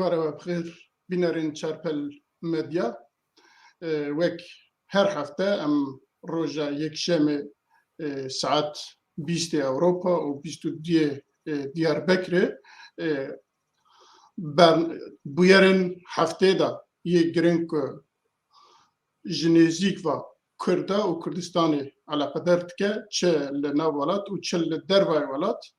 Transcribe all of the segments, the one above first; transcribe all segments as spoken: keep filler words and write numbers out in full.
Xêr we bixêr, bînerên Çarpel Medya. E, wek her hefte em roja Yekşemê, e, saet bîstê Ewropa û bîst û duyê, e, Diyarbekirê, e, ber-, bûyerên hefteyê de yê giring ku ji nêzîk ve Kurda û Kurdistanê eleqedar dike, çi li nav welat û çi li dervayê welat.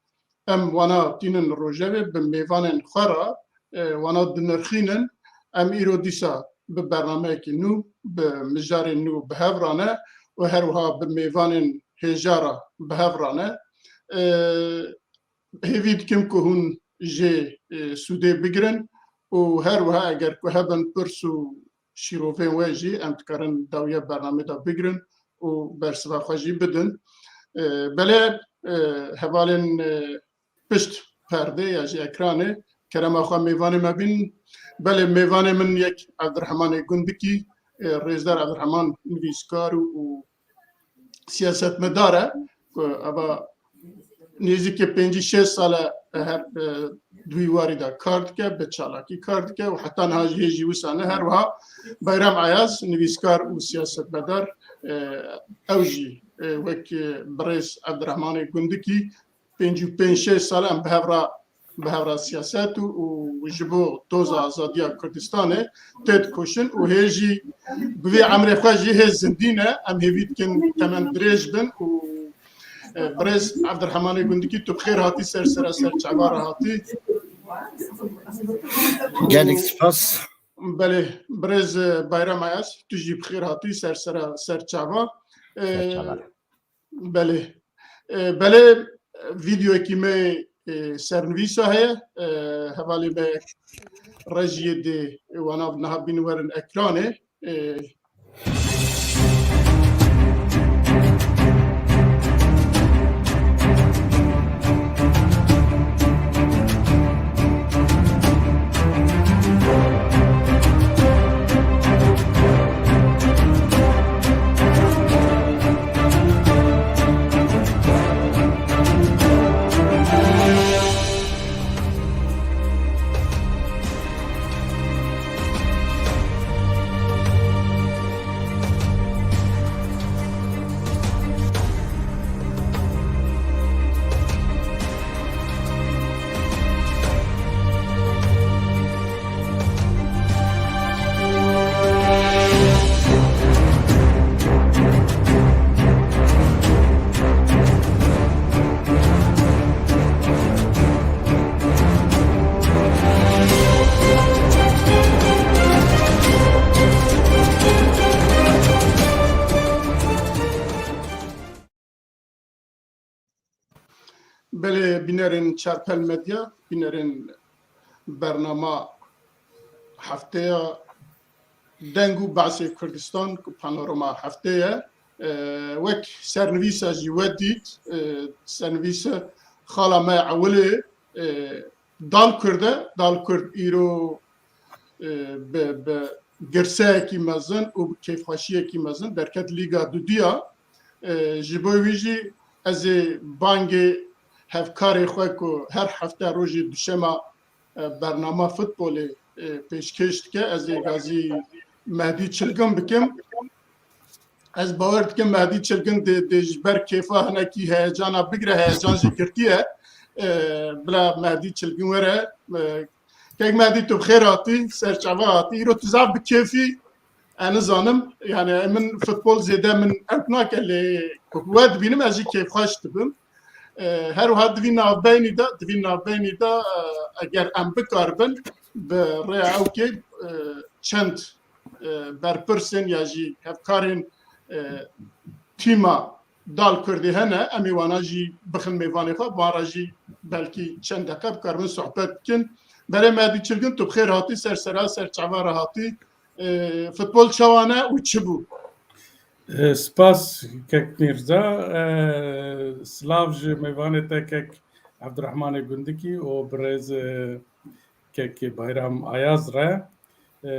Em wana tînin rojevê bi mêvanên xwe re, e, wana dinirxînin. Em îro dîsa bi bernameyekî nû, bi mijarên nû bi hev re ne û her wiha bi mêvanên hêja re bi hev re ne. E, Hêvî dikim ku hûn jê, e, sûdê bigirin û her wiha eger ku hebin pirs û şîrovên we jî em dikarin dawiya bernamê de bigirin û bersiva xwe jî bidin. E, belê, e, hevalên, e, pişt perdê ya jî ekranê, kerema xwe mêvanê me bîn. Belê mêvanê min yek Evdirhemanê Gundikî, e, rêzdar Evdirheman nivîskar û, û siyasetmedar e ku eva nêzîkî pêncî şêst sal e her, e, di wî warî de kar dike, bi çalakî kar dike û heta niha jî hê jî wisa ne. Her wiha Bayram Ayaz, nivîskar û siyasetmedar, e, ew jî, e, wek, e, birêz Evdirehmanê Gundikî pêncî û pênc şêst sal e em bi hev re bi hev re siyaset û, û ji bo doza azadiya Kurdistanê tê dikoşin û hê jî bi vê emrê xwe jî hê zindî ne. Em hêvî dikin temen dirêj bin û, e, birêz Evdirhemanê Gundikî, tu bi xêr hatî ser sera ser çava re hatî. Gelek spas. Belê, birêz, e, Bayram Ayaz, tu jî bi xêr hatî ser sera ser çava. E, Ser çava re. Belê. E, belê, vîdeoyekî me, e, sernivîsa heye. E, hevalê me rejiyê dê, e, wana niha bîn werin ekranê. E, Belê, bînerên Çarpel Medya, bînerên bernama hefteya Deng û Behsê Kurdistan ku panorama heftê ye, e, wek sernivîsa jî we dît, e, sernivîsa xala me ewilê, e, Dal Kurd e, Dal Kurd îro, e, bi, bi girseyekî mezin û bi kêfxweşiyekî mezin derket Lîga Dudiya. E, ji bo wî jî ez ê bangê hevkarê xwe ku her hefte rojê duşema, e, bernama futbolê, e, pêşkêş dike, ez ê gazî Mehdî Çilgin bikim. Ez bawer dikim Mehdî Çilgin dê, dê ji ber kêfa hinekî heyecana bigire, heyecan jî girtiye. E, bila Mehdî Çilgin were, e, kek Mehdî tu bi xêr hatî, ser çava hatî. Îro tu zaf bi kêfî, e, nizanim. Yani min futbol zêde min ewk nake lê ku we dibînim ez jî kêfxweş dibim. E, her wiha di vî navbeynî de, di vî navbeynî de, e, eger em bikaribin bi rêya ewkê, e, çend, e, berpirsên ya jî hevkarên, e, tîma Dal Kurdê hene, em ê wana jî bixin mêvanê xwe, wan re jî belkî çend deqe bikaribin sohbet bikin. Berê Mehdî Çilgin, tu bi xêr hatî, ser sera, ser çava re hatî. E, futbol çawa ne û çi bû? E, spas kek Mîrza. E, silav ji mêvanê te kek Evdirehmanê Gundikî û birêz, e, kek Bayram Ayaz re. E,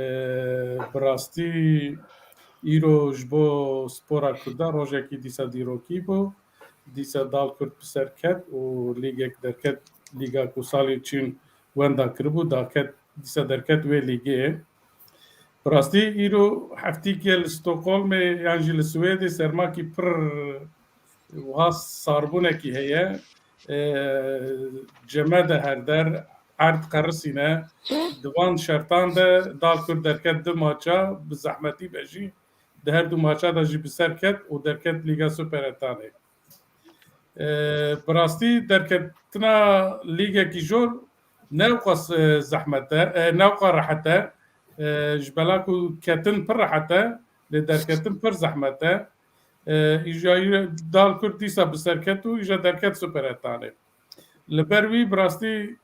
bi rastî îro ji bo spora Kurda rojekî dîsa dîrokî bû. Dîsa Dal Kurd bi ser ket û lîgek derket, lîga ku salê çûn wenda kiribû, daket dîsa derket wê lîgê. Bi rastî îro heftîk ye li Stockholmê yan jî li Swêdê sermakî pir wiha sarbûnekî heye. E, ceme de her der erd qerisîne. Di van şertan de Dalkurd derket du maça, bi zehmetî be jî di her du maça de jî bi ser ket û derket Lîga Superettanê. E, bi rastî derketina lîgekî jor ne wqas, e, zehmet e, e, ne wqa rehet e. E, ji bela ku ketin pir rehet e, lê derketin pir zehmet e. E, îja îro Dalkurd dîsa bi ser ket û îja derket Superettanê. Li ber wî bi rastî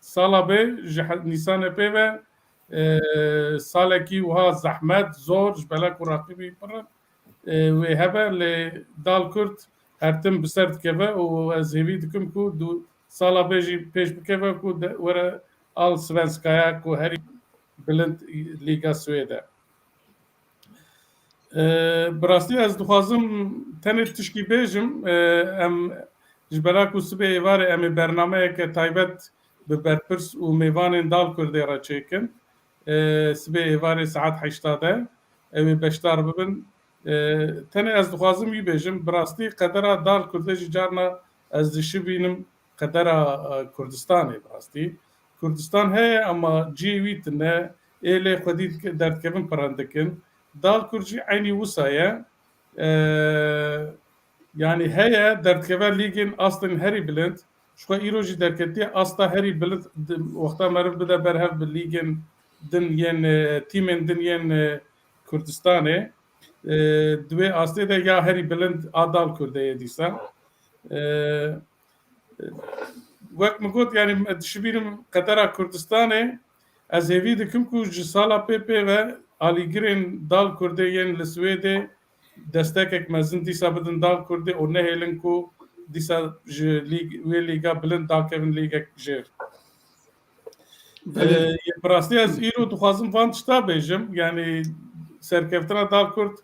sala bê ji he-, Nîsanê pê ve, e, salekî wiha zehmet, zor, ji bela ku raqîbî pir in, e, wê hebe, lê Dalkurd her tim bi ser dikeve û ez hêvî dikim ku du sala bê jî pêş bikeve ku de, were Allsvenska ya ku herî bilind Lîga Swêd e. E, bi rastî ez dixwazim tenê tişkî bêjim. E, em ji bela ku sibê êvarê em ê bernameyeke taybet bi berpirs û mêvanên Dalkurdê re çêkin. E, sibê êvarê saet heşta de ew ê beşdar bibin. E, tenê ez dixwazim wî bêjim, bi rastî qedera Dalkurdê jî carna ez dişibînim qedera, e, Kurdistanê bi rastî. Kurdistan heye ama cihê wî tune, ê lê xwedî dike-, derdikevin pirendikin. Dalkurd jî eynî wisa ye. E, yanî heye derdikeve lîgên astên herî bilind. Ji xwe îro jî derketiye asta herî bilind di-, wexta meriv bide ber hev bi lîgên din yên, e, tîmên din yên, e, Kurdistanê. E, di wê astê de ya herî bilind a Dalkurdê ye dîsa. E, Wek min got, yanî, dişibînim qedera Kurdistanê, ez hêvî dikim ku ji sala pê pê ve alîgirên Dalkurdê yên li Swêdê destekek mezin dîsa bidin Dalkurdê û nehêlin ku dîsa ji lîg-, wê lîga bilind dakevin lîgek jêr. Belê. Ee, bi rastî ez îro dixwazim van tişta bêjim. Yanî serkeftina Dalkurd,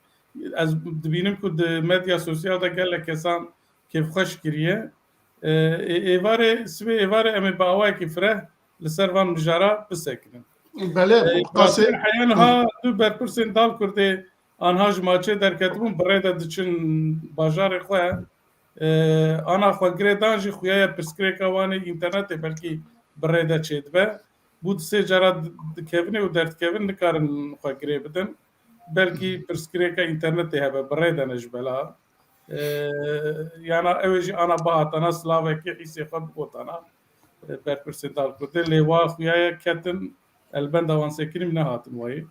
ez dibînim ku di medya sosyal de gelek kesan kêfxweş kiriye. Ee, ê-, êvarê, sibê êvarê em ê bi awayekî fireh li ser van mijara bisekinin. Belê, Ee, bi qasê heya niha du berpirsên Dalkurdê anha ji maçê derketibûn, bi rê de diçin bajarê xwe. Ee, ana xwe girê dan jî xuya ye pirsgirêka wan ê înternetê belkî bi rê de çêdibe. Bû di sê cara di-, dikevin û derdikevin nikarin xwe girê bidin. Belkî pirsgirêka înternetê hebe, bi rê de ne ji bela. Ee, yana ew ê jî ana bihatana silavekê hîsê xwe bigotana, e, berpirsên Dalkurdê. Lê wa xuya ye ketin, elbenda wan sekinî min nehatin wayî.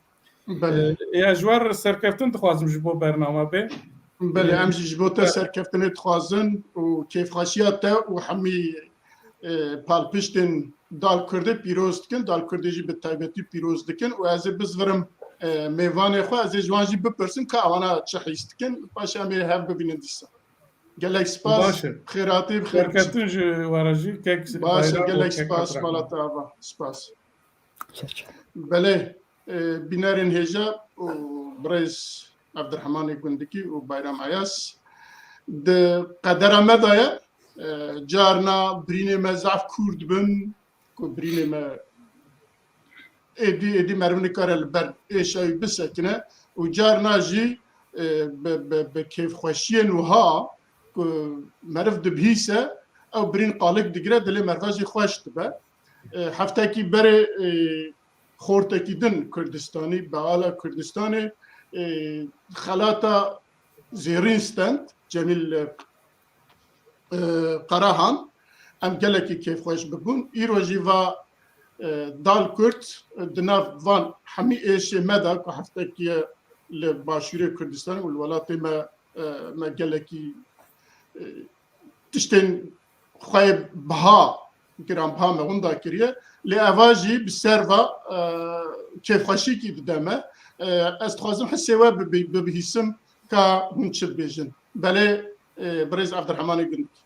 Belê. Ee, ya ji we re serkeftin dixwazim ji bo bernama bê. Belê, Ee, em jî ji bo te serkeftinê dixwazin û kêfxweşiya te û hemî, e, palpiştên Dalkurdê pîroz dikin, Dalkurdê jî bi taybetî pîroz dikin û ez ê bizvirim, e, mêvanê xwe, ez ê ji wan jî bipirsim ka ewana çi hîs dikin, paşê em ê hev bibînin dîsa. Gelek spas, Baş e. Xêratî, bi xêr biçin. Serkeftin ji we re jî, kek Baş e, Bayram û gelek kek spas, Abdurrahman. Mala te ava. Spas. Belê, e, bînerên hêja û birêz Evdirhemanê Gundikî û Bayram Ayas di qedera me de ye. E, carna birînê me zaf kûr dibin, ku birînê me êdî, êdî meriv nikare li ber êşa wî bisekine û carna jî, e, bi, bi, bi kêfxweşiyên wiha ku meriv dibihîse, ew birîn qalik digire, dilê meriva jî xweş dibe. E, heftekî berê, e, xortekî din Kurdistanî, beala Kurdistanê, e, xelata zêrîn stend, Cemîl, e, Qarahan. Em gelekî kêfxweş bibûn. Îro jî va, e, Dalkurd, e, di nav van hemî êşê me de ku heftekî ye li Başûrê Kurdistanê û li welatê me, e, me gelekî, e, tiştên xwe yê biha, giranbiha me winda kiriye. Lê eva jî bi ser va, e, kêfxweşîkî dide me. E, ez dixwazim hisê we bibi-, bibihîsim ka hûn çi dibêjin. Belê, e, birêz Evdirhemanê Gundikî.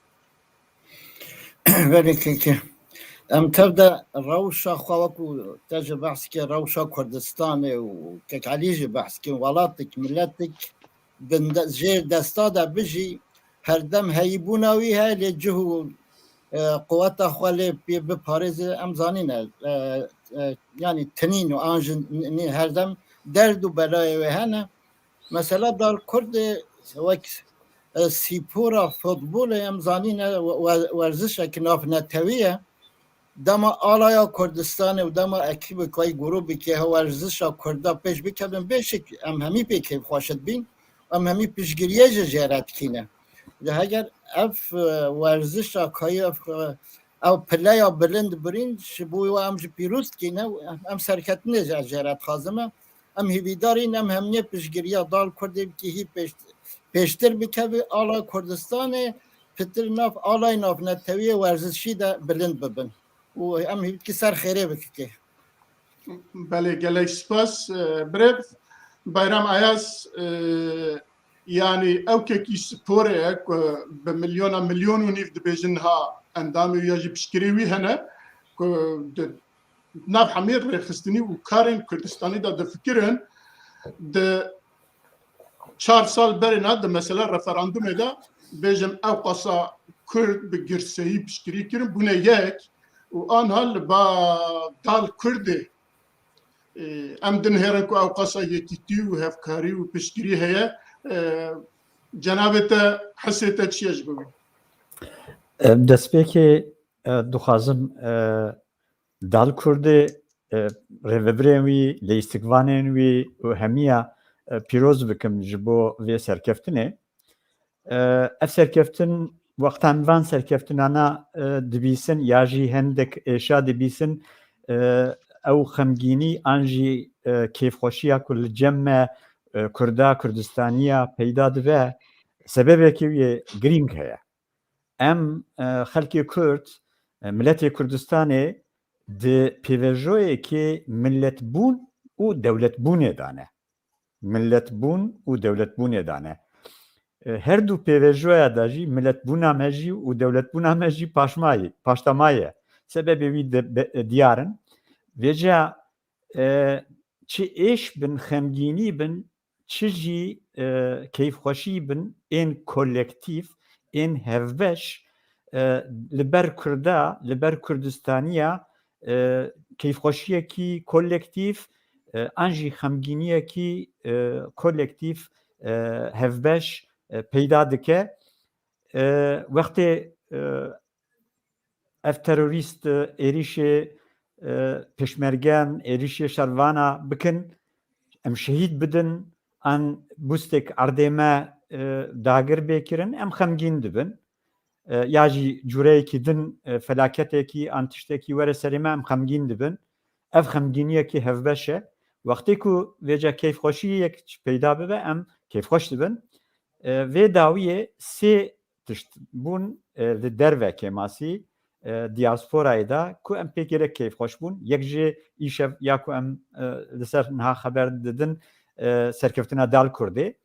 Belê keke. Em tev de rewşa xwe wekû te jî behs kir, rewşa Kurdistanê û kek Elî jî behs kir, welatik, miletik, di de-, jê desta de bijî, herdem heyîbûna wî heye, lê cih û, e, quweta xwe lê pê biparêze, em zanîne, e, e, yanî tinîn û an jî nî her dem derd û belayê wê hene. Mesela dal Kurdê wek, e, spora futbolê em zanîne we-, we-, werzişek navnetewî ye. Dema alaya Kurdistanê û dema ekîbek wê grûbekê he werzişa Kurda pêş bikevin, bêşik em hemî pê kêfxweş dibîn, em hemî piştgiriyê ji jê re dikîne. Lê heger ev, e, werzişa kayî ev, e, ew pileya bilind birîn, ji bo wê em jî pîroz dikîne, em serketinê jî ez jê re dixwazim. Em hêvîdar in, em hemiyê piştgiriya dal Kurdê bikî hî pêş-, pêştir bikeve, ala Kurdistanê pitir nav alay navnetewiyê werzişî de bilind bibin. Û em hêvî dikî ser xêrê bikike. Belê, gelek spas, e, birêv Bayram Ayaz, e, yanî ew kekî sporê ye ku bi milyona, milyon û nîv dibêjin niha endamê wî ya jî piştgirê wî hene, ku di nav hemî rêxistinî û karên Kurdistanî de difikirin, di çar sal berê ne, di mesela referandumê de bêjim ew qasa Kurd bi girseyî piştgirî kirin, bûne yek û anha li ba dal Kurdê, e, em dinihêrin ku ew qasa yekîtî û hevkarî û piştgirî heye. E, cenabê te, hesê te çi ye ji bo wî? E, destpêkê, e, dixwazim, e, dal Kurdê, e, rêvebirên wî, leyîstikvanên wî û hemiya, e, pîroz bikim ji bo vê serkeftinê. E, ev serkeftin, wexta em van serkeftinana, e, dibîsin ya jî hindek êşa dibîsin, e, ew xemgînî an jî, e, kêfxweşiya ku li cem me, e, Kurda, Kurdistaniya peyda dibe, sebebekî wê girîng heye. Em, e, xelkê Kurd, e, miletê Kurdistanê di pêvajoyekê miletbûn û dewletbûnê de ne. Miletbûn û dewletbûnê de ne. E, her du pêvajoya de jî miletbûna me jî û dewletbûna me jî paşmayî, paştemaye. Sebebê wî de, be, diyar in. Vêca, e, çi êş bin, xemgînî bin, çi jî, e, keyfxweşî bin, ên kolektîf, ên hevbeş, e, li ber Kurda, li ber Kurdistaniya, e, keyfxweşiyekî kolektîf, e, an jî xemgîniyekî, e, kolektîf, e, hevbeş, e, peyda dike. E, wextê, e, ev terorîst, e, êrîşê, e, pêşmergen, êrîşê şervana bikin, em şehîd bidin, an bûstek erdê me, e, dagir bê kirin, em xemgîn dibin. E, ya jî cûreyekî din, e, felaketekî, an tiştekî were serê me, em xemgîn dibin. Ev xemgîniyekî hevbeş e. Wextê ku vêca keyfxweşiyek peyda bibe, em keyfxweş dibin. E, vê dawiyê sê tişt bûn, e, li derve kêmasî, e, diyasporayê de ku em pê gelek keyfxweş bûn. Yek jê îşev ya ku em, e, li ser niha xeber didin, e, serkeftina Dal Kurdê.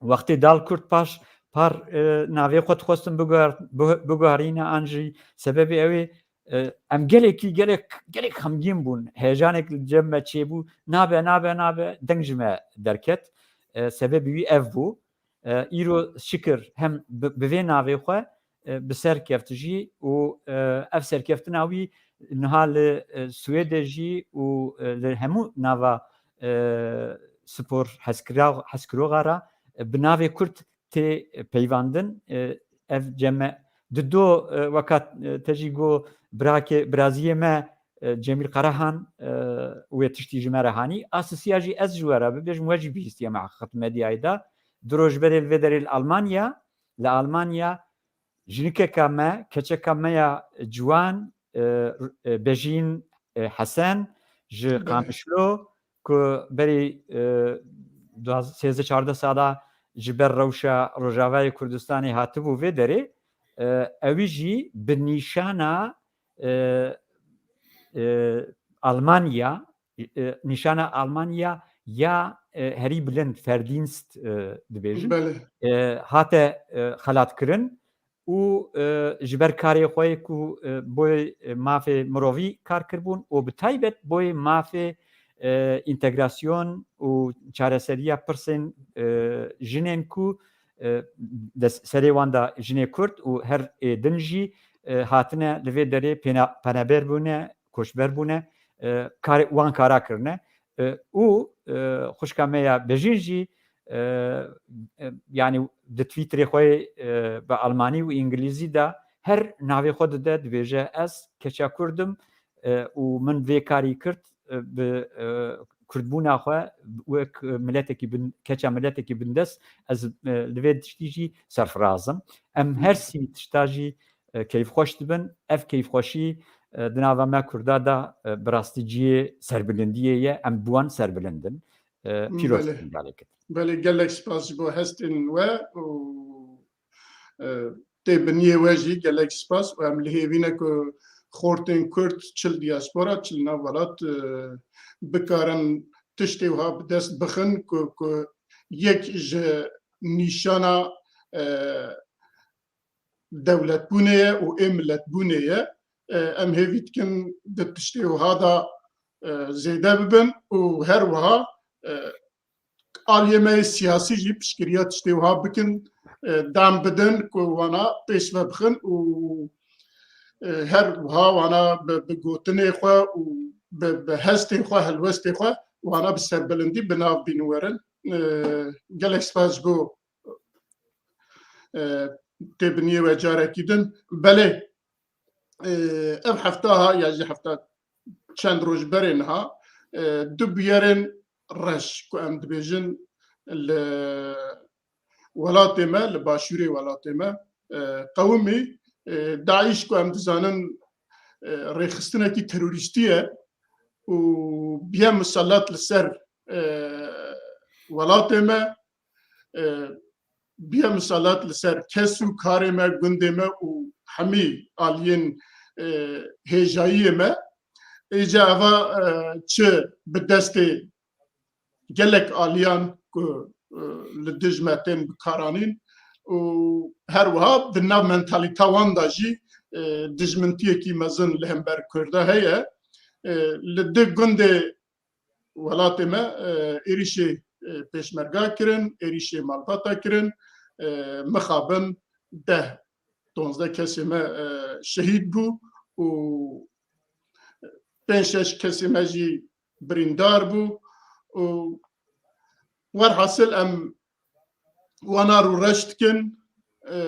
Wextê Dal Kurd paş par, e, navê xwe dixwestin biguher-, bigu-, biguherîne an jî sebebê ew ê, e, em gelekî, gelek, gelek xemgîn bûn. Heyecanek li cem me çêbû. Nabe, nabe, nabe. Deng ji me derket. E, sebebê wî ev bû. E, îro şikir hem bi, bi vê navê xwe, e, bi ser keft jî û, e, ev serkeftina wî niha li, e, Swêdê jî û, e, li hemû nava, e, spor heskira-, heskiroxa re, e, bi navê Kurd tê peyvandin. E, ev cem me di do, e, weka, e, te jî got, birakê, biraziyê me, e, Cemîl Karahan, e, wê tiştî ji me re hanî. A sisiya jî ez ji we re bibêjim, we jî bihîstiye me heqîqet medyayê de. Du roj berê li vê derê li Almanya, li Almanya jinikeka me, keçeka me ya ciwan, e, e, Bejîn, e, Hesen ji Belê. Qamişlo, ku berî, e, duaz-, sêzdeh çardeh sala ji ber rewşa Rojavayê Kurdistanê hatibû vê derê, e, ewî jî bi nîşana, e, e, Almanya, e, nîşana Almanya ya, e, herî bilind, Verdienst, e, dibêjin. Belê. E, hate, e, xelatkirin û, e, ji ber karê xwe yê ku, e, boyê, e, mafê mirovî kar kiribûn û bi taybet boyê mafê, e, întegrasyon û çareseriya pirsên, e, jinên ku, e, des-, serê wan de jinê Kurd û her ê din jî, e, hatine li vê derê pêna-, penaber bûne, koçber bûne. e, karê, wan kara kirine. E, û, e, xwişka me ya Bejîn jî, e, e, yanî di Twitterê xwe, e, bi Almanî û Îngilîzî de her navê xwe dide, dibêje, "Ez keça Kurd im, e, û min vê karî kir, e, bi, e, Kurdbûna xwe wek miletekî bin, keça miletekî bindest, ez, e, li vê tiştî jî serfiraz im." Em her sî tişta jî, e, keyfxweş dibin. Ev keyfxweşî, e, di nava me Kurda de, e, bi rastî cihê serbilindiyê ye. Em bi wan serbilind in. E, pîroz Belê. Bin, gelek. Belê, gelek spas ji bo hestên we û, e, tê biniyê we jî gelek spas û em li hêvî ne ku xortên Kurd çi li diaspora, çi li nav welat, e, bikarin tiştê wiha bi dest bixin ku, ku yek ji nîşana, e, dewletbûnê ye û ê miletbûnê ye. E, em hêvî dikin di tiştê wiha de, e, zêde bibin û her wiha, e, aliyê me yê siyasî jî piştgiriya tiştê wiha bikin, e, dem bidin ku wana pêş ve bixin û, e, her wiha wana bi, bi gotinê xwe û bi, bi hestê xwe, helwestê xwe wana bi serbilindî bi nav bînin werin. E, gelek spas ji bo, e, têbiniyê we carekî din. Belê, e, ev hefta ha ya jî hefta çend roj berê niha, e, du bûyerên reş ku em dibêjin li welatê me, li başûrê welatê me, e, qewimî, e, DAIŞ ku em dizanin, e, rêxistinekî terorîstî ye û bûye miselet li ser, e, welatê me, e, bûye miselet li ser kes û karê me, gundê me û hemî aliyên, e, hêjayiyê me. Êca eva, e, çi bi destê gelek aliyan ku, e, li dij me tên bikaranîn û her wiha di nav mentalîta wan de jî, e, dijmintiyekî mezin li hember Kurda heye. E, li di gundê welatê me, e, êrîşê, e, pêşmerga kirin, êrîşê malbata kirin, e, mixabin deh, donzdeh kesê me, e, şehîd bû û pênc şeş kesê me jî birîndar bû û werhasil em wana rûreş dikin, e,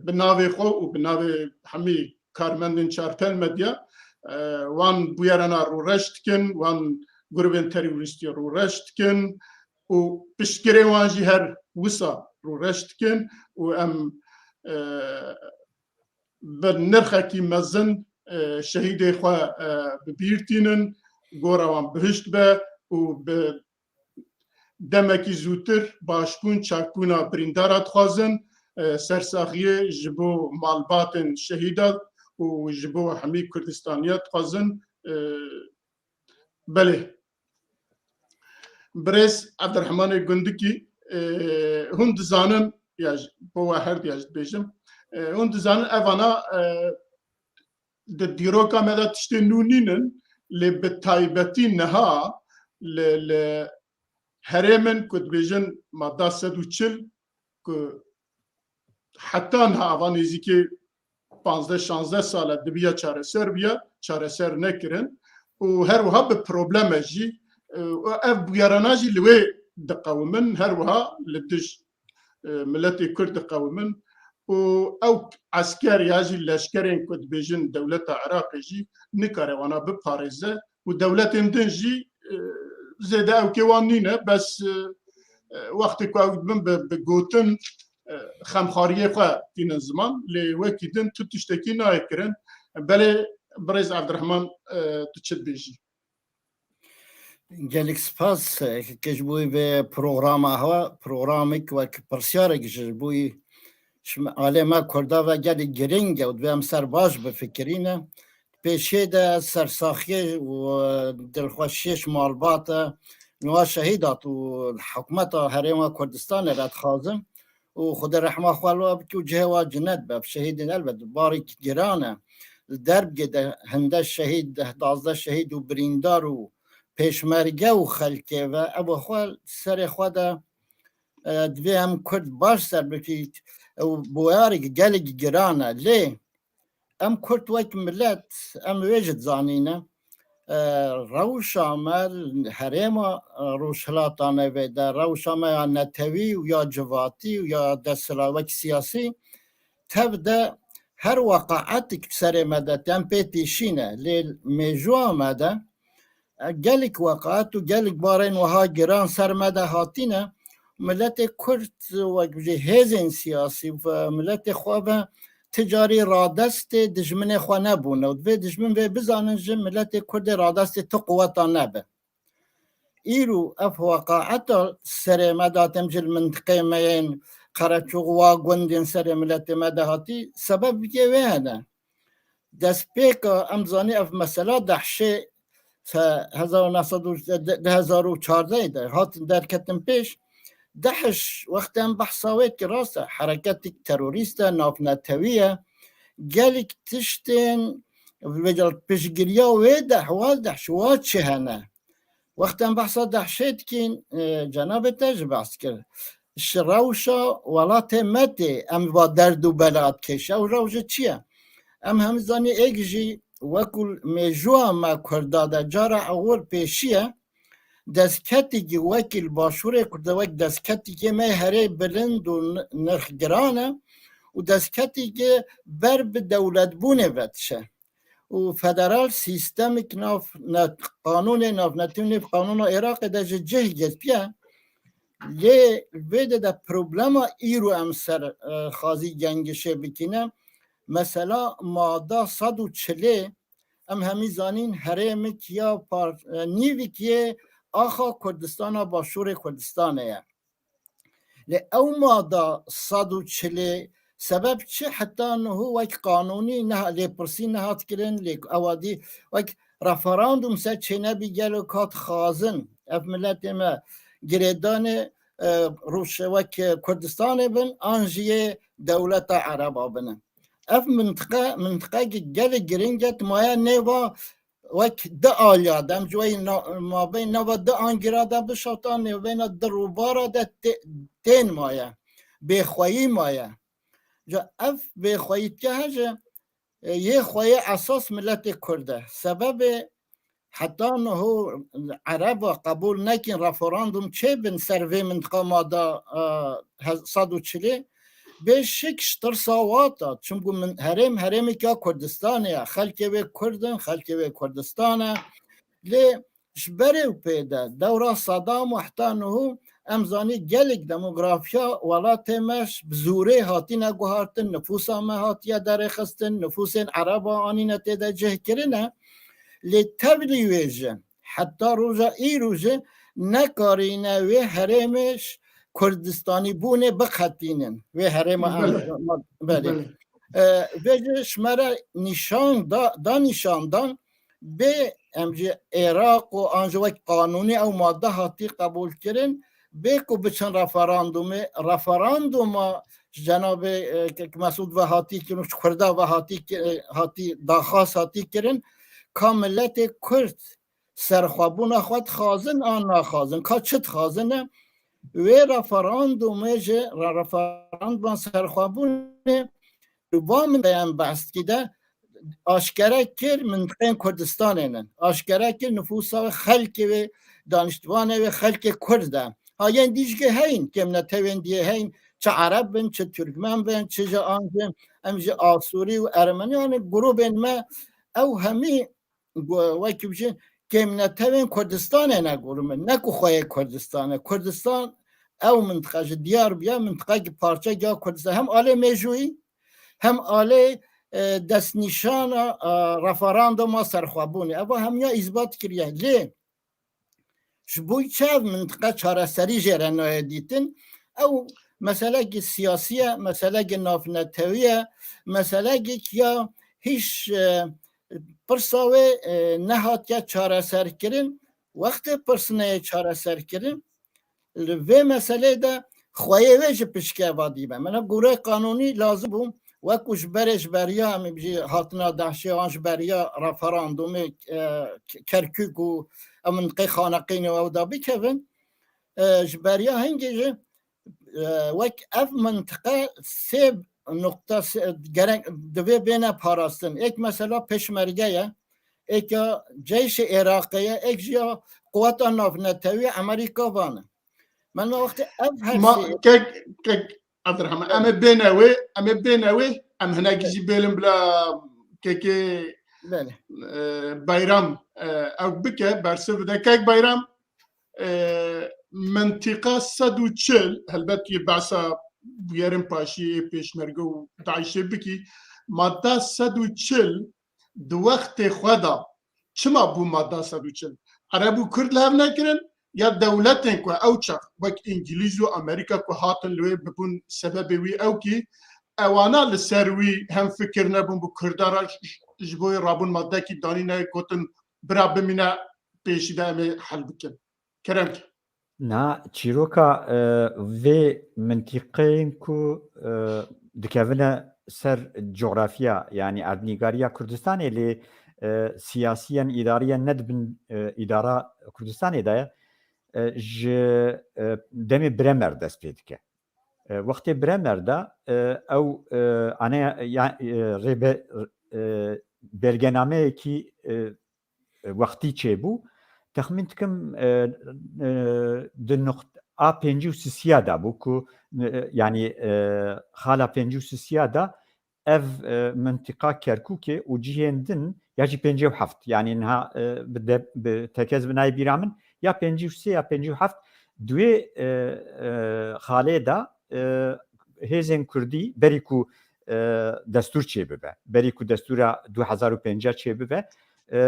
bi navê xwe û bi navê hemî karmendên Çartel Medya, e, wan bûyerana rûreş dikin, wan grûbên terorîstî rûreş dikin û piştgirê wan jî her wisa rûreş dikin û em, e, bi nirxekî mezin, e, şehîdê xwe, e, bi bîr tînin, gora wan bihişt be û bi demekî zûtir başbûn, çakbûna birîndara dixwazin, e, sersaxiyê ji bo malbatên şehîda û ji bo hemî Kurdistaniya dixwazin. E, belê. Birêz Evdirhemanê Gundikî, e, hûn dizanin, ya ji bo we her diya jî dibêjim, e, hûn dizanin evana, e, di dîroka me de tiştên nû nînin, lê bi taybetî niha li, li herêmin ku dibêjin madda sed û çil, ku heta niha ava nêzîkî panzdeh şanzdeh sal e dibiya çareser biya, çareser nekirin û her wiha bi probleme jî, e, û ev bûyerana jî li wê diqewimin, her wiha li dij, e, miletê Kurd diqewimin û ew esker ya jî leşkerên ku dibêjin dewleta Iraqê jî nikare wana biparêze û dewletên din jî, e, zêde ewkê wan nîne, bes, e, e, wextê ku ew dibin bi, bi gotin, e, xemxariyê xwe tînin ziman, lê wekî din tu tiştekî nayê kirin. Belê birêz Evdirehman, e, tu çi dibêjî? Gelek spas, e, ke ji bo vê programa hewa, programek wek pirsyarek ji bo ji me, alê me Kurda ve gelek giring e û divê em ser baş bifikirîne. Pêşê de sersaxiyê û dilxweşiyê ji malbata niha şehîd hat û hikûmeta Herêma Kurdistanê re dixwazim û Xwedê rehma xwe li we bike û cihê we cinet be. Şehîdên elbet barek giran e. Li Derbgê de hinde şehîd, deh dazdeh şehîd û birîndar û pêşmerge û xelkê ve, ew xwe serê xwe de, e, divê em Kurd baş ser bikî û bûyarek gelek giran e. Lê em Kurd wek milet, em wê jî dizanîne. e, rewşa me, herêma, e, Rojhilata Navê de, rewşa me ya netewî û ya civatî û ya desthilat wek siyasî, tev de her weqaetik serê me de tên pê tîşîne. Lê mêjûa me de, e, gelek weqaet û gelek barên wiha giran ser me de hatîne. Miletê Kurd wek jî hêzên siyasî ve miletê xwe ve ti carî radestê dijminê xwe nebûne û divê dijmin vê bizanin ji miletê Kurdê radestê ti quweta nebe. Îro ev weqaeta serê me de hatin ji li mintiqê me yên Qereçox wa gundên serê miletê me de hatî, sebeb bike wê hene. Destpêka em zanî ev mesela Dehşê se-, hezar û neh sed û, di hezar û çardeh de hatin derketin pêş. Dehş wextê em behsa wê dikir, rast e, hereketik terorîst e, navnetewî ye. Gelek tiştên vêca piştgiriya wê de hewa Dehş wa çi hene? Wextê em behsa Dehşê dikîn, e, cenabê te jî behs kir. Ji rewşa welatê me tê em va derd û bela dikêşe. Ew rewş çi ye? Em hemî zanî êk jî wekû mêjûa me Kurda de cara ewil pêşî ye. Destketikî wekî li Başûrê Kurda wek destketikê me herê bilind û n-, nirx giran e û destketikê ber bi dewletbûnê ve dişe. Û federal sîstemik nav ne-, qanûnê navnetewî nêv qanûna Iraqê de ji cih girtiye. Lê vê de de problema îro em ser, e, xazî gengişê bikîne. Mesela mada sed û çilê em hemî zanîn herêmik ya par-, e, nîvik yê axa Kurdistana Başûrê Kurdistanê ye. Lê ew mada sed û çilê sebeb çi heta niho wek qanûnî neha-, lêpirsî nehat kirin, lê ewa dî wek referandum ser çênebî gelo ka dixwazin ev miletê me girêdanê, e, rûşe wek Kurdistanê bin an jî yê dewleta Ereba bine. Ev mintiqe, mintiqekî gelê giring e, dimaye nêva wek di aliya de, em ji wê na-, mabeyna va di angira de bişewtan, nêvbeyna di rûbara de tê-, tên maye. Bêxweyî maye. Ca ev bêxweyîtke he ji, e, yê xweyê esas miletê Kurd e. Sebebê heta niho Ereba qebûl nekin referandum çêbin ser vê mintiqa mada, e, hez-, sed û çilê. Bê şik ji tirsa wata, çimku min herêm, herêmek ya Kurdistanê ye. Xelkê wê Kurd in, xelkê wê Kurdistan e. Lê ji berê û pê de, dewra Sedam û heta niho, em zanî gelek demografiya welatê me ji bi zûrê hatine guhartin, nifûsa me hatiye derêxistin, nifûsên Ereba anîne tê de cih kirine. Lê tevlî wê jî, heta roja îro jî nekarîne wê herêmê ji Kurdistanîbûnê biqetînin. Wê herêma em, belê, belê. Belê. E, vê jî ji me re nîşan da, da nîşandan bê em ji Iraq û an jî wek qanûnî ew madde hatî qebûlkirin, bê ku biçin referandumê, referanduma ji cenabê, e, Kek Mesûd ve hatî kirin û ji Kurda ve hatî ki-, e, hatî daxwaz hatî kirin, ka miletê Kurd serxwebûna xwe dixwazin an naxwazin, ka çi dixwazin e, wê referandumê ji re-, referanduma serxwebûnê li va mintiqeyan behs dikî de aşkere kir mintiqeyên Kurdistanê ne. Aşkere kir nifûsa wê, xelkê wê, daniştvanê wê, xelkê Kurd e. Ha yên dî jî heyîn, kêmnetewên diyê heyîn, çi Ereb bin, çi Türkmen bin, çi ji an jî em ji Asûrî û Ermenî, yanî grûbên me ew hemî gu-, wekî bijî kêmnetewên Kurdistanê ne, gurû min, ne ku xweyê Kurdistan e. Kurdistan ew mintiqe ji diyar bûye, mintiqekî parçekî ya Kurdistan. Hem alê mêjûyî, hem alê, e, destnîşana, e, referanduma serxwebûnê. Eva hemiya îsbat kiriye. Lê ji bo çi ev mintiqe çareserî jê re nayê dîtin? Ew meselekî siyasî ye, meselekî navnetewî ye, meselekî ya hîç, e, pirsa wê, e, nehatiye çareserkirin. Wextê pirs neyê çareserkirin, li vê meseleyê de xweyê wê jî pişke va dîbe. Mena gorê qanûnî lazim bû, wekû ji berê ji beriya em jî hatina Dehşê an ji beriya referandumê, e, Kerkûk û ew mintiqê Xaneqînê û ew da bikevin. E, ji beriya hingê jî, e, wek ev mintiqe sê nuqta sê, gerek divê bêne parastin. Êk mesela Pêşmerge ye. êka ceyşê Iraqê ye, êk jî ya quweta navnetewî Amerîka van e. Min wextê ev her Ma sê kek kek Abdurrahman, em ê bêne wê, em ê bêne wê, em hinekî jî bêlin bila kekê belê. e, Bayram e, ew bike, bersiv bide. Kek Bayram, e, mintîqa sed û çil, helbet yê behsa bûyerên paşî yê Pêşmerge û DAIŞê bikî, madda sed û çil di wextê xwe de çima bû madda sed û çil? Ereb û Kurd li hev nekirin ya dewletên ku ew çax wek Îngilîz û Amerîka ku hatin li wê bibûn sebebê wî ew kî ewana li ser wî hem fikir nebûn bi Kurda re ji, ji bo yê rabûn maddekî danîne gotin bira bimîne pêşî de em ê hel bikin. Kerem ki. Na çîroka e, vê mintîqeyên ku e, dikevine ser coğrafya, yanî erdnîgariya Kurdistanê lê e, siyasiyen, îdariyen ne dibin e, îdara Kurdistanê de ye. E, ji e, demê Bremer dest pê dike. E, wextê Bremer de e, ew e, ane ya, e, rêbe e, belgenameyekî e, wextî çêbû. Texmîn dikim e, e, di nuqta pêncî û sisiya de bû ku e, yanî e, xala pêncî û sisiya de ev e, mintiqa Kerkûkê û cihên din ya jî pêncî û heft, yanî niha e, bi, de, bi tekez binayê bîra min ya pêncî û sê ya pêncî û heft di wê e, e, xalê de e, hêzên Kurdî berî ku e, destûr çêbibe, berî ku destûra du hezar û pêncî çêbibe, e,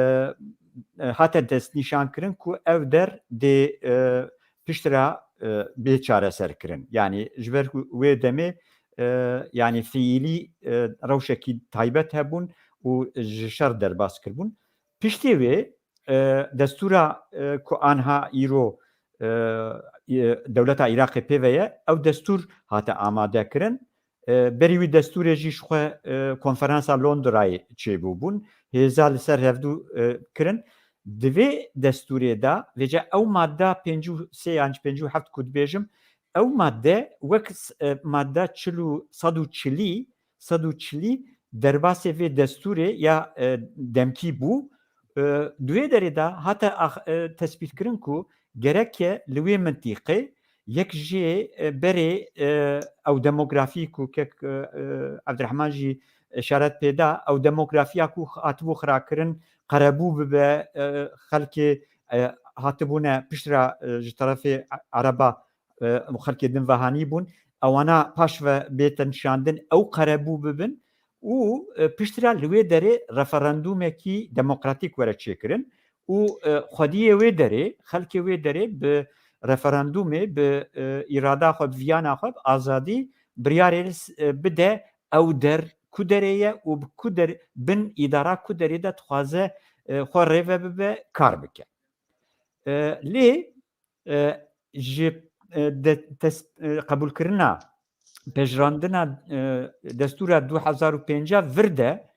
e, hate destnîşankirin ku ev der dê e, piştre e, bê çareserkirin. Yanî ji ber ku wê demê e, yanî fiîlî e, rewşekî taybet hebûn û ji şer derbas kiribûn. Piştî wê e, destûra e, ku anha îro e, e, dewleta Iraqê pê ve ye, ew destûr hate amade kirin. E, berî wî destûrê jî ji xwe e, konferansa Londrayê çêbûbûn. Hêza li ser hevdû e, kirin. Di vê destûrê de vêca ew madda pêncî û sê yan jî pêncî û heft ku dibêjim, ew madde wek s- e, madda çil û sed û çilî, sed û çilî derbasê vê destûrê ya e, demkî bû. E, di wê derê de hate ax- e, tespîtkirin ku gereke li wê mintîqê yek jê e, berê e, ew demografî ku kek e, e, Evdirehman jî îşaret pê da, ew demografiya ku hatibû xirakirin, qerebû bibe, e, xelkê e, hatibûne piştre e, ji terefê Ereba e, û xelkê din ve hanî bûn, ewana paş ve bête nişandin, ew qerebû bibin û e, piştre li wê derê referandûmekî demokratîk were çêkirin û e, xwediyê wê derê, xelkê wê derê bi referandûmê, bi e, îrada xwe, bi viyana xwe, bi azadî biryarê s- e, bide ew der ku derê ye û bi ku der, bin îdara ku derê de dixwaze e, xwe rêve bibe, kar bike. E, lê e, ji e, de, tes, e, qebûlkirina pejirandina e, destûra du hezar û pêncî vir de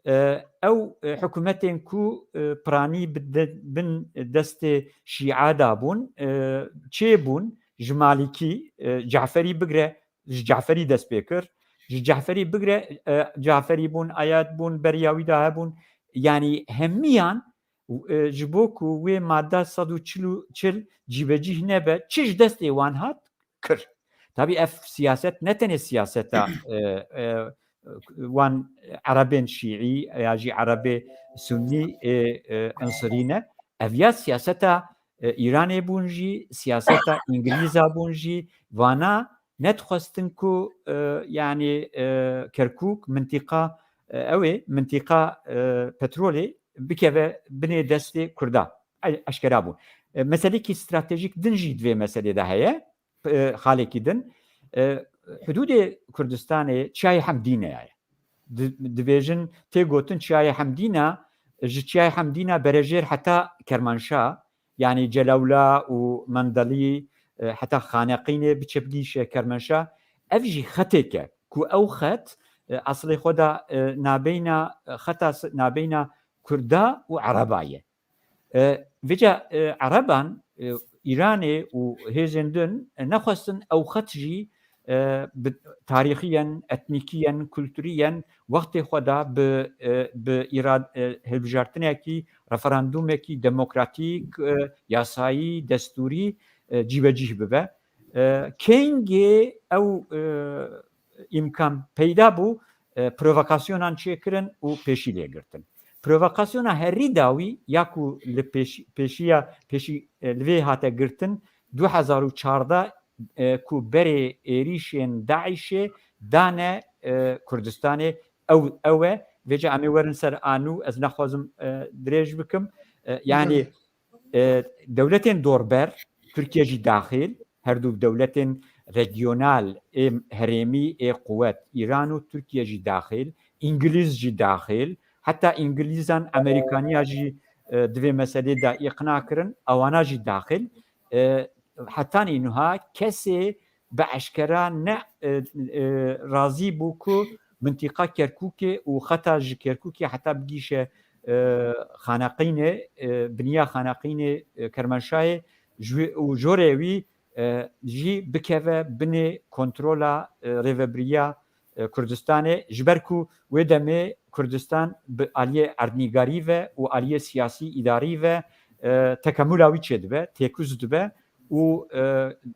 e, ew e, hikûmetên ku e, piranî bi de, bin destê Şîa da bûn, e, çê bûn, ji Malîkî, e, Caferî bigre, ji Caferî dest pê kir, ji Caferî bigre, e, Caferî bûn, Ayad bûn, beriya wî de hebûn. Yanî hemiyan e, ji bo ku wê madda sed û çil û çil cîbecîh nebe, çi ji destê wan hat, kir. Tabî ev siyaset ne tenê siyaseta e, e, wan erebên şîî ya jî erebê sunnî e, e, insirî ne. Ev ya siyaseta e, Îranê bûn jî, siyaseta Îngilîza bûn jî, vana nedixwestin ku e, yanî e, Kerkûk, mintîqa e, ew ê, mintîqa e, petrolê bikeve binê destê Kurda. E, eşkera bû. E, meselekî stratejîk din jî di vê meselê de heye. E, xalekî din. E, hudûdê Kurdistanê Çiyayê Hemdîne ye. Di- Dibêjin, tê gotin Çiyayê Hemdîna, ji Çiyayê Hemdîna berejêr heta Kermanşa, yanî Celewla û Mendelî, e, heta Xaneqînê biçe bigihîşe Kermanşa. Ev jî xetêk e ku ew xet e, eslê xwe de e, nabeyna e, xeta s- nabeyna Kurda û Ereba ye. E, vêca e, Ereban, e, Îranê û hêzên din e, nexwestin ew xet jî e, bi, tarîxiyen, etnîkiyen, kulturiyen wextê xwe da bi, e, bi îrad-, e, hilbijartinekî, referandûmekî demokratîk, e, yasayî, destûrî, e, cîbecîh bibe. E, kengê ew, e, îmkan peyda bû, e, provokasyonan çêkirin û pêşî lê girtin. Provokasyona herî dawî ya ku li pêşî, pêşiya, pêşî, e, li vê hate girtin, du hezar û çardeh, e, ku berê êrîşên DAIŞê dane, e, Kurdistanê, ew, ew e. Vêca em ê werin ser a nû, ez naxwazim, e, dirêj bikim. E, yanî, e, dewletên dorber, Tirkiye jî daxil, her du dewletên regional ê herêmî ê quwet, Îran û Tirkiye jî daxil, Îngilîz jî daxil, heta Îngilîzan Amerîkaniya jî, e, di vê meselê de îqna kirin, ewana jî daxil. E, hetanî nuha kesê bi eşkera ne, e, e, razî bû ku mintîqa Kerkûkê û xeta ji Kerkûkê heta bigîşe, e, Xaneqînê, e, biniya Xaneqînê, e, Kermanşahê ji wî û jorê wî, e, jî bikeve binê kontrola, e, rêvebiriya, e, Kurdistanê. Ji ber ku wê demê Kurdistan bi aliyê erdnîgarî ve û aliyê siyasî îdarî ve, e, tekemula wî çêdibe, têkuz dibe û, e,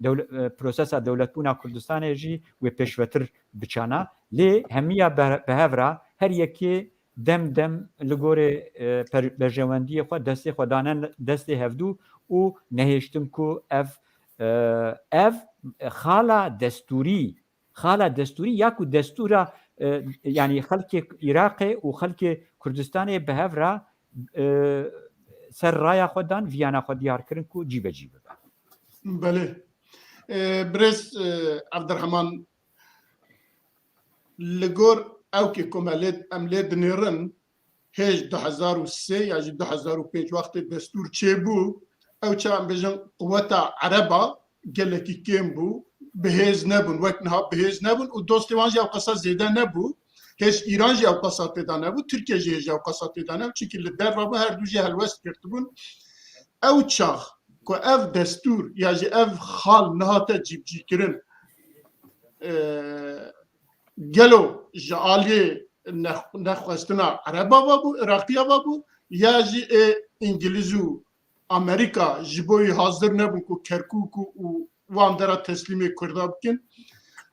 dewle-, e, prosesa dewletbûna Kurdistanê jî wê pêşvetir biçana. Lê hemiya be-, bi hev re her yekê dem dem li gorê, e, per-, berjewendiyê xwe destê xwe dane destê hevdû û nehêştin ku ev, e, ev xala destûrî, xala destûrî ya ku destûra, e, yanî xelkê Iraqê û xelkê Kurdistanê bi hev re, e, ser raya xwe dan, viyana xwe diyar kirin ku cîbecî bibe. Belê. E, birêz, e, Evdirheman, li gor ew ke ku me lê, em lê dinêrin, hêj du hezar û sê ya jî du hezar û pênc wextê destûr çêbû, ew çax em bêjin quweta ereba gelekî kêm bû, bi hêz nebûn, wek niha bi hêz nebûn û dostê wan jî ewqasa zêde nebû. Hêj Îran jî ewqasa tê de nebû, Tirkiye jî hêj ewqasa tê de nebû. Çimkî li derve bû, her du jî helwest girtibûn. Ew çax ku ev destûr ya jî ev xal nehate cîbicîkirin, e, gelo ji aliyê nex-, nexwestina Ereba ve bû, Iraqiya ve bû, ya jî ê Îngilîz û Amerîka ji bo wî hazir nebûn ku Kerkûk û, û wan dera teslîmê Kurda bikin.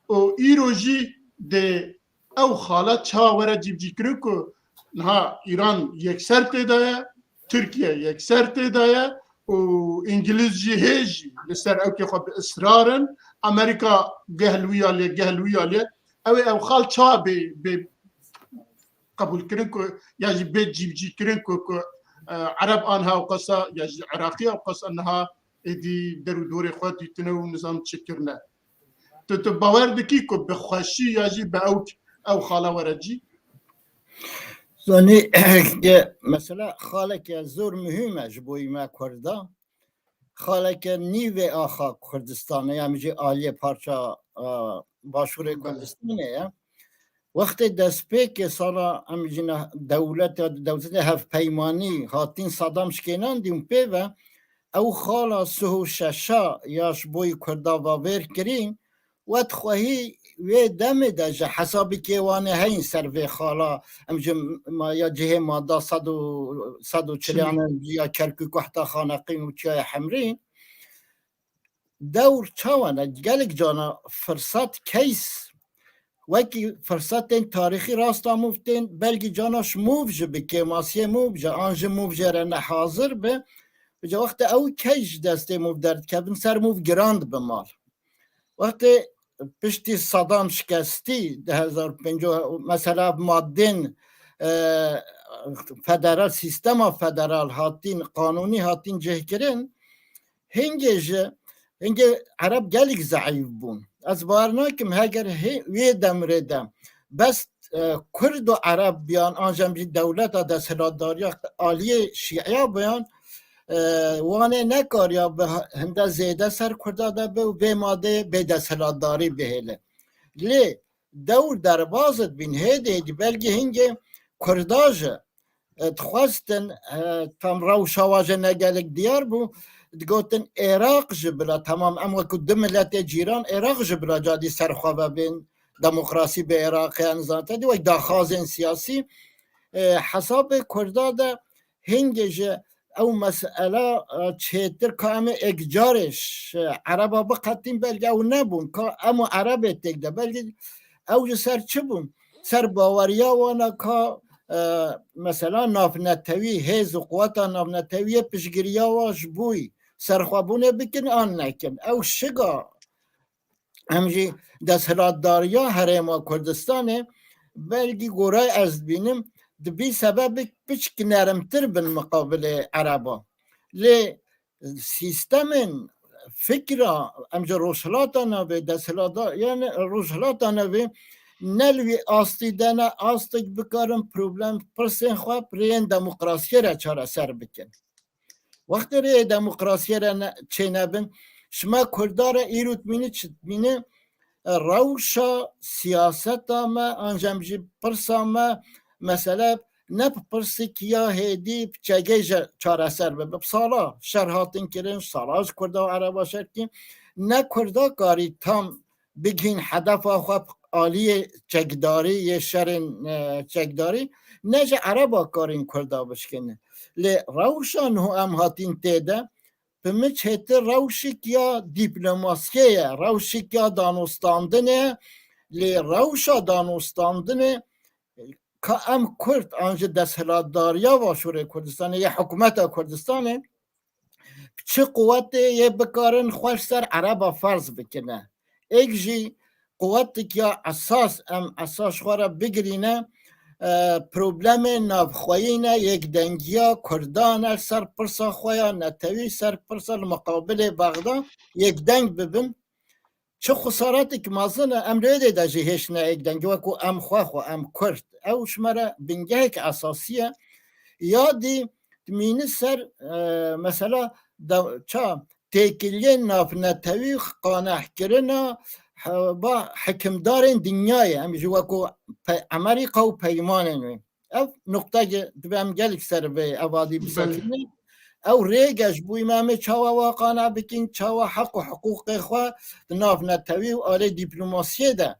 Û îro jî dê ew xala çawa were cîbicîkirin ku niha Îran yekser tê de ye, Tirkiye yekser tê de ye û Îngilîz jî hê jî li ser ewkê xwe bi israr in. Amerîka geh li wî ya lê, geh li wî ya lê. Ew ê ew xal çawa bê, bê qebûlkirin ku ya jî bê cîbicîkirin ku, ku, e, Ereb aniha ewqasa ya jî Iraqî ewqasa niha êdî der û dorê xwe dîtine û nizam çi kirine. Tu, tu bawer dikî ku bi xweşî ya jî bi ew, ew xala were cî? Zanî, ke mesela xaleke zor muhîm e ji bo me Kurda. Xaleke nîvê axa Kurdistanê, em jî aliyê parça, a, Başûrê Belê. Kurdistanê ye. Wextê destpêkê sala em jî ne dewleta, dewletê hevpeymanî hatîn Saddam şikênandî û pê ve ew xala sih û şeşa ya ji bo yî Kurda vavêr kirîn, wet xwehî wê demê de ji hesabî kê wan ê heyîn ser vê xala, em ji ma-, ya cihê mada sed û, sed û çil Çilî. Yan ya Kerkûk û heta Xaneqîn û Çiyayê Hemrî. Dewr çawa ne? Gelek cana firsat, case, wekî firsetên tarîxî rasta mûv tên, belkî cana ji mûv jî bi kêmasiyê mûv jî, an ji mûv jê re ne hazir be. Ji wextê ew case ji destê mûv derdikevin, ser mûv giran dibe mal. Wextê piştî Saddam şikestî, du hezar û pêncî, mesela madên, e, federal, sîstema federal hatîn, qanûnî hatîn cihkirin, hingê ji, hingê Ereb gelek zeîf bûn. Ez bawer nakim heger hê-, wê demrê de bes, e, Kurd û Ereb biyan, an jî em jî dewleta desthilatdariya aliyê Şîiya biyan, e, wan ê nekariya bi hinde zêde ser Kurda de be û vê madê bê desthilatdarî bihêle. Lê dewr derbaz dibîn, hêdî hêdî belkî hingê Kurda jî, e, dixwestin, e, tam rewşa wa jî ne gelek diyar bû, digotin Êraq ji bila, temam em wekû du miletê cîran, Êraq ji bila cadî ser xwe ve bên, demokrasî bi Êraqê, em zaten dî wek daxwazên siyasî, e, hesabê Kurda de hingê ji ew mesela, e, çêtir ka em ê êk carê ji Ereba biqetîn, belkî ew nebûn, ka em û Erebê têk de, belkî ew ji ser çi bûn? Ser baweriya wan e ka, e, mesela navnetewî, hêz û quweta navnetewî yê piştgiriya wan ji bo wî serxwebûnê bikin an nekin. Ew şiga em jî desthilatdariya Herêma Kurdistanê belkî gorayê ez dibînim, dibî sebebek piçk nermtir bin miqabilê Ereba. Lê sîstemên fikra em ji Rojhilata Navê, desthilata, yani Rojhilata Navê ne li wî astî de ne astek bikarin problem, pirsên xwe bi rêyên demokrasiyê re çareser bikin. Wextê rêyê demokrasiyê re ne, çênebin, ji me Kurda re îro dimîne çi dimîne, e, rewşa siyaseta me, an jî em jî pirsa me, mesele ne bi pirsek ya hêdî, bi çekê jî çareser bibe. Bi sala şer hatin kirin, sala ji Kurda û Ereba şer kirin. Ne Kurda karî tam bigihîn hedefa xwe aliyê çekdarî, yê şerên, e, çekdarî, ne jî Ereba karîn Kurda bişkînin. Lê rewşa niho em hatîn tê de, bi min çêtir rewşek ya dîplomasiyê ye, rewşek ya danûstandinê ye. Lê rewşa danûstandinê ka em Kurd an jî desthilatdariya Başûrê Kurdistanê ya hikûmeta Kurdistanê bi çi quwetê yê bikarin xwe ji ser Ereba ferz bikine. Êk jî quwetik ya esas, em esas xwe re bigirîne, e, problemê navxweyî ne, yekdengiya Kurdan e ser pirsa xwe ya netewî, ser pirsa li miqabilê Bexda yekdeng bibin. Çi xesaretek mezin e, em li êdê de jî hêşine yekdengî, wekû em xwe xwe, em Kurd. Ew ji me re bingehek esasî ye. Ya dî dimîne ser, e, mesela de, ça têkiliyên navnetewî, qanehkirina he-, ba hikimdarên dinyayê, em jî wekû pe-, Emerîka û peymanên wê. Ev nuqteke divê em gelek ser vê evadî bisekinin. Ew rêge ji bo me em ê çawa wa qane bikin, çawa heq û hiqûqê xwe di nav netewî û alê dîplomasiyê de,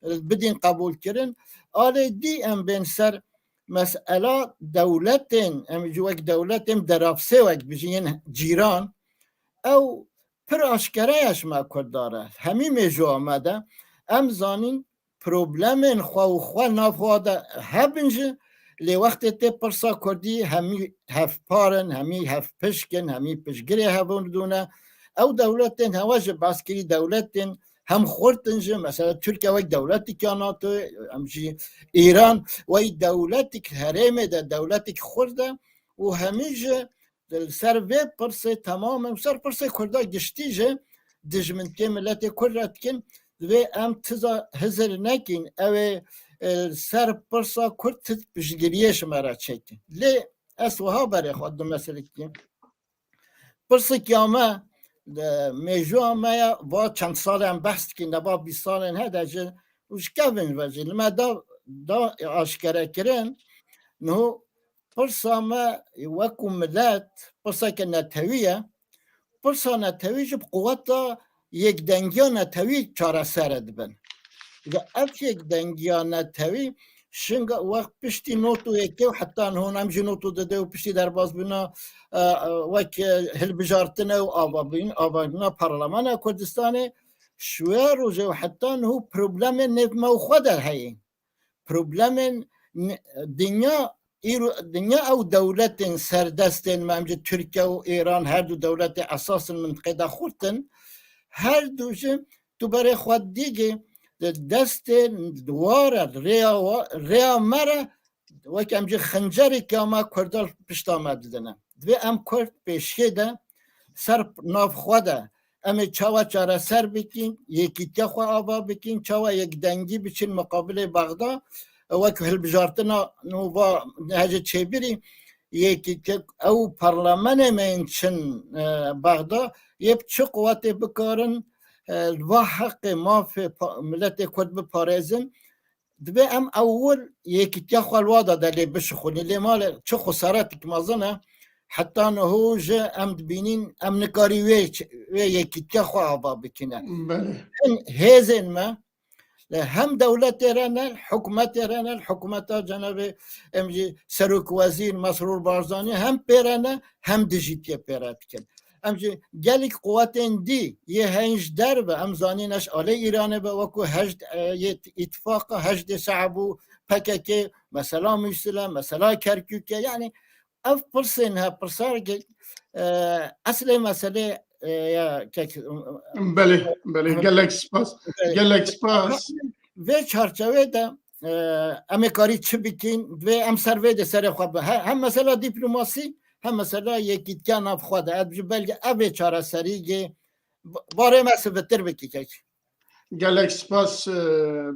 e, bidin qebûlkirin. Alê dî em bên ser mesela dewletên, em jî wek dewletên derafsê wek bijîn cîran, ew pir aşkere ye ji me Kurda re. Hemî mêjoya me de em zanîn problemên xwe û xwe nav xwe de hebin jî, lê wextê tê pirsa Kurdî hemî hevpar in, hemî hevpişk in, hemî piştgirê hev û dû ne. Ew dewletên hewa jî behs kirî dewletên hem xurt in jî, mesela Tirkiye wek dewletik ya NATO, em jî Îran wek dewletik herêmê de dewletik xurt e û hemî jî li ser vê pirsê temamen, ser pirsê Kurda giştî jî dijmintiyê miletê Kurd re dikin, divê em tiza hizir nekin, ew ê, e, ser pirsa Kurd ti piştgiriyê ji me re çêkin. Lê ez wiha berê xwe du meselekî. Pirsik ya me, e, mêjûya me ya va çend sal em behs dikin, neba bîst salên hede jî û ji kevin ve jî li me da, da aşkere kirin. Niho pirsa me wekû milet, pirseke netewî ye. Pirsa netewî jî bi quweta yekdengiya netewî çareser dibin. Ve ev yekdengiya netewî şinga wext piştî not û yekê û heta niho em jî not û didê û piştî derbasbûna, e, e, wek, e, hilbijartine û avabîn-, avabîna Parlamena Kurdistanê, ji wê rojê û heta niho problemên nêv me û xwe de heye. Problemên n-, dinya, îro, dinya ew dewletên serdestên me, em jî Tirkiye û Îran, her du dewletê esas in mintiqê de xurt in. Her du jî tu berê xwe digê di destê ware rêya wa-, rêya me re wek em jî xincerek ya me Kurda pişta me didine. Divê em Kurd pêşiyê de ser nav xwe de em ê çawa çareser bikin, yekîtiya xwe ava bikin, çawa yekdengî biçin miqabilê Bexda, wek hilbijartina nû va hece çêbirî, yekîtiya ew parlamenê me yên çin, e, Bexda, yê bi çi quwetê bikarin, e, li va heqê mafê pa-, miletê Kurd biparêzin, divê em ewil yekîtiya xwe li wa de lê bişixulin. Lê malê çi xesaretik mezin e, Heta niho jî em dibînin, em nikarî wê ç-, wê yekîtiya xwe ava bikine. Belê. Hin hêzên me, li hem dewletê re ne, hikûmetê re ne, hikûmeta cenabê em jî Serok Wezîr Mesrûr Barzanî hem pê re ne, hem dijîtiyê pê re dikin. Em jî gelek quwetên dî yê heyîn ji derve, em zanîn, ji alê Îranê be, wekû heşd, e, yê îtifaqa heşdê şe'b û P K K, mesela Mûsile, mesela Kerkûkê, yanî ev pirsên he, pirsarkê, e, eslê meselê, e, ya kek, Belê, belê. Gelek spas. Gelek spas. Vê çarçewê de, e, em ê karî çi bikin, divê em ser vê de serê xwe bi-, he-, hem mesela dîplomasî, hem mesela yekîtiya nav xwe de. Ez ji belge ev ê çareserî gê, ba-, barê me sivitir bikî kek. Gelek spas, e,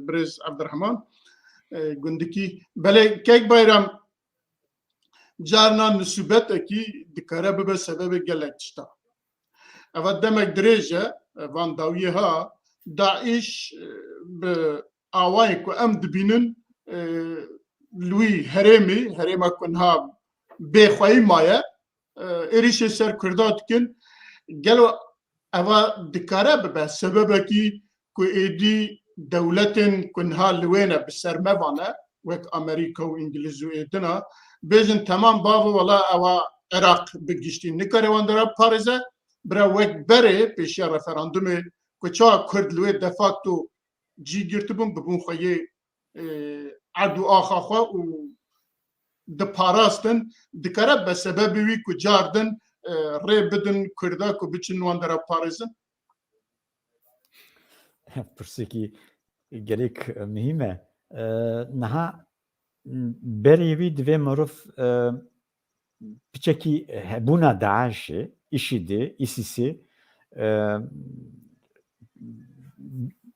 birêz Evdirehman, e, Gundikî. Belê, kek Bayram, carna nisûbetekî dikare bibe sebebê gelek tişta. Eva demek dirêj e, e, van dawiyê ha, DAIŞ, e, bi awayê ku em dibînin, e, li wî herêmî, herêma ku niha bêxweyî maye, e, êrîşê ser Kurda dikin. Gelo eva dikare bibe sebebekî ku êdî dewletên ku niha li wê ne bi ser me vane, wek Amerîka û Îngiliz û êdina, bêjin, temam bavo, wela ewa Iraq bi giştî nikare wan dera parêze, bira wek berê pêşiya referandumê ku çawa Kurd li wê de facto cî girtibûn, bibûn xwe yê, e, erd û axa xwe û diparastin, dikare be sebebê wî ku car din, e, rê bidin Kurda ku biçin wan dera parêzin? Pirsekî gelek muhîm e. E, niha berê wî divê mirov, e, piçekî hebûna DAIŞê, IŞÎDê, ISISê, e,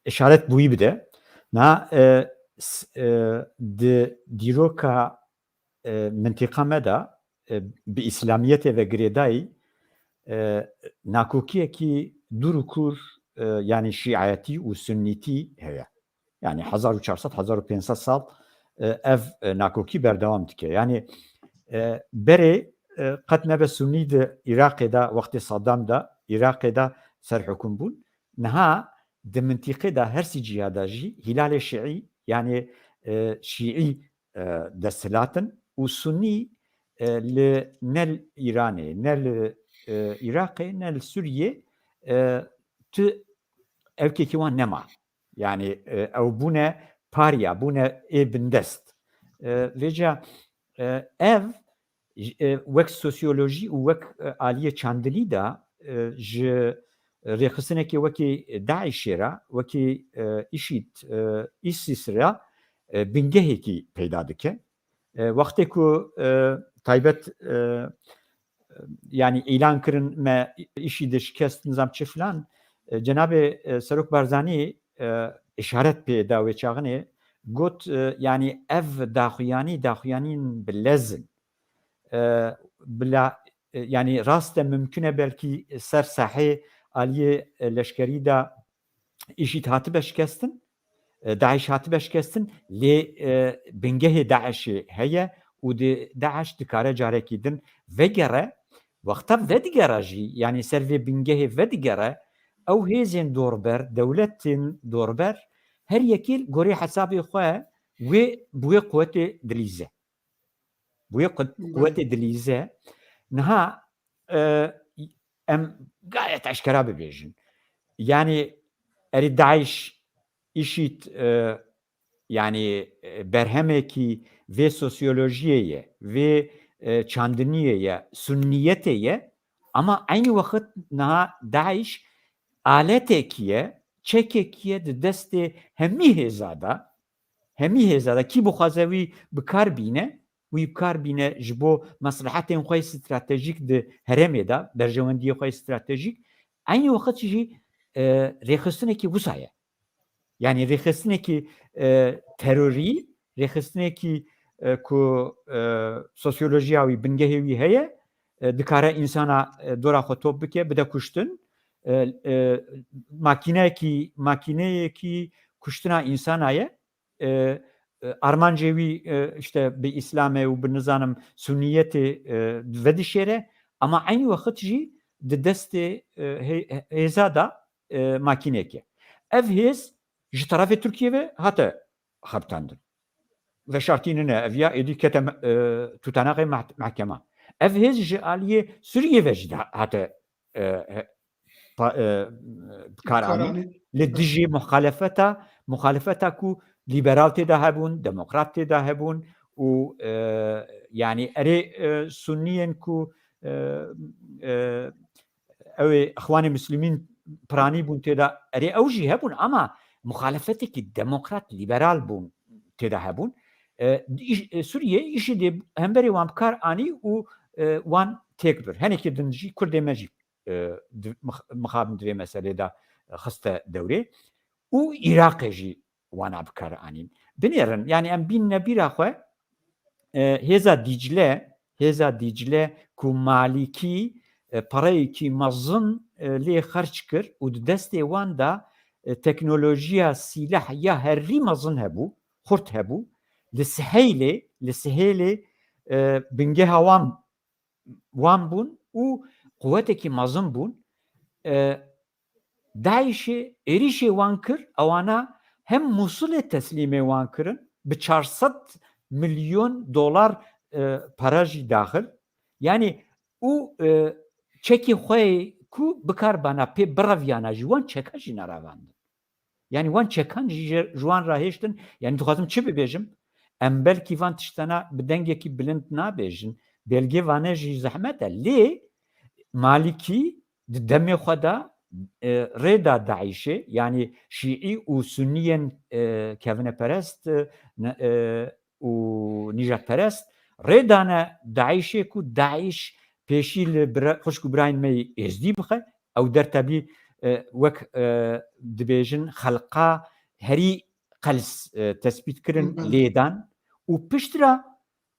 işaret bi wî bide. Niha, e, s-, e, di dîroka, e, mintîqa me de, e, bi îslamiyetê ve girêdayî, e, nakokiyekî dûr û kûr, e, yanî şîetî û sunnîtî heye. Yanî hezar û çar sed, hezar û pênc sed sal, e, ev, e, nakokî berdewam dike. Yanî, e, berê, e, qet nebe Sunnî di Iraqê de, wextê Saddam de, Iraqê de serhikûm bûn. Niha di mintîqê de her sî ciya de jî hîlalê şiî, yanî, e, şiî, e, desthilat in û Sunnî, e, li ne li Îranê, ne li, e, Iraqê, ne li Sûriyê, e, tu ewkekî wan nema. Yanî, e, ew bûne parya, bûne ê bindest. E, vêca, e, ev, e, wek sosyolojî û wek, e, aliyê çandinî de, e, ji rêxistinekê wekî DAIŞê re, wekî, e, IŞÎD, e, ISIS re, e, bingehekî peyda dike. E, wextê ku, e, taybet, e, yanî îlan kirin me îşî de şikest nizam çi filan, e, cenabê, e, Serok Barzanî, e, îşaret pê da wê çaxinê, got, e, yanî ev daxuyanî, daxuyanîn bi lez in. E, bila, e, yanî rast e, mimkun e belkî ser sahê aliyê, e, leşkerî de IŞÎD hatibe şikestin, e, DAIŞ hatibe şikestin, lê, e, bingehê DAIŞê heye û di DAIŞ dikare carekî din vegere, wexta vedigere jî, yanî ser vê bingehê vedigere, ew hêzên dorber, dewletên dorber, her yekê gorê hesabê xwe wê, bi wê quwetê dilîze. Bi wê qu-, Belê. quwetê dilîze. Niha, e, em gayet eşkera bibêjin. Yanî erê DAIŞ, IŞÎD, e, yanî, e, berhemekî vê sosyolojiyê ye, vê, e, çandiniyê ye, sunniyetê ye, ama eynî wext niha DAIŞ aletekî ye, çekekî ye di destê hemî hêza de, hemî hêza de kî bixwaze wî bi kar bîne, wî bi kar bîne ji bo meslehetên xwe yê stratejîk di herêmê de, berjewendiyê xwe yê stratejîk, eynî wext jî, e, rêxistinekî wisa ye. Yanî rêxistinekî, e, terorî, rêxistinekî, e, ku, e, sosyolojiya wî, bingehê wî heye, e, dikare însana, e, dora xwe top bike, bide kuştin. E, e, makîneyekî, makîneyekî kuştina însana ye. E, e, armancê wî, e, işte bi Îslamê û bi nizanim Sunniyetê, e, vedişêre, ama eynî wexit jî di destê, e, hê-, hêza de, e, makînekê. Ev hêz ji terefê Tirkiyê ve hate xebitandin. Veşartî nine ev ya, êdî kete me-, e, tutanaxê meh-, mehkema. Ev hêz ji aliyê Sûriyê ve jî de hate, e, he-, pa-, e, bi kar anî. Li dijî muxalefeta, muxalefeta ku lîberal tê de hebûn, demokrat tê de hebûn û, e, yanî erê, e, sunniyên ku, e, e, ew ê Ixwanê Muslimîn piranî bûn tê de, erê ew jî hebûn ama muxalefetekî demokrat, lîberal bûn tê de hebûn. E, îş-, e, Sûriye îşî dê hemberê wan bi kar anî û, e, wan têk bir. Henekê din jî Kurdê me jî, e, di-, mix-, mixabin di vê meselê de xiste dewrê. Û Iraqê jî wana bi kar anîn. Binêrin, yanî em bînine bîra xwe, e, hêza Dîcle, hêza Dîcle ku Malîkî, e, pereyekî mezin, e, lê xerc kir û di destê wan de, e, teknolojiya sîleh ya herî mezin hebû, xurt hebû. Li Siheylê, li Siheylê, e, bingeha wan wan bûn û quwetekî mezin bûn. E, DAIŞê êrîşê wan kir, ewana hem Mûsilê teslîmê wan kirin, bi çar sed milyon dolar, e, para jî daxil. Yanî û, e, çekê xwe yê ku bikarbana pê bireviyana jî wan çeka jî nerevandin. Yanî wan çekan jî ji, ji wan rahêştin. Yanî dixwazim çi bibêjim? Em belkî van tiştana bi dengekî bilind nabêjin. Belgê vane jî zehmet e. Lê Malîkî di demê xwe de, e, rê da DAIŞê, yanî Şîî û Sunniyên, e, kevineperest, e, ne-, e, û nîjadperest rê dane DAIŞê ku DAIŞ pêşî li bira-, xwişk û birayên me yê Êzdî bixe. Ew der tebî, e, wek, e, dibêjin xelqa herî qels, e, tespît kirin, Belê. lê dan û piştre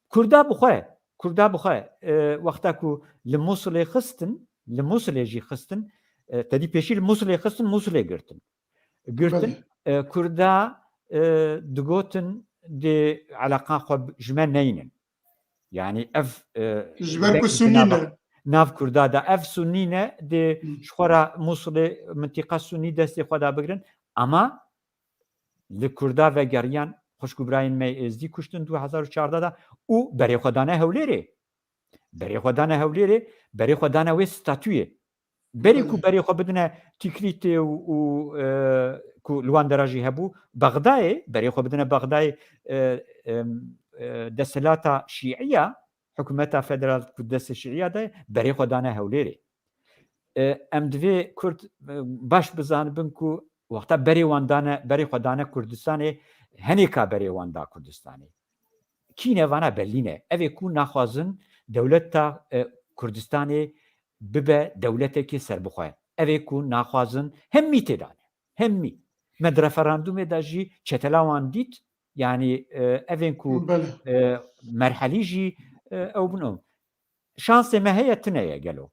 Kurda bi xwe, Kurda bi xwe, e, wexta ku li Mûsilê xistin, li Mûsilê jî xistin, e, tedî pêşî li Mûsilê xistin, Mûsilê girtin. Girtin, Belê. e, Kurda, e, digotin dê eleqan xwe bi-, ji me neynin. Yanî ev, e, Ji ber ku deng Sunnî di nav, ne. nav Kurda de ev Sunnî ne, dê Hı. ji xwe re Mûsilê mintiqa Sunnî destê xwe de bigirin. Ama li Kurda vegeriyan, xwişk û birayên me yê Êzdî kuştin du hezar û çardeh de û berê xwe dane Hewlêrê. Berê xwe dane Hewlêrê, berê xwe dane wê statuyê. Berê ku Belê. berê xwe bidine Tîkrîtê û, û, e, ku li wan dera jî hebû, Bexdayê, berê xwe bidine Bexdayê, e, em, e, desthilata Şîiya, hikûmeta federal ku destê Şîiya de, berê xwe dane Hewlêrê. E, em divê Kurd, e, baş bizanibin ku wexta berê wan dane, berê xwe dane Kurdistanê, henêka berê wan da Kurdistanê. Kî ne vana belî ne. Ev ê ku naxwazin dewleta, e, Kurdistanê bibe dewletekê serbixwe. Ev ê ku naxwazin hemî tê de ne. Hemî. Me di referandumê de jî çetela wan dît. Yanî, e, ev ên ku, Belê. e, merhelî jî, e, ew bin o. Şansê me heye, tune ye gelo.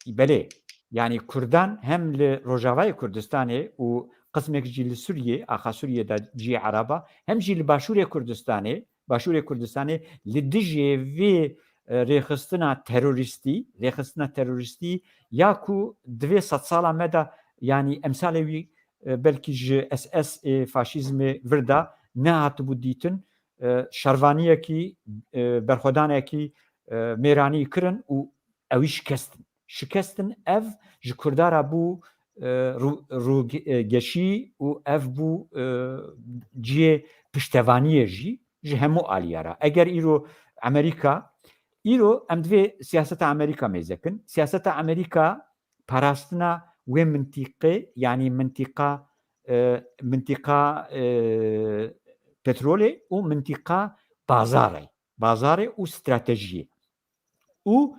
Belê, yanî Kurdan hem li Rojavayê Kurdistanê û qismek jî li Sûriyê, axa Sûriyê de cihê Eraba, hem jî li Başûrê Kurdistanê, Başûrê Kurdistanê li dijê vê, e, rêxistina terorîstî, rêxistina terorîstî ya ku di vê sedsala me de, yanî emsalê wî, e, belkî ji S S ê faşîzmê vir de nehatibû dîtin, e, şervaniyekî, e, berxwedanekî, e, mêranî kirin û ewî şikestin. Şikestin ev ji Kurda re bû, e, rû-, rû-, e, geşî û ev bû, e, cihê piştevaniyê jî ji hemû aliya re. Eger îro Amerîka, îro em divê siyaseta Amerîka mêze kin. Siyaseta Amerîka parastina wê mintîqê, yanî mintîqa, e, mintîqa, e, petrolê û mintîqa bazarê, bazarê û stratejiyê. Û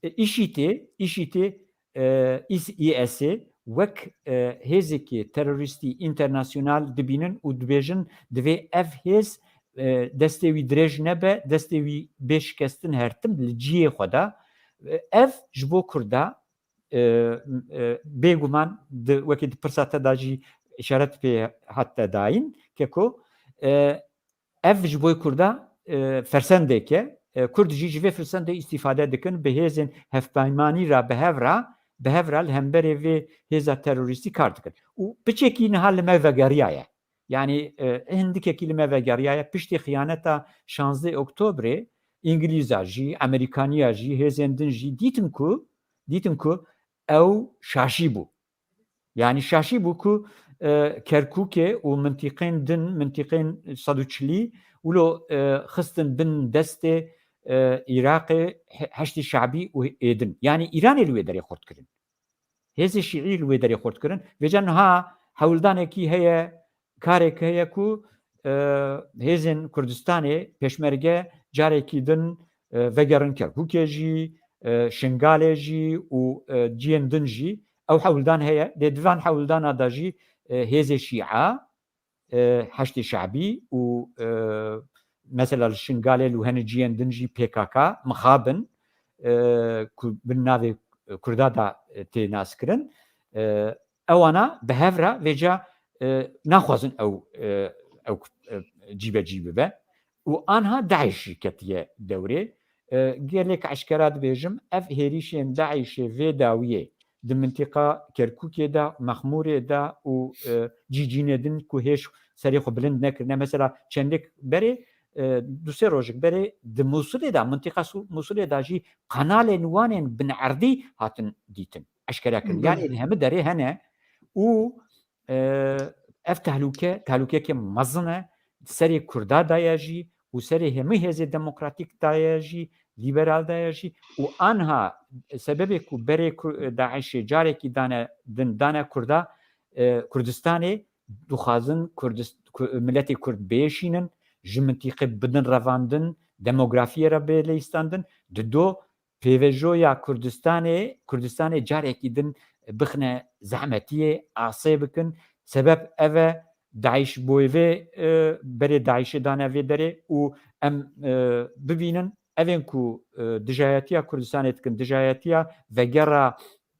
îşîtê, îşîtê, e, îs-, î S ê wek, e, hêzekê terorîstî înternasyonal dibînin û dibêjin, divê ev hêz, e, destê wî dirêj nebe, destê wî bê şikestin her tim li cihê xwe de. E, ev ji bo Kurda, e, e, bêguman di, wekî di pirsa te de jî îşaret pê hate dayîn, keko, e, Ev ji bo Kurda, e, fersendek e. E, Kurd jî ji vê fersendê îstîfade dikin, bi hêzên hevpeymanî re bi hev re, bi hev re li hemberê vê hêza terorîstî kar dikin. Û piçekî niha li me vegeriyaye. Yanî, e, hindikekî li me vegeriyaye. Piştî xiyaneta şazdeh Oktobrê, Îngilîza jî, Amerîkaniya jî, hêzên din jî dîtin ku, dîtin ku ew şaşî bû. Yanî şaşî bû ku, e, Kerkûkê û mintîqên din, mintîqên sed û çilî wilo, e, xistin bin destê, e, Iraqê he-, Heşdî Şabî û êdin. Yanî Îranê li wê derê xurt kirin. Hêzê Şîî li wê derê xurt kirin. Vêca niha hewldanekî heye, karek heye ku, e, hêzên Kurdistanê pêşmerge carekî din, e, vegerin Kerkûkê jî, e, Şingalê jî û, e, ciyên din jî ew hewldan heye. Lê di van hewldana de jî, e, hêzê Şîa, e, Heşdê Şabî û, e, mesela li Şingalê li hene ciyên din jî P K K mixabin, e, ku bin navê Kurda da, e, tê naskirin. E, ewana bi hev re vêca, e, naxwazin ew, e, ew, e, cîbecî bibe. Û anha DAIŞ jî ketiye dewrê. E, gelek eşkera dibêjim, ev hêrîşên DAIŞê vê dawiyê di mintiqa Kerkûkê de, Mexmûrê de û, e, cî cînê din ku hêj serê xwe bilind nekirine. Mesela çendek berê, e, du sê rojek berê di Mûsilê de, mintiqa Su-, Mûsilê de jî kanalên wan ên bin erdî hatin dîtin, eşkere kirin. Belê. Yanî li hemî derê hene û, e, ev tehlûke, tehlûkeke mezin e, serê Kurda daye jî û serê hemî hêzê demokratîk daye jî, lîberal daye jî û anha sebebê ku berê Ku-, DAIŞê carekî dane din, dane Kurda, e, Kurdistanê, dixwazin Kurdist-, Ku-, miletê Kurd bêşînin, ji mintîqê bidin revandin, demografiyê re bê leyîstandin, di do pêvejoya Kurdistanê, Kurdistanê carekî din bixine zehmetiyê, asê bikin. Sebeb ev e, DAIŞ boyê vê, e, berê DAIŞê dane vê derê û em, e, bibînin, evên ku, e, dijayetiya Kurdistanê dikin, dijayetiya vegera,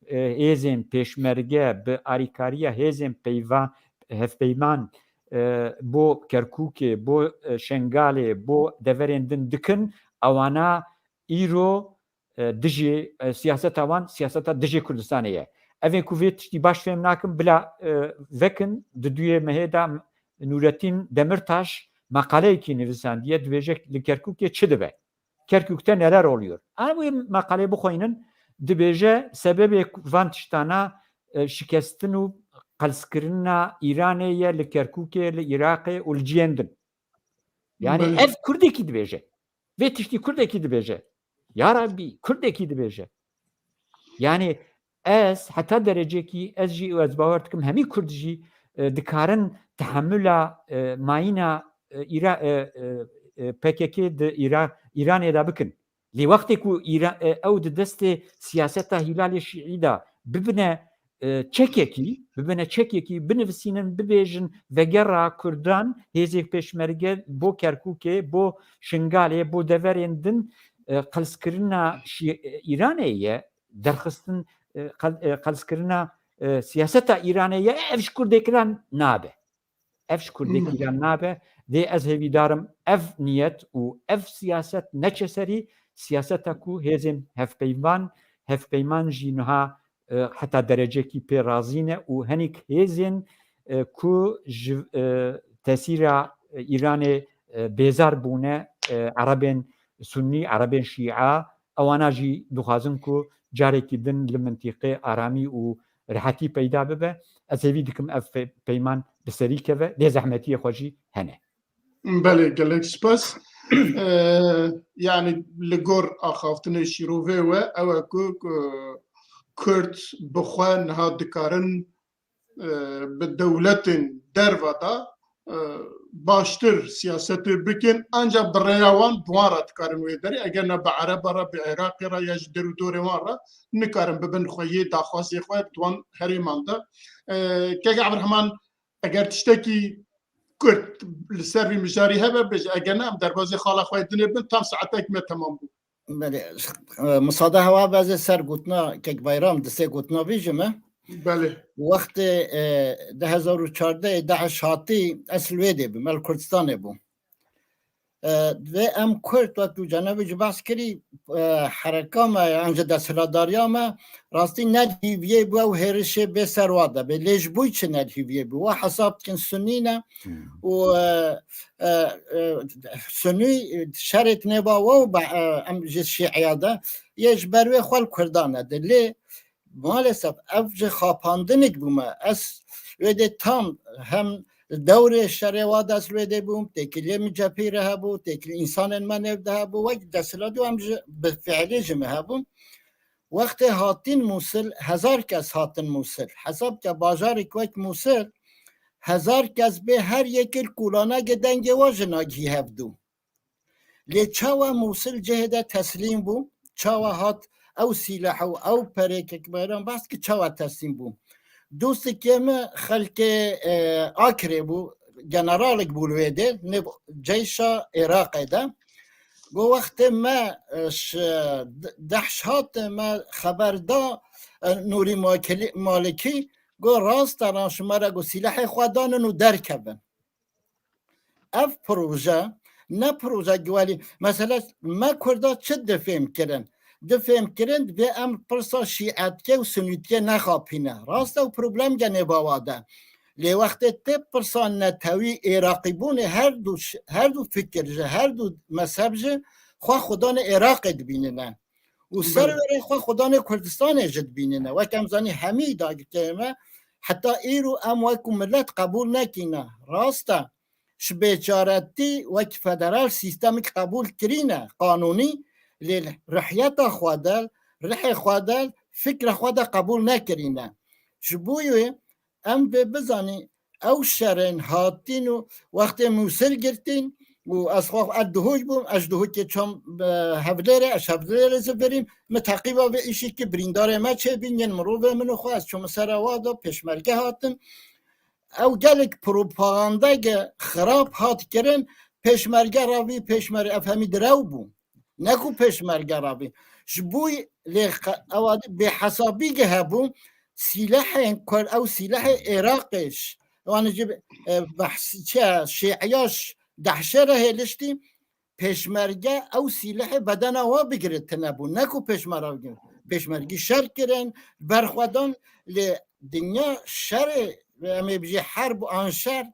e, hêzên pêşmerge bi arîkariya hêzên peyva-, hevpeyman, e, bo Kerkûkê, bo, e, Şengalê, bo deverên din dikin, ewana îro, e, dijî, e, siyaseta wan, siyaseta dijî Kurdistanê ye. Evên ku vê tiştî baş fêm nakin, bila, e, vekin, di duyê mehê de Nûretîn Demirtaş meqaleyekî nivîsandiye, dibêje li Kerkûkê çi dibe? Kerkûk'te neler oluyor? Em wê meqaleyê bixwînin, dibêje sebebê van tiştana, e, şikestin û qelskirina Îranê ye li Kerkûkê, li Iraqê û li ciyên din. Yani Belê. Ev Kurdekî dibêje. Vê tiştî Kurdekî dibêje. Ya Rabbî, Kurdekî dibêje. Yani ez heta derecekî, ez jî û ez bawer dikim, hemî Kurd jî, e, dikarin tehemula, e, mayîna, e, îra-, e, e, e, P K K di îra-, Îranê de bikin. Lê wextê ku Îra-, e, ew di destê siyaseta Hîlalê Şîî de bibine, e, çekekî, bibine çekekî, binivîsînin, bibêjin, vegera Kurdan, hêzê pêşmerge bo Kerkûkê, bo Şingalê, bo deverên din, e, qelskirina Şî-, e, Îranê ye, derxistin, e, qel-, e, qelskirina, e, siyaseta Îranê ye, ev ji Kurdekî re nabe. Ev ji Kurdekî re nabe. Dê ez hêvîdar im ev niyet û ev siyaset neçe serî, siyaseta ku hêzên hevpeyman, hevpeyman jî niha, e, heta derecekî pê razî ne û henîk hêzên, e, ku ji, e, tesîra, e, Îranê, e, bêzar bûne, e, Erebên Sunnî, Erebên Şîa, ewana jî dixwazin ku carekî din li mintîqê aramî û rihetî peyda bibe. Ez hêvî dikim ev pe-, peyman bi serî keve, lê zehmetiyê xwe jî hene. Belê, gelek spas. Ee, yani li gor axaftinê şîrovê we ew e ku, ku Kurd bi xwe niha dikarin e, bi dewletên derve de, e, baştir siyasetê bikin, ancak bi rêya wan, bi wan re dikarin wê derê. Eger ne bi Ereba re, bi Iraqê re ya ji der û dorê wan re nikarin bibin xweyê daxwazê xwe di wan herêman de. E, Kek Ebdurehman, eger tiştekî kurt li ser vî mijarî hebe, bêje, eger ne, em derbazê xala xwe yê dinê bin, tam saetek me temam bû. Belê, e, misade hewa be ez ê ser gotina Kek Bayram, di sê gotina bîjime. Belê. Wextê, e, du hezar û çardeh DAIŞ hatî, ez li wê dê bûm, ez li Kurdistanê bûm. E, vê em Kurd, wek tu cenabê jî behs kirî, e, hereka me, yan jî desthilatdariya me, rastî ne li hîviyê bû ew hêrişê bê ser wa de bê. Lê ji bo çi ne li hîviyê bû? Wa hesab dikin Sunnî ne û, e, e, e, Sunnî şerê di nêva wa û be-, e, em ji Şîiya de yê ji ber wê xwe li Kurdan e de. Lê maalesef ev ji xapandinik bûme. Ez wê dê tam hem dewrê şerê wa de ez wê dê bûm, têkiliyê min cephî re hebû, têkilî însanên me nêv de hebû, wek desthilatî em ji bi fiilî ji me hebûn. Wextê hatîn Mûsil, hezar kes hatin Mûsil. Hesab ke bajarek wek Mûsil, hezar kes bê her yekê li kulanekê dengê wa ji nagihî hevdû. Lê çawa Mûsil cihê de teslîm bû? Çawa hat ew sîleh û ew perê ke Bayram behs kir çawa teslîm bû? Dostekê me xelkê, e, Akrê bû, generalek bû li wê dê, nêv ceyşa Iraqê de. Got wextê me, e, ş-, d-, dehş hat me xeber da, e, Nûrî Makilî-, Malikî, got rast e, şima re got sîlehê xwe danin û derkevin. Ev proje ne proje giwelî. Mesela me Kurda çi difêm kirin? Difêm kirin, divê em pirsa şîetiyê û sunîtiyê nexapîne. Rast e, ew problem genê bawa de. Lê wextê tê pirsa netewî, êraqîbûnê her du ş-, her du fikir ji, her du mezheb ji xwe xudanê Êraqê dibînine. Û ser Belê. Wêrê xwe xudanê Kurdistanê ji dibînine. Wek em zanî hemî dagirkerê me heta îro em wekû milet qebûl nekîne. Rast e. Ji bêçaretî wek federal sîstemik qebûl kirîne, qanûnî, lê rihiyeta xwe de, rihê xwe de, fikra xwe de qebûl nekirîne. Ji bo wê em vê bizanî, ew şerên hatîn û wextê Mûsil girtîn û ez xwe, ez Duhok bûm, ez ji Duhokê çûm, e, Hevlêrê, ez Hevlêrê zivirîm, min teqîba vê îşî kir, birîndarê me çêbîn, yên mirovê min û xwe, ez çûm sera wa de, pêşmerge hatin. Ew gelek propagandeke xirab hat kirin, pêşmerge ravî, pêşmer-, ev hemî direw bû. Ne ku pêşmerge ravî. Ji bo lê xe-, ew bêhesabî ge hebû, sîlehên ku ew sîlehê Êraqê ş-, wan jî, e, behs-, çi, şîiya ş-, dehşê re hêliştî, pêşmerge ew sîlehê bedena wa bigire tune bû, ne ku pêşmera bigire. Pêşmergî şer kirin, berxwedan, lê dinya şerê, em ê bijî herb an şer,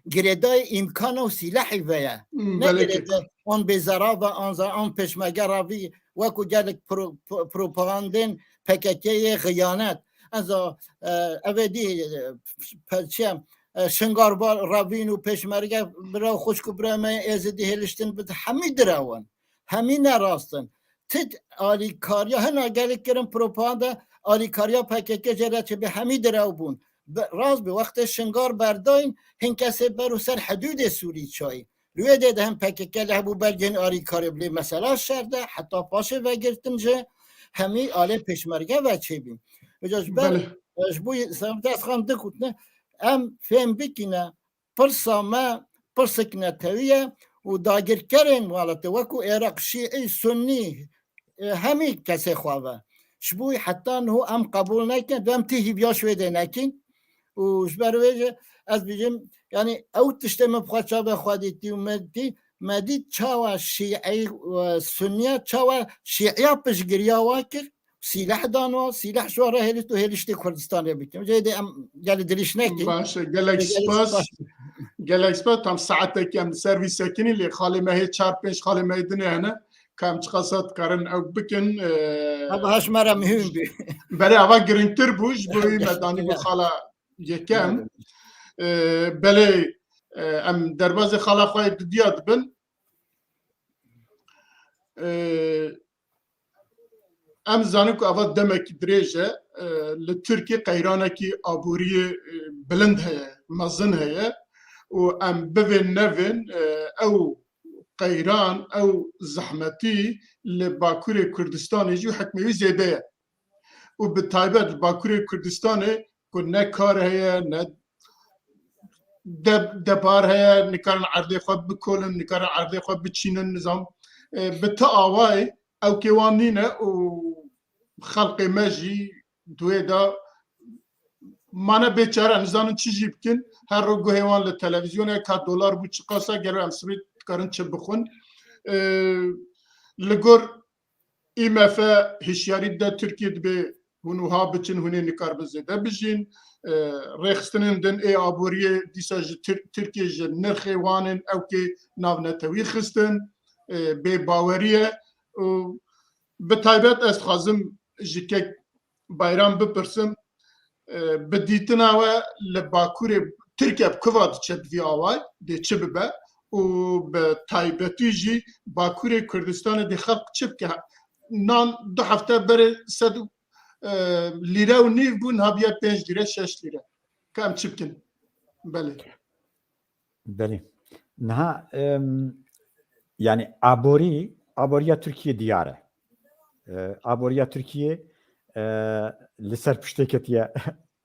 girêdayê îmkana û sîlehî ve ye. Hmm, Ne belê ki. Girêdayê an bêzera ve, an za-, an pêşmerge ravî, wekû gelek pro-, pro-, propagandên P K K'yê xiyanet. Ez a, e, ev ê dî, e, pe-, çi ye, e, Şingar va-, ravîn û pêşmerge bira xwişk û bira me Êzidî hêliştin bi hemî direwin. Hemî ne rast in. Ti alîkariya hina gelek kirin propaganda, alîkariya P K K jê re çêbî, hemî direw bûn. Bi-, rast bi wextê Şingar berdayîn, hin kesê ber û ser hidûdê Sûrî çayî. Li wê dê de hem P K K lê hebû belgên alîkarî bilê mesela şer de, heta paşê vegirtin jî hemî alê pêşmerge ve çêbîn. Vêca ji ber, Belê. e, ji bo Serdaş Xan dikutine, em fêm bikine, pirsa me pirsek netewî ye û dagirkerên welatê wekû Êraq, Şîî, Sunnî, e, hemî kesê xwe ve. Ji bo heta niho em qebûl nekin, em tê hîviya ji wê dê nekin. Û ji ber wê jî ez bijim, yanî ew tiştê min bi xwe çavê xwe dîtî û me dî, me dît çawa Şîî, e, Sunniya, çawa Şîiya piştgiriya wa kir, sîleh dan wa, sîleh ji wa re hêlişt û hêliştê Kurdistanê bikin. Cê dê em gelî dirîş nekin. Baş e, gelek Gelî spas. spas. Gelek spas, tam saetekî em li ser vî sekinî, lê xalê me hê çar pênc xalê me yê dinê hene, ka em çiqasa dikarin ew bikin, e, Ev haş me re muhim bî. Belê, ava giringtir bû, ji bo wî me danî bû Ya. xala yekem. Ya. E, belê, e, em derbazê xala xwe yê didiya dibin. E, em zanin ku ava demekî dirêj e, e, li Tirkî qeyranekî aboriyê, e, bilind heye, mezin heye û em bivên nevên, e, ew qeyran, ew zehmetî li Bakurê Kurdistanê jî hikmê wî zêde ye. Û bi taybet li Bakurê Kurdistanê ku ne kar heye, ne de-, depar heye, nikarin erdê xwe bikolin, nikarin erdê xwe biçînin, nizam, e, bi ti awayê ew kê wan nîne û xelqê me jî di wê de mane bêçare, nizanin çi jî bikin. Her roj guhê wan li televîzyonê, ka dolar bû çiqas e, gelo em sibê karin çi bixwin. E, li gor I M F hişyarî de Tirkiye dibê hûn wiha biçin, hûn ê nikaribin zêde bijîn. E, rêxistinên din ê aboriyê dîsa ji Tir-, Tirkiye ji nirxê wan ên ewkê navnetewî xistin. E, bêbawerî ye. Û bi taybet ez dixwazim ji kek Bayram bipirsim, e, bi dîtina we li Bakurê Tirkiye bi kuva diçe di vî awayî dê çi bibe û bi taybetî jî Bakurê Kurdistanê dê xelk çi bike? Nan du hefte berê sed, e, lîre û nîv bû, niha bûye pênc lîre, şeş lîre. Ka em çi bikin? Belê. Belê. Niha, em, yani aborî, aboriya Tirkiye diyar e. E, aboriya Tirkiye, e, li ser piştê ketiye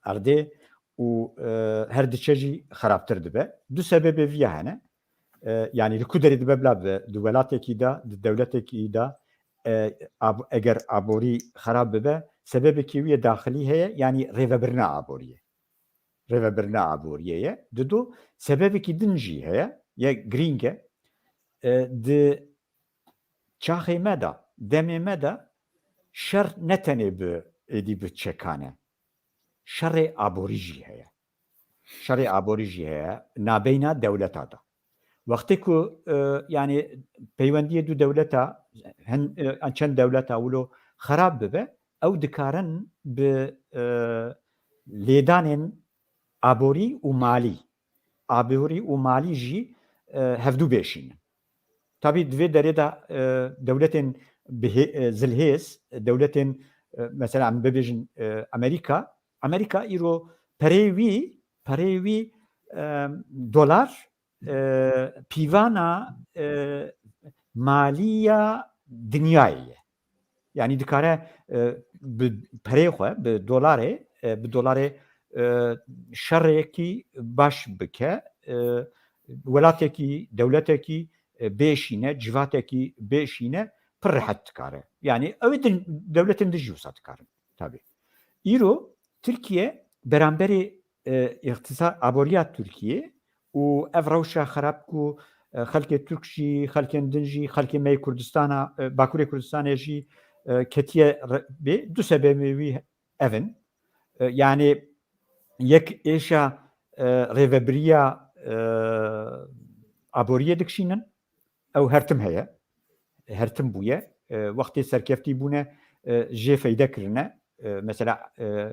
erdê û, e, her diçe jî xerabtir dibe. Du sebebê viya hene. E, yani li ku derê dibe bila bibe, di welatekî de, di dewletekî de, e, ab-, eger aborî xerab bibe, sebebekî wî yê daxilî heye, yani rêvebirina aboriyê. Rêvebirina aboriyê ye. Dido sebebekî din jî heye, ye girîng e. E, di çaxê me de, demê me de şer ne tenê bi êdî bi çekan e. Şerê aborî jî heye. Şerê aborî jî heye, nabeyna dewleta de. Wextê ku, e, yani peywendiyê du dewleta, hin-, e, çend dewleta wilo xerab bibe, ew dikarin bi, e, lêdanên aborî û malî, aborî û malî jî, e, hevdû bêşînin. Tabî di vê derê de, e, dewletên bihê-, e, zilhêz, dewletên, e, mesela em bibêjin, e, Amerîka, Amerîka îro perê wî, perê wî, e, dolar, e, pîvana, e, maliya dinyayê ye. Yani dikare, e, bi perê xwe, bi dolarê, e, bi dolarê, e, şerekî baş bike, e, welatekî, dewletekî, e, bêşîne, civatekî bêşîne, pir rehet dikare. Yani ew ê din, dewletên din jî wisa dikarin. Tabi. Îro Tirkiye beramberê, e, îqtisa-, aboriya Tirkiye û ev rewşa xerab ku, e, xelkê Tirk jî, xelkên din jî, xelkê me yê Kurdistana, e, Bakurê Kurdistanê jî, e, ketiye re-, bê, du sebebê wî ev in. E, yani yek êşa, e, rêvebiriya, e, aboriyê dikişînin, ew her tim heye. Her tim bûye. E, wextê serkeftî bûne, e, jê feyde kirine. E, mesela, e,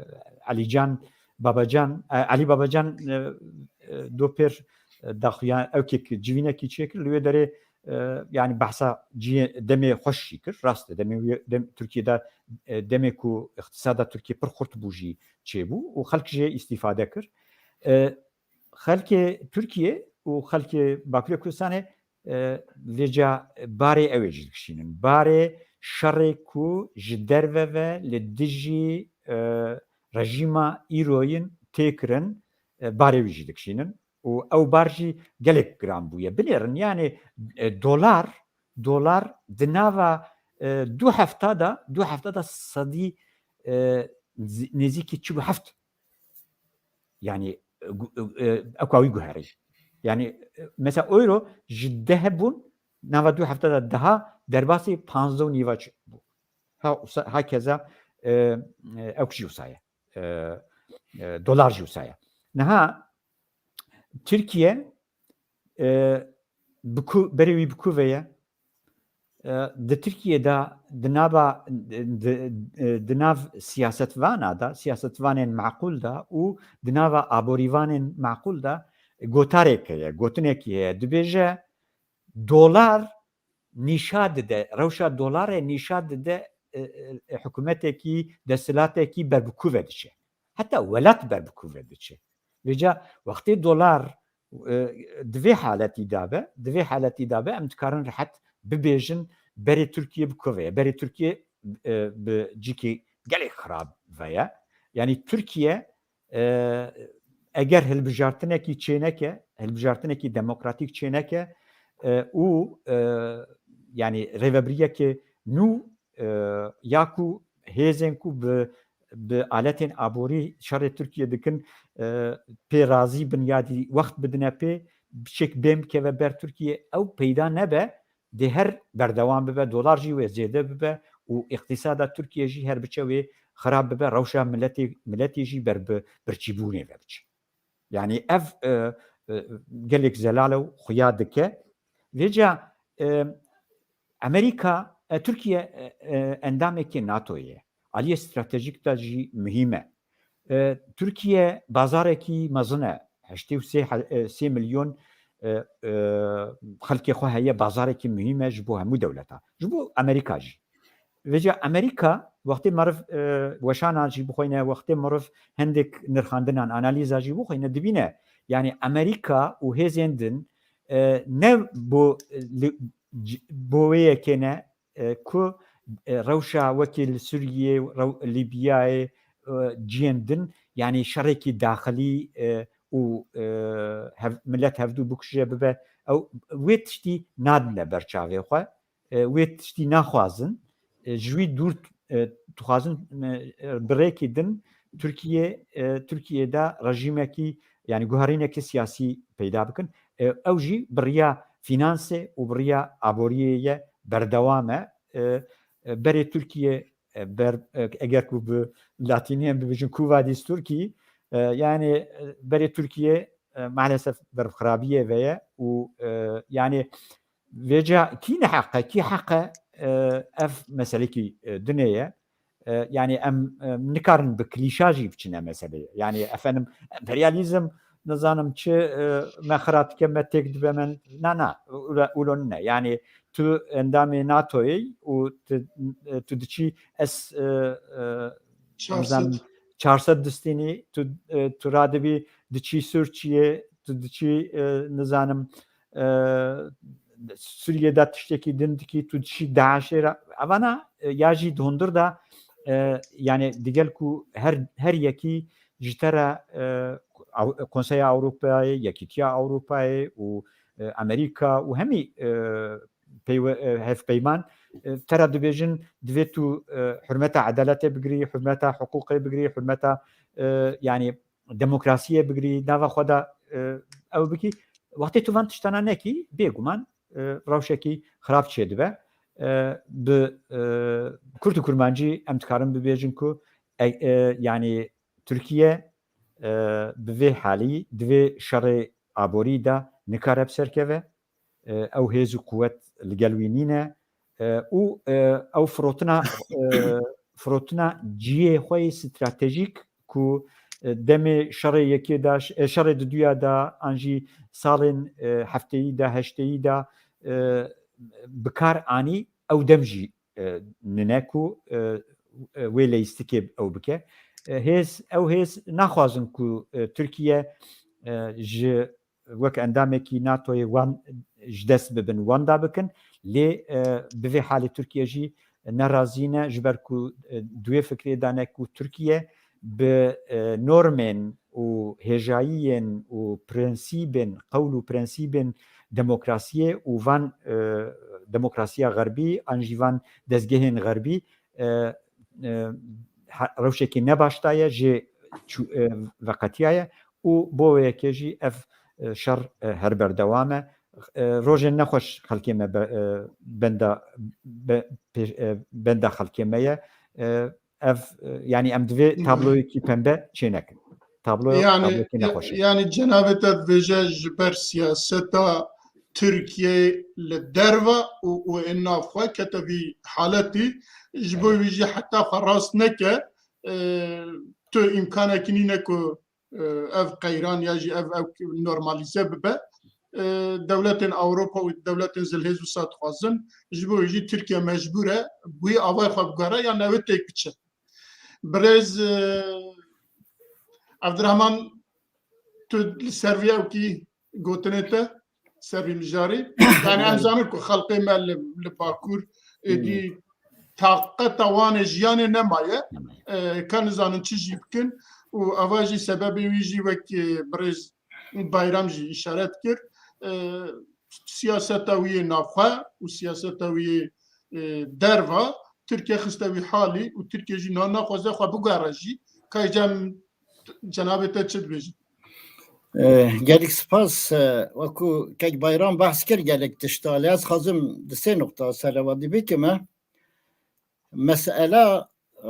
Elîcan Babacan, e, Elî Babacan, e, e, do pêr, e, daxuya ewkek civînekî çêkir. Li wê derê, e, yani behsa ciyê demê xweş jî kir. Rast e, demê wê, dem, Tirkiye de, e, demê ku îqtisada Tirkiye pir xurt bû jî çêbû û xelk jê îstîfade kir. E, xelkê Tirkiye û xelkê Bakurê Kurdistanê, e, vêca barê ew ê jî dikişînin. Barê şerê ku ji derve ve li dijî, e, rejîma îroyin tê kirin, e, barê wî jî dikişînin. Û ew bar jî gelek giran bûye. Binêrin, yani, e, dolar, dolar di nava, e, du hefta de, du hefta de sedî, e, nêzîkî çil û heft yani, e, gu-, e, e, ewka wî guherî. Yani, e, mesela euro ji deh bûn, nava du hefta de deha derbasî panzdeh û nîva çi bû. Ha, usa-, ha keza, e, e, ewk jî wisa ye. E, e, dolar jî wisa ye. Niha Tirkiye, e, bi ku-, berê wî bi ku ve ye? E, di Tirkiye de di nava, di, di, di nav siyasetvana de, siyasetvanên maqûl de û di nava aborîvanên maqûl de gotarek heye, gotinekî heye. Dibêje, dolar nîşa dide, rewşa dolarê nîşa dide, e, e, hikûmetekî, desthilatekî ber bi ku ve diçe. Heta welat ber bi ku ve diçe. Vêca wextê dolar, e, di vê haletî de be, di vê haletî de be, em dikarin rehet bibêjin berê Tirkiye bi ku ve ye. Berê Tirkiye, e, bi cîkê gelek xirab ve ye. Yani Tirkiye, e, eger hilbijartinekî çêneke, hilbijartinekî demokratîk çêneke, e, û, e, yani rêvebiriyeke nû, e, ya ku hêzên ku bi, bi aletên aborî şerê Tirkiye dikin, e, pê razî bin ya dî wext bidine pê, biçek bên bikeve ber Tirkiye, ew peyda nebe, dê her berdewam bibe, dolar jî wê zêde bibe û îqtîsada Tirkiye jî her biçe wê xirab bibe, rewşa miletê, miletê jî ber bi birçîbûnê ve biçe. Yanî ev, e, e, gelek zelal e û xuya dike. Vêca, e, Amerîka, e, Tirkiye, e, e, endamekî NATOyê ye. Aliyê stratejîk de jî muhîm e. E, Tirkiye bazarekî mezin e. Heştê û sê he-, e, sê milyon, e, e, xelkê xwe heye, bazarekî muhîm e ji bo hemû dewleta. Ji bo Amerîka jî. Vêca Amerîka, wextê meriv, e, weşana jî bixwîne, wextê meriv hindek nirxandinan, analîza jî bixwîne, dibîne. Yanî Amerîka û hêzên din, e, ne bo, li, c-, bo wê yekê ne, e, ku, e, rewşa wekî li Sûriyê, rew-, Lîbyayê, e, ciyên din, yanî şerekî daxilî, e, û, e, hev-, milet hevdû bikuje bibe, ew wê tiştî nadine ber çavê xwe, e, wê tiştî naxwazin, e, ji wî dûr, e, dixwazin, e, bi rêkî din Tirkiye, e, Tirkiye de rejîmekî, yanî guherînekî siyasî peyda bikin. E, ew jî bi riya fînansê û bi riya aboriyê ye, berdewam e. E, e, berê Tirkiye, e, ber, e, eger ku bi latîniyen bibêjin, Quo vadis Türkiye, e, yanî, e, berê Tirkiye, e, maalesef ber xirabiyê ve ye û, e, yanî vêca kî neheq e, kî heq e, e, ev meselekî, e, dinê ye. E, yanî em, e, nikarin bi klîşa jî biçine meseleyê. Yanî efendim emperyalîzm, nizanim çi, e, me xira dike, me têk dibe, me, na, na, ula-, ulo nine. Yanî tu endamê NATOyê û tu, e, tu diçî es, e, e, çar sed. Nizanim çar sed distînî, tu, e, tu radibî diçî Sûrçiyê, tu diçî, e, nizanim, e, Sûriyê de tiştekî din dikî, tu diçî DAIŞê re. Evana, e, ya jî di hundir de, e, yanî digel ku her, her yekî ji te re, e, Ew-, Konseya Ewropayê, Yekîtiya Ewropayê û, e, Amerîka û hemî, e, peywe-, e, hevpeyman, e, te re dibêjin, divê tu, e, hurmeta edaletê bigirî, hurmeta hiqûqê bigirî, hurmeta, e, yanî demokrasiyê bigirî, nava xwe de, e, ew bikî. Wextê tu van tiştana nekî, bêguman, e, rewşekî xirab çêdibe. E, bi, e, kurt û kurmancî em dikarin bibêjin ku, e, e, yanî Tirkiye, e, bi vê halî, di vê şerê aborî de nikare bi ser keve. E, ew hêz û quwet li gel wî nîne. E, û, e, ew firotina, e, firotina cihê xwe yê stratejîk ku, e, demê şerê yekê de, ş-, e, şerê diduya de, an jî salên, e, hefteyî de, heşteyî de, e, bi kar anî, ew dem jî, e, nine ku, e, e, wê leyîstikê ew bike. E, hêz, ew hêz naxwazin ku, e, Tirkiye, e, ji wek endamekî NATOyê wan ji dest bibin, wenda bikin. Lê, e, bi vê halê Tirkiye jî ne razî ne, ji ber ku, e, di wê fikrê de ne ku Tirkiye bi, e, normên û hêjayiyên û prensîbên, qewl û prensîbên demokrasiyê û van, e, demokrasiya xerbî an jî van dezgehên xerbî, e, e, ha-, rewşekî nebaş daye, jê çû-, e, veqetiyaye û bo wê yekê jî ev, e, şer, e, her berdewam e. E, rojên nexweş xelkê me be-, e, benda, be-, pê-, e, benda xelkê me ye. E, ev, e, yanî em divê tabloyekî pembe çê nekin. Tablo, yanî, tabloyekî nexweş e. Yanî cenabê te dibêje ji ber siyaseta Tirkiyeyê li derve û, û ên navxwe kete vî haletî, ji bo wî jî heta xwe rast neke, e, tu îmkanekî nîne ku, e, ev qeyran ya jî ev, ew normalîze bibe. E, dewletên Ewropa û dewletên zilhêz wisa dixwazin, ji bo wî jî Tirkiye mecbûr e bi wî avayê xwe biguhere yan ew ê têk biçe. Birêz, e, Evdirehman, tu li ser vî ewkî gotinê te, ser vî mijarî. Yani em zanin ku xelkê me li, li Bakur êdî taqeta wan ê jiyanê nemaye. E, ka nizanin çi jî bikin. Û ava jî sebebê wî jî wek, e, birêz Bayram jî îşaret kir. E, siyaseta wî yê navxwe û siyaseta wî yê, e, derva Tirkiye xiste wî halî û Tirkiye jî niha naxwaze xwe bigere jî. Kay cem cenabê te çi dibêjin? E, gelek spas. E, wekû kek Bayram behs kir gelek tişta, lê ez xwazim di sê nuqta ser eva dî bikime. Mesela, e,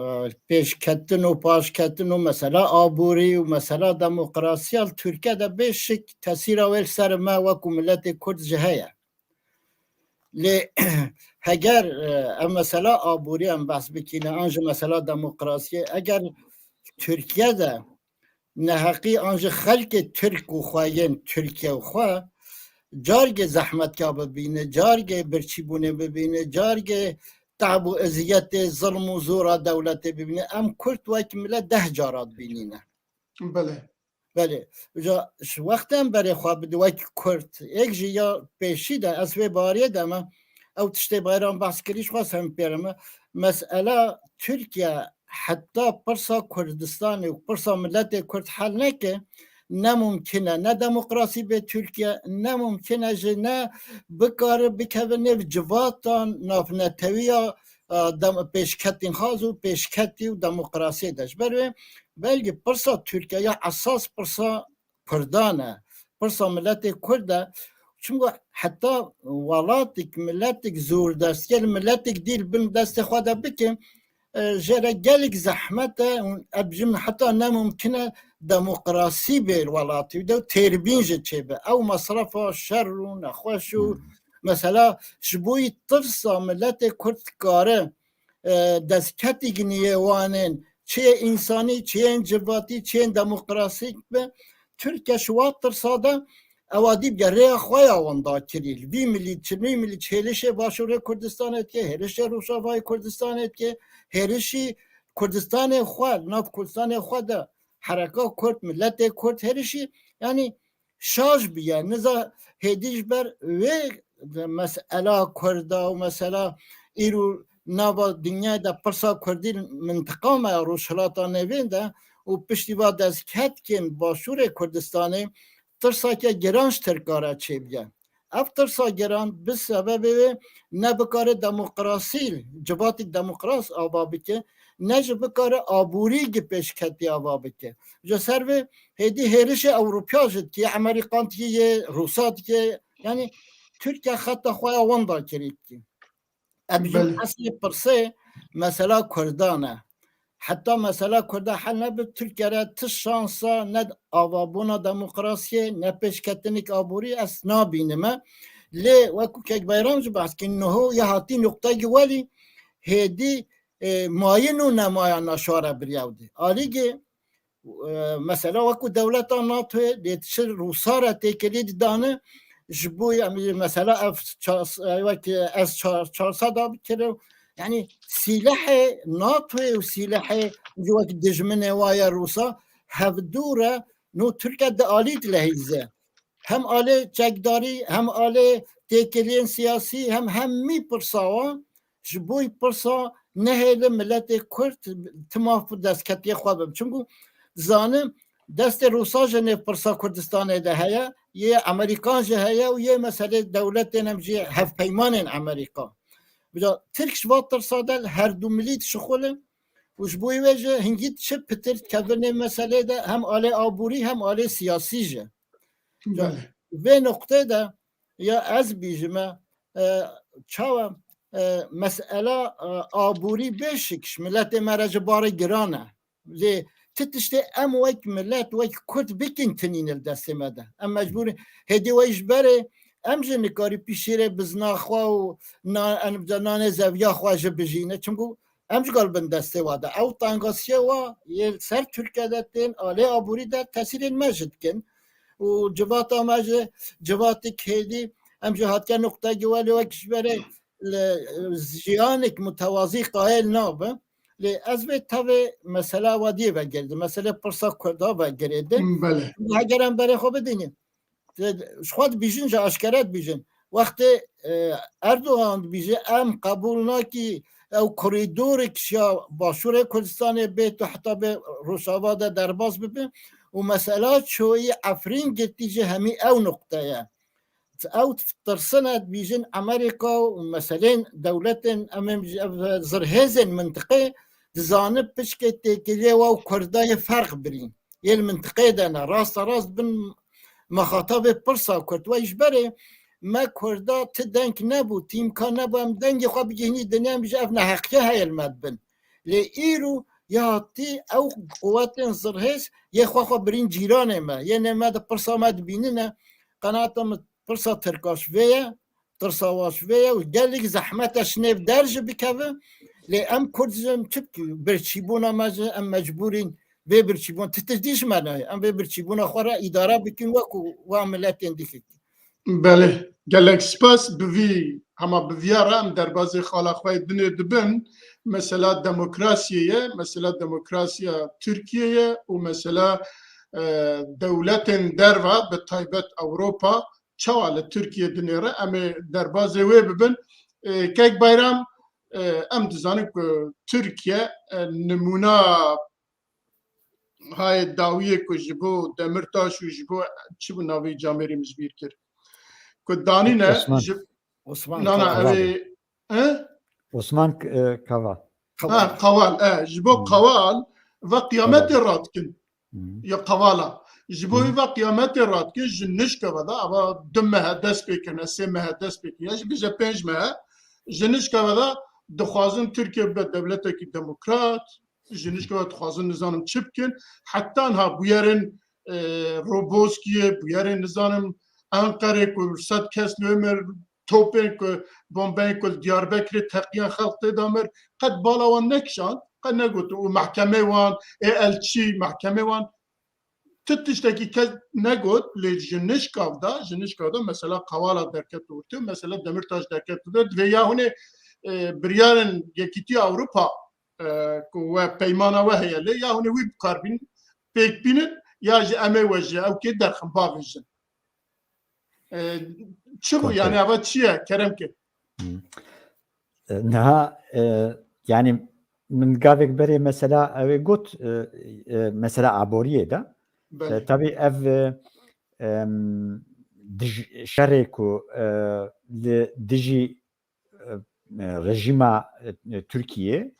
pêşketin û paşketin û mesela aborî û mesela demokrasiya li Tirkiye de bê şik tesîra wê li ser me wekû miletê Kurd jî heye. Lê heger, e, em mesela aborî em behs bikîne, an jî mesela demokrasiyê, eger Tirkiye de neheqî an jî xelkê Tirk û xwe yên Tirkiye û xwe cargê zehmetya bibîne, cargê birçîbûnê bibîne, cargê tab û eziyetê, zilm û zora dewletê bibîne, em Kurd wek milet deh cara dibînîne. Belê. Belê. Uca ji wextê em berê xwe bidin wek Kurd, êk jî ya pêşî de ez vê bariyê de me, ew tiştê Bayram behs kirî, ji xwe sem pêre me. Mesela Tirkiye heta pirsa Kurdistanê û pirsa miletê Kurd hel neke, ne mumkin e, ne demokrasî bê Tirkiye, ne mumkin e jî ne bikare bikeve nêv civatan navnetewiya, e, dem-, pêşketînxwaz û pêşketî û demokrasiyê de. Ji ber wê belkî pirsa Tirkiye ya esas pirsa Kurdan e, pirsa miletê Kurd e. Çimku heta welatik, miletik zordestiyê li miletik dî li bin destê xwe de bike, e, jê re gelek zehmet e û ez bijim heta ne mumkin e demokrasî bê li welatî de û têrbîn jî çêbe. Ew mesrefa şer û nexweş û Hmm. mesela ji bo yî tirsa miletê Kurd dikare, e, destketî giniyê wan ên, çi yê însanî, çi yên civatî, çi yên demokrasîk be. Tirkiye ji wa tirsa de ewa dî bike rêya xwe ya winda kirî. Li vî milî, çi vî milî, çi hêrişê Başûrê Kurdistanê dike, hêrişê Rojavayê Kurdistanê dike, hêrişî Kurdistanê xwe, nav Kurdistanê xwe de hereka Kurd, miletê Kurd hêrişî, yanî şaş bûye. Niza hêdî ji ber wê mesela Kurda û mesela îro nava dinyayê de pirsa Kurdî mintiqa me ya Rojhilata Nêvîn de û piştî va destketkin Başûrê Kurdistanê tirsake giran ji Tirka re çêbûye. Ev tirsa giran bi sebebê wê ne bikare demokrasî, civatîk demokras ava bike, ne jî bikare aborî gi pêşketî ava bike. Ji ser vê hêdî hêrişê Ewropiya jî dikî, Emerîkan dikî, yê Rûsa dikî. Yanî Tirkiye xeta xwe ya winda kirî dikî. Em jî Belê. Eslê pirsê mesela Kurdan e. Heta mesela Kurda hel nebe, Tirkiye re ti şansa ne avabûna demokrasiyê, ne pêşketinik aborî ez nabînime. Lê wekû kek Bayram jî behs kir, niho ya hatî nuqtayekî welî hêdî, e, mayîn û nemaya naşare biriya wî dî. Alîgê, e, mesela wekû dewleta NATOyê lê çi Rûsa re têkilî didane, ji bo em mesela ev çar-, wek ez çar-, çar sed a bikire. Yanî sîlehê NATOyê û sîlehê ji wek dijminê wa ye Rûsa, hevdû re no Tirkiye di alî dilehîze. Hem alê çekdarî, hem alê têkiliyên siyasî, hem hemî pirsa wa ji bo pirsa nehêle miletê Kurd tima destketiyê xwe bim. Çimku zanim destê Rûsa jî nêv pirsa Kurdistanê de heye, yê Emerîkan jî heye û yê meselê dewletên em jî hevpeymanên Emerîka. Bila Tirk ji va tirsa de li her du milî dişixule û ji bo wê jî hingî çi pitir dikeve nê meselê de hem alê aborî hem alê siyasî jî. Belê. Vê noqtê de ya ez bîjime, e, çawa, e, mesela, e, aborî bêşik ji miletê me re ji barê giran e. Lê ti tiştê em wek milet, wek Kurd bikin tinîne li destê me de. Em mecbûr in. Hêdî wey ji berê em jî nikarî pişîrê bizna xwe û na-, em nanê zeviya xwe jî bijîne. Çimku em ji gel bin destê wa de. Ew tengasiyê wa yê li ser Tirkiye de tên, alê aborî de tesîrên me jî dikin. Û civata me jî civatik hêdî, em jî hatiye nuqteyekî welê wek ji berê li, jiyanek mutewazî qayil nabe. Lê ez vê tevê mesela wa diyê vegirdim. Meselê pirsa Kurda vegirêdim. Belê. Heger em berê xwe bidînin. Te-, ji xwe dibîjin, ji aşkere dibîjin. Wextê, e, Erdogan dibîje, em qebûl nakî ew korîdorek ji ya Başûrê Kurdistanê bê tu heta bê Rojava de derbas bibe û mesela çoyî Efrîn girtî jî hemî ew nuqte ye. Ew tirsine dibîjin Amerîka û meselên dewletên em ê ji ev zirhêzên mintiqê dizane piçkê têkiliyê wa û Kurda yê ferq birîn. Yê li mintiqê de ne, rasta rast bin mexatabê pirsa Kurd. Wey ji berê me Kurda ti deng nebû, ti îmkan nebû em dengê xwe bigihînî dinya, em bêje ev neheqiye heye li me dibin. Lê îro ya hatî ew quwetên zirhêz yê xwe xwe birîn cîranê me, yê nê me di pirsa me dibînine, qenaeta min pirsa Tirka ji vê ye, tirsa wan ji vê ye û gelek zehmet e ji nêv der jî bikeve. Lê em Kurd jî em çi bikî-, birçîbûna me jî em mecbûrîn vê birçîbûn ti tiştî ji me nayê. Em vê birçîbûna xwe re îdare bikin wekû wan miletên dî. Belê, gelek spas. Bi vî, hema bi viya re em derbazê xala xwe yê dinê dibin. Mesela demokrasiyê ye, mesela demokrasiya Tirkiye ye û mesela, e, dewletên derva, bi taybet Ewropa, çawa li Tirkiye dinêre, em ê derbazê wê bibin. E, Kek Bayram, e, em dizanin ku Tirkiye, e, nimûna hayê dawiyê ku ji bo Demirtaş û ji bo çi bû navê camêrî min ji bîr kir. Ku danîne Osman. Ji, Osman na, na, Kaval. Ew ê, he? Osman, e, Kaval. Ha, Kaval, e, ji bo Hmm. Kaval ve qiyametê Kaval. radikin. Hmm. Ya Kavala. Ji bo Hmm. ve qiyametê radikin ji nişka ve de, ava du mehe dest pê kirine, sê mehe dest pê kirine, ya jî bêje pênc mehe, ji nişka ve de dixwazin Tirkiye bibe dewletekî demokrat, ji nişka ve dixwazin nizanim çi bikin. Heta niha bûyerên, e, Roboskiyê, bûyerên nizanim Enqerê ku sed kes li wê mir, topên ku, bombeyên ku li Diyarbekirê teqiyan xelk tê de mir, qet bala wan nekişand, qet negotin û mehkemê wan, ê elçî, mehkemê wan, tu tiştekî kes negot, lê ji nişkav de, ji nişkav de mesela Kavala derket ortê, mesela Demirtaş derket ortê, divê ya hûnê, e, biryarên Yekîtiya Ewropa, e, ku we peymana we heye lê, ya hûnê wî bikarbînin, pêk bînin, ya jî em ê we ji ew kê derxin bavêjin. E, çi bû? Kontrol. Yani ava çi ye? Kerem ke. Hmm. E, niha, e, yani min gavek berê mesela ew ê got, e, e, mesela aboriyê de. Belê. E, tabii ev, e, em, dij-, şerê ku, e, li dijî, e, e, rejîma, e, Tirkiye,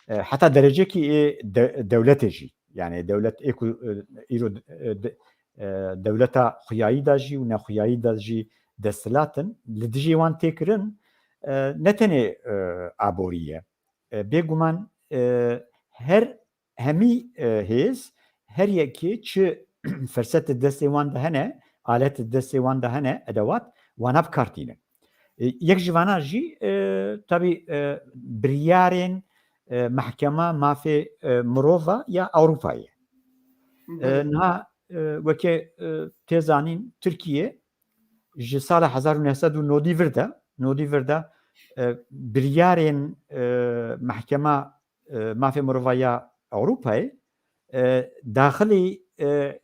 e, heta derecekî ê de-, dewletê jî, yani dewlet ê ku, e, îro, e, de-, e, dewleta xuyayî de jî û nexuyayî de jî desthilat in, li dijî wan tê kirin, e, ne tenê, e, aborî ye. E, bêguman, e, her hemî, e, hêz, her yekê çi ferset di destê wan de hene, alet di destê wan de hene, edewat, wana bi kar tînin. E, yek ji vana jî, e, tabî, e, biryarên, e, Mehkema Mafê, e, Mirova ya Ewropayê. E, Belê. Niha, e, weke, e, tê zanîn, Tirkiye ji sala hezar û neh sed û nodî vir de, nodî vir de, e, biryarên, e, Mehkema, e, Mafê Mirova ya Ewropayê, e, daxilî, e,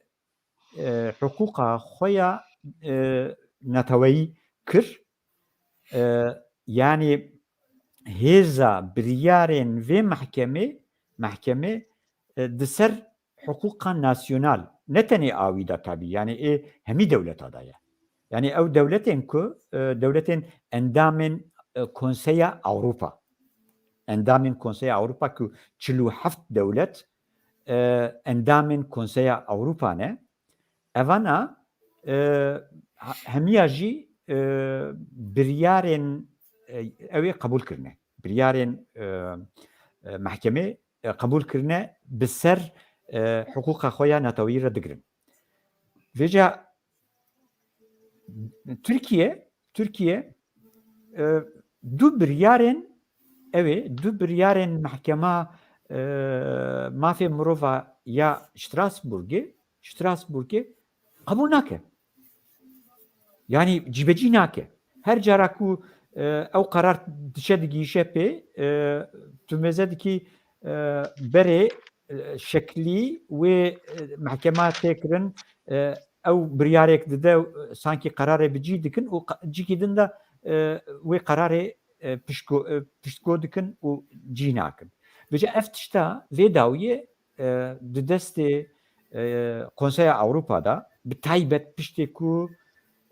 e, hiqûqa xwe ya, e, neteweyî kir. E, yanî hêza biryarên vê mehkemê, mehkemê, e, di ser hiqûqa nasyonal, ne tenê a wî de tabî, yanî ê hemî dewleta de ye. Yanî ew dewletên ku, e, dewletên endamên, e, Konseya Ewropa. Endamên Konseya Ewropa ku çil û heft dewlet, e, endamên Konseya Ewropa ne. Evana, e, ha-, hemiya jî, e, biryarên, e, ew ê qebûl kirine. Biryarên, e, e, mehkemê, e, qebûl kirine, bi ser, e, hiqûqa xwe ya neteweyî re digirin. Vêca Tirkiye, Tirkiye, e, du biryarên, ew ê, du biryarên Mehkema, e, Mafê Mirova ya Strasbourgê, Strasbourgê qebûl nake. Yanî cîbecî nake. Her cara ku, e, ew qerar diçe digihîşe pê, e, tu mêze dikî, e, berê, e, şeklî wê, e, mehkema tê kirin, e, ew biryarek dide, e, sankî qerarê bi cî dikin û qa-, cîkî din de, e, wê qerarê, e, pişko-, e, piştgo dikin û cî nakin. Vêca ev tişta vê dawiyê, e, di destê, e, Konseya Ewropa de, bi taybet piştê ku,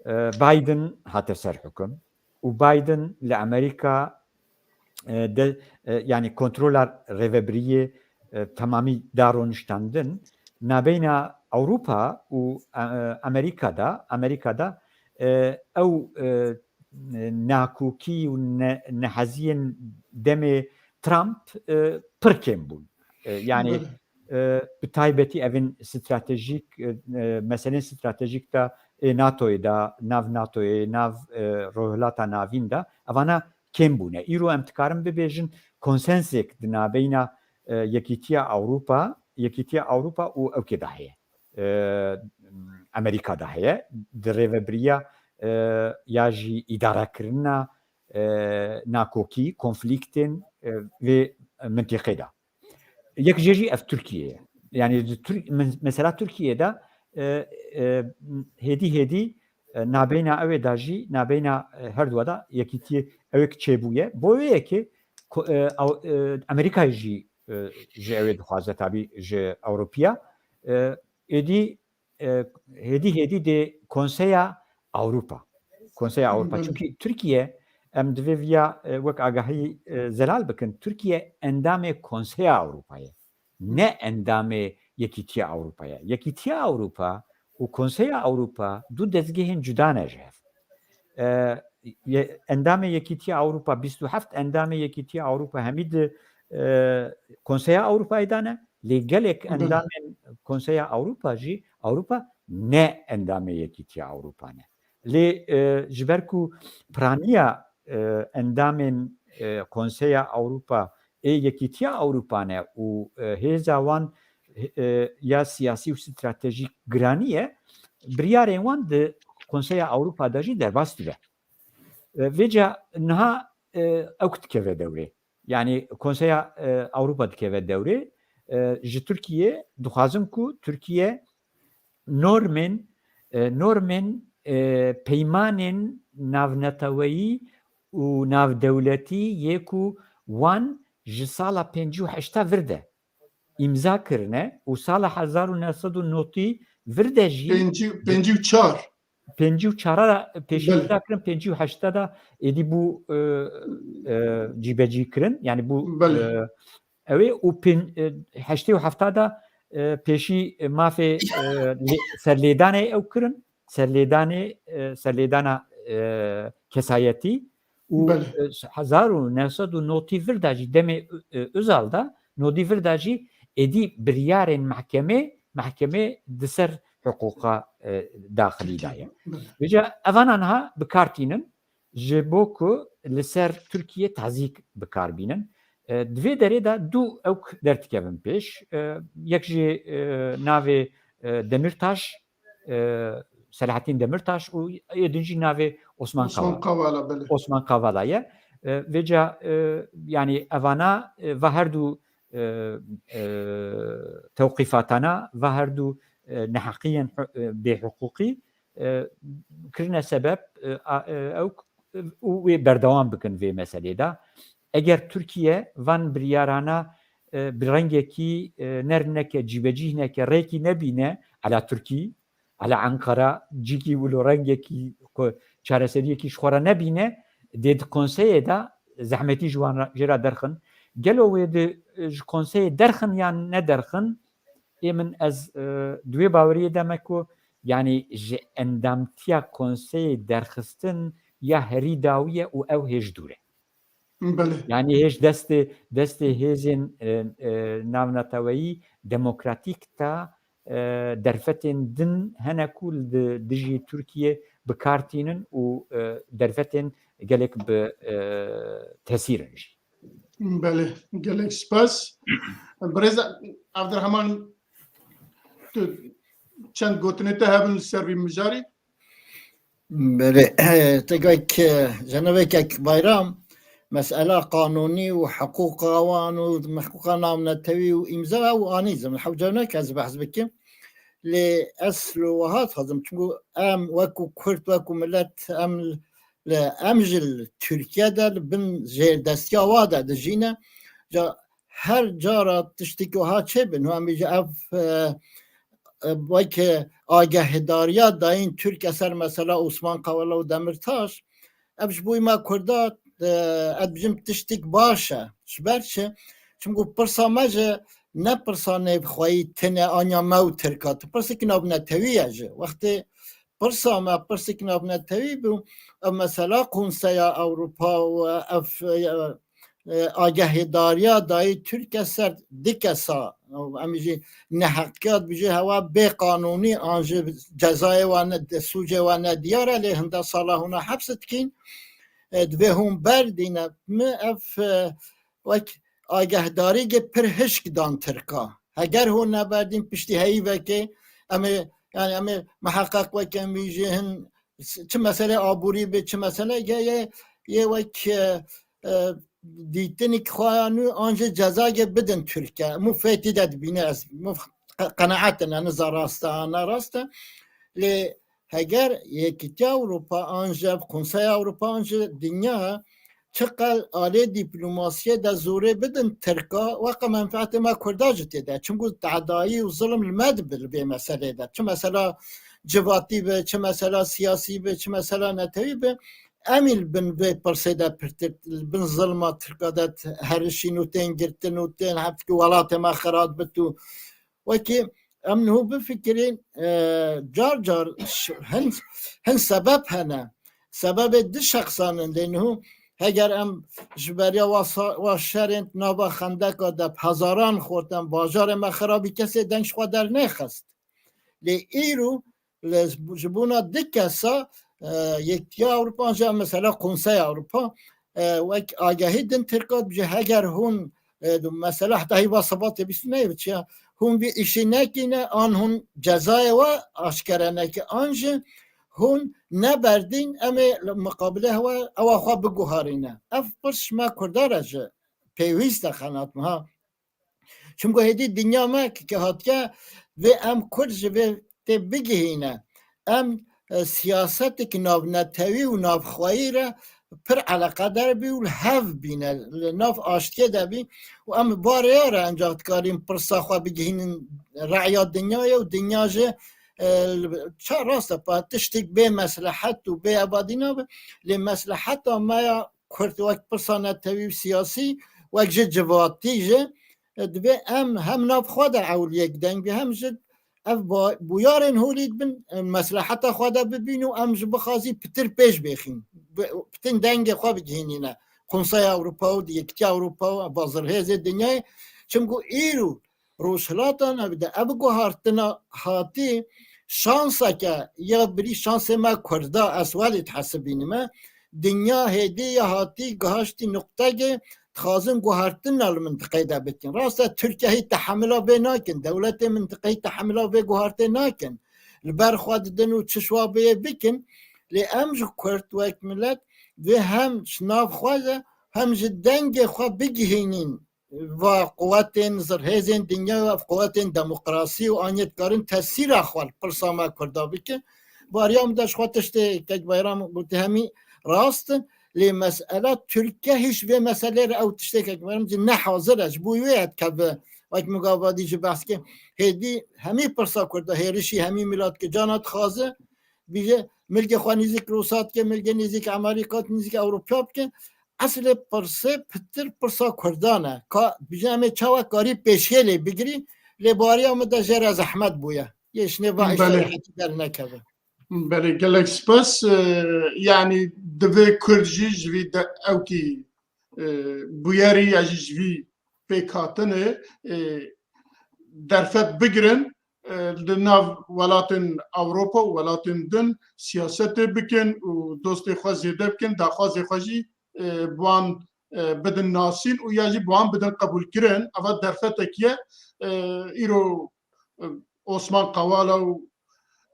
e, Biden hate ser hukum û Biden li Amerîka, e, de, e, yanî kontrola rêvebiriyê, e, temamî da roniştandin, nabeyna Ewropa û, e, Amerîka de, Amerîka de, e, ew, e, nakokî û ne-, neheziyên demê Trump, e, pir kêm bûn. E, yani, Belê. e, bi taybetî evin stratejîk, e, e, meselên stratejîk de ê NATOyê de, nav NATOyê, nav, e, Rojhilata Navîn de, evana kêm bûne. Îro em dikarin bibêjin konsensek di nabeyna, e, Yekîtiya Ewropa, Yekîtiya Ewropa û ewkê de heye. E, Amerîka de heye. Di rêvebiriya, e, ya jî îdarekirina, e, nakokî, konflîktên, e, vê mintîqê de. Yek jê jî ev Tirkiye ye. Yani di Tir-, men-, mesela Tirkiye de, e, e, hêdî hêdî, e, nabeyna ew ê de jî, nabeyna, e, her duwa de yekîtiyê ew ê çêbûye. Bo wê yekê ko-, e, ew, e, Amerîkayê jî, e, ji ew ê dixwaze tabî ji Ewropiya. E, êdî, e, hêdî hêdî dê Konseya Ewropa. Konseya Ewropa. Hı hı. Çünkü Tirkiye, em divê viya, e, wek agahî, e, zelal bikin, Tirkiye endamê Konseya Ewropa ye. Ne endamê Yekîtiya Ewropa ye. Yekîtiya Ewropa û Konseya Ewropa du dezgehên cuda ne ji hev. E, ye-, endamê Yekîtiya Ewropa, bîst û heft endamê Yekîtiya Ewropa hemî di, e, Konseya Ewropayê de ne, lê gelek Belê. endamên Konseya Ewropa jî, Ewropa ne endamê Yekîtiya Ewropa ne. Lê, e, ji ber ku piraniya, e, endamên, e, Konseya Ewropa ê Yekîtiya Ewropa ne û, e, hêza wan, e, ya siyasî û stratejîk giranî ye, biryarên wan di Konseya Ewropa de jî derbas dibe. E, vêca niha, e, ewk dikeve dewrê. Yani Konseya, e, Ewropa dikeve dewrê. E, ji Tirkiye dixwazin ku Tirkiye normên, e, normên, e, peymanên navneteweyî û navdewletî yê ku wan ji sala pêncî û heşta vir de îmza kirine û sala hezar û neh sed û notî vir de jî Pêncî, pêncî û çar. pêncî û çar re pêşî Belê. îmza kirin, pêncî û heşta de êdî bû, e, e, cîbecî kirin. Yani bû, Belê. e, ew ê û pên-, e, heştê û hefta de, e, pêşî, e, mafê, e, lê-, serlêdanê ew kirin, serlêdanê, e, serlêdana, e, kesayetî û, Belê. e, hezar û neh sed û notî vir de jî demê, e, Özal de, notî vir de jî êdî biryarên mehkemê, mehkemê di ser hiqûqa, e, daxilî de ye. Belê. Vêca evana niha bi kar tînin, ji bo ku li ser Tirkiye tazîk bi kar bînin. E, di vê derê de du ewk derdikevin pêş. E, yek jî, e, navê, e, Demirtaş, e, Selahattin Demirtaş û ê din jî navê Osman Osman Kavala. Kavala, belê. Osman Kavala ye. E, vêca, e, yani evana, e, va her du, e, e, tewqîfatana, va her du, e, neheqiyên, e, bêhiqûqî, e, kirine sebeb, e, a, e, ew, û wê berdewam bikin vê meselê de. Eger Tirkiye van biryarana, e, bi rengekî, e, nerm neke, cîbecîh neke, rêkî nebîne, ala Tirkî, ala Ankara, cîkî wilo rengekî ku çareseriyekî ji xwe re nebîne, dê di konseyê de zehmetî ji wan re, jê re derxin. Gelo wê di, e, ji konseyê derxin yan nederxin, ê min ez, e, di wê baweriyê de me ku, yanî ji endamtiya konseyê derxistin ya herî dawî ye û ew hêj dûr e. Belê. Yanî hêj destê, destê hêzên, e, e, navneteweyî demokratîk ta, e, derfetên din hene ku li dijî Tirkiye bi kar tînin û, e, derfetên gelek bi, e, tesîr in jî. Belê, gelek spas. Birêz Abdurrahman, tu çend gotinê te hebin li ser vî mijarî? Belê, tegek, e, cenevekek Bayram, mesela qanûnî û hiqûqa wan û hiqûqa navnetewî û îmza û anî zim hewce neke ez behs bikim. Lê ez li wiha dixwazim, çunku em wekû Kurd, wekû milet, em li, em ji li Tirkiye de li bin jêrdestiya wa de dijîne. Ca her cara tiştekî wiha çêbin, em bêje ev, e, e, weke agahedariya dayîn Tirkiye ser mesela Osman Kavala û Demirtaş, ev ji bo me Kurda, e, ez dibêjim tiştek baş e. Ji ber çi? Çimku pirsa me ji ne pirsa nêvxweyî tine anya me û Tirka. Tu pirsek navnetewî ye jî. Wextê pirsa me pirsek navnetewî bû, ev mesela Konseya Ewropa û ev, e, e, agehîdariya dayî Tirkiye ser di kesa, em jî neheqiya dibêje hewa bê qanûnî an ji cezayê wan ne, sûcê wan ne diyar e, lê hinda sala hûna heps dikîn. E, divê hûn berdîne. Min ev, e, wek agehdarîgê pir hişk dan Tirka. Heger hûn neberdîn piştî heyî vekê, em ê, yani em ê miheqeq weke em jî hin çi mesele aborî be, çi mesele ge-, yê, yê wek, e, e, dîtinik xwe ya nû an jî cezayê bidin Tirkiye. Mû fêtî de dibîne ez, mû qe-, qenaet in, niza rast e, an ne rast e. Lê heger Yekîtiya Ewropa an jî ev Konseya Ewropa an jî dinya çiqel alê dîplomasiyê de zorê bidin Tirka, weqa menfeetê me Kurda jî tê de. Çimku tedayî û zilim li me dibe li vê meselê de. Çi mesela civatî be, çi mesela siyasî be, çi mesela netewî be, em ê li bin vê pirsê de pirtir, li bin zilma Tirka de herişîn û tên girtin û tên hevdikî welatê me xirab bit û wekî em niho bifikirîn, e, car car ş-, hin, hin sebeb hene. Sebebê di şexsan in lê niho heger em ji beriya wa sa-, wa şerên nava xendeka de bi hezaran xortin, bajarê me xirabî kesê deng ji xwe dernexist. Lê îro li, ji bona di kesa, e, Yekîtiya Ewropa, an jî mesela Konseya Ewropa, e, wek agahî din Tirka dibêje heger hûn, e, mesela heta hîva Sibatê bîst û nehê biçiya, hûn vî îşî nekîne, an hûn cezayê we aşkere neke, an jî hûn neberdîn, em ê li miqabilê hewa, ewa xwe biguherîne. Ev pirs ji me Kurda re ji pêwîst e xelat me ha. Çimku hêdî dinya me ki, ki hatiye vê em Kurd ji vê tê bigihîne. Em, e, siyasetek navnetewî û navxweyî re pir eleqedar bî û li hev bîne, li nav aştiyê de bî û em bi vê rêya re encax dikarîn pirsa xwe bigihînin reya dinyayê û dinya jî, e, li, ça rast e, pa tiştek bê meslehet û bê ebadî nabe, lê mesleheta me ya Kurd wek pirsa netewî û siyasî, wek ji civatî jî, e, divê em hem nav xwe de ewil yek deng bî, hem jî ev ba-, bûyarên holî dibin, e, mesleheta xwe de bibîn û em ji bixwazî pitir pêş bêxîn. Bi-, pitin dengê xwe bigihînîne. Konseya Ewropa û Yekîtiya Ewropa û bazirhêzê dinyayê. Çimku îro Rojhilata Navîn de ev guhartina hatî şanseke ya birî şansê me Kurda ez welê dihesibînime. Dinya hêdî ya hatî gihaştî nuqtegê dixwazin guhartina li mintiqeyê de bikin. Rast e, Tirkiye hî tehemila vê nakin, dewletê mintiqeyê tehemila vê guhartê nakin. Li ber xwe didin û çi şwa bê yê bikin. Lê em ji Kurd wek milet vê hem ji nav xwe de hem ji dengê xwe bigihînîn va quwetên zirhêzên dinya û ev quwetên demokrasî û an yê dikarin tesîra xwe li pirsa me Kurda bikin. Bariya min de ji xwe tiştê Kek Bayram gotiye hemî rast in. Lê mesela Tirkiye hîç vê meselê re ew tiştê Kek Bayram jî ne hazir e. Ji bo wê ye dikeve wek min gava dî jî behs kir. Hêdî hemî pirsa Kurda hêrişî hemî milat ki cana dixwaze. Bîje milgê xwe nêzîk Rûsa dike, milgê nêzîk Amerîka, nêzîk Ewropa bike. Eslê pirsê pitir pirsa Kurdan e. Ka bîje em ê çawa karî pêşiyê lê bigirî, lê bariya min de jê re zehmet bûye. Yê şinê va Belê. Îşe dernekeve. Belê, gelek spas. E, yanî divê Kurd jî ji vî de ewkî, e, bûyerî ya jî ji vî pêkhatinê, e, derfet bigirin, e, li nav welatên Ewropa û welatên din siyasetê bikin û dostê xwe zêde bikin, daxwazê xwe jî, e, bi wan, e, bidin nasîn û ya jî bi wan bidin qebûlkirin. Eva derfetek ye, e, îro, e, Osman Kavala û,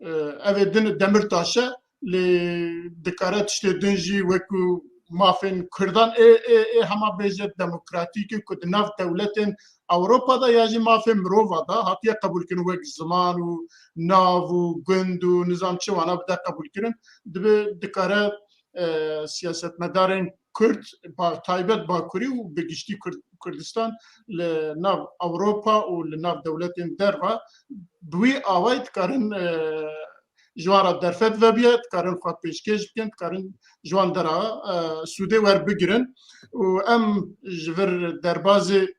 e, evê din Demirtaş e, lê dikare tiştê din jî wekû mafên Kurdan ê, ê, ê hema bêje demokratîk in ku di nav dewletên Ewropa de ya jî mafê mirova de hatiye qebûlkirin wek ziman û nav û gund û nizam çi wana bide qebûlkirin. Dibe dikare, e, siyasetmedarên Kurd, ba-, taybet Bakurî û bi giştî Kurd-, Kurdistan li nav Ewropa û li nav dewletên derva bi wî awayî dikarin, e, ji wan re derfet vebiye, dikarin xwe pêşkêş bikin, dikarin ji wan dera, e, sûdê werbigirin û em ji vir derbazê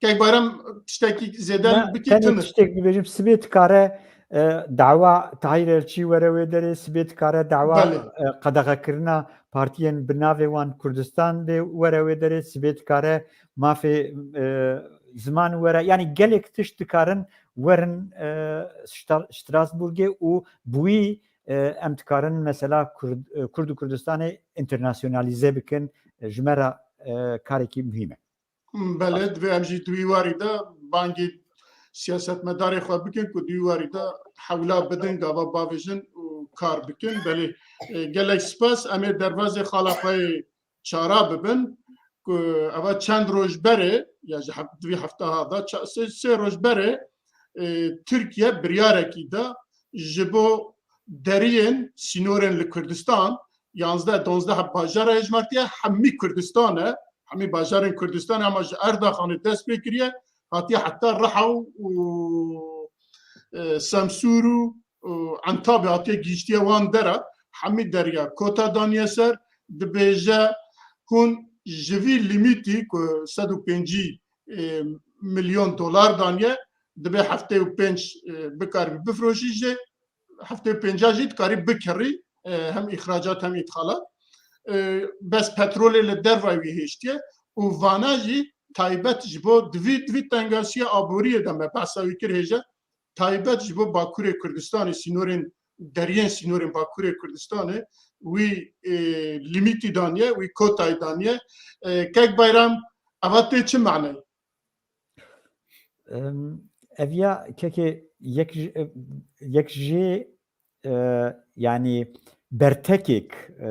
Kek Bayram, tiştekî zêde Ne, bikî tenê tune. Tiştek bibêjim, sibê dikare, e, dawa Tahîr Elçî were wê derê, sibê dikare dawa, Belê. e, qedexekirina partiyên bi navê wan Kurdistan bê were wê derê, sibê dikare mafê, e, ziman were. Yanî gelek tişt dikarin werin, e, Stra-, Strasbourgê û bi wî, e, em dikarin mesela Kurd, e, Kurd û Kurdistanê internasyonalîze bikin, e, ji me re, e, karekî muhîm e. Belê, divê em jî di wî warî de bangî siyasetmedarê xwe bikin ku di wî warî de hewla bidin, gava bavêjin û kar bikin. Belê, e, gelek spas. Em ê derbazê xala xwe yê çara bibin ku eva çend roj berê, ya ji heft-, di vî hefta ha da, ça-, sê, sê roj berê, e, Tirkiye biryarekî da ji bo deriyên sînorên li Kurdistan, yanzdeh, donzdeh heb bajara hejmartiye, hemî Kurdistan e, hemî bajarên Kurdistan e, ama ji Erdaxanê dest pê kiriye, hatiye heta Riha û, û, e, Semsûr û, û Entabê hatiye gihîştiye wan dera, hemî deriya kota daniye ser, dibêje hûn ji vî limîtî ku sed û pêncî, e, milyon dolar daniye, dibê heftê û pênc, e, bikaribî bifroşî jê, heftê û pênca jî dikarî bikirî, e, hem îxracat hem îtixalat. E, bes petrolê li dervayî wî hêştiye û vana jî taybet ji bo di vî, di vî tengasiya aboriyê de me behsa wî kir hêje, taybet ji bo Bakurê Kurdistanê, sînorên, deriyên sînorên Bakurê Kurdistanê wî, e, limîtî daniye, wî kotayî daniye. E, Kek Bayram, eva tê çi maneyê? Em, ev ya kekê yek ji, yek jê, e, yanî bertekek, e,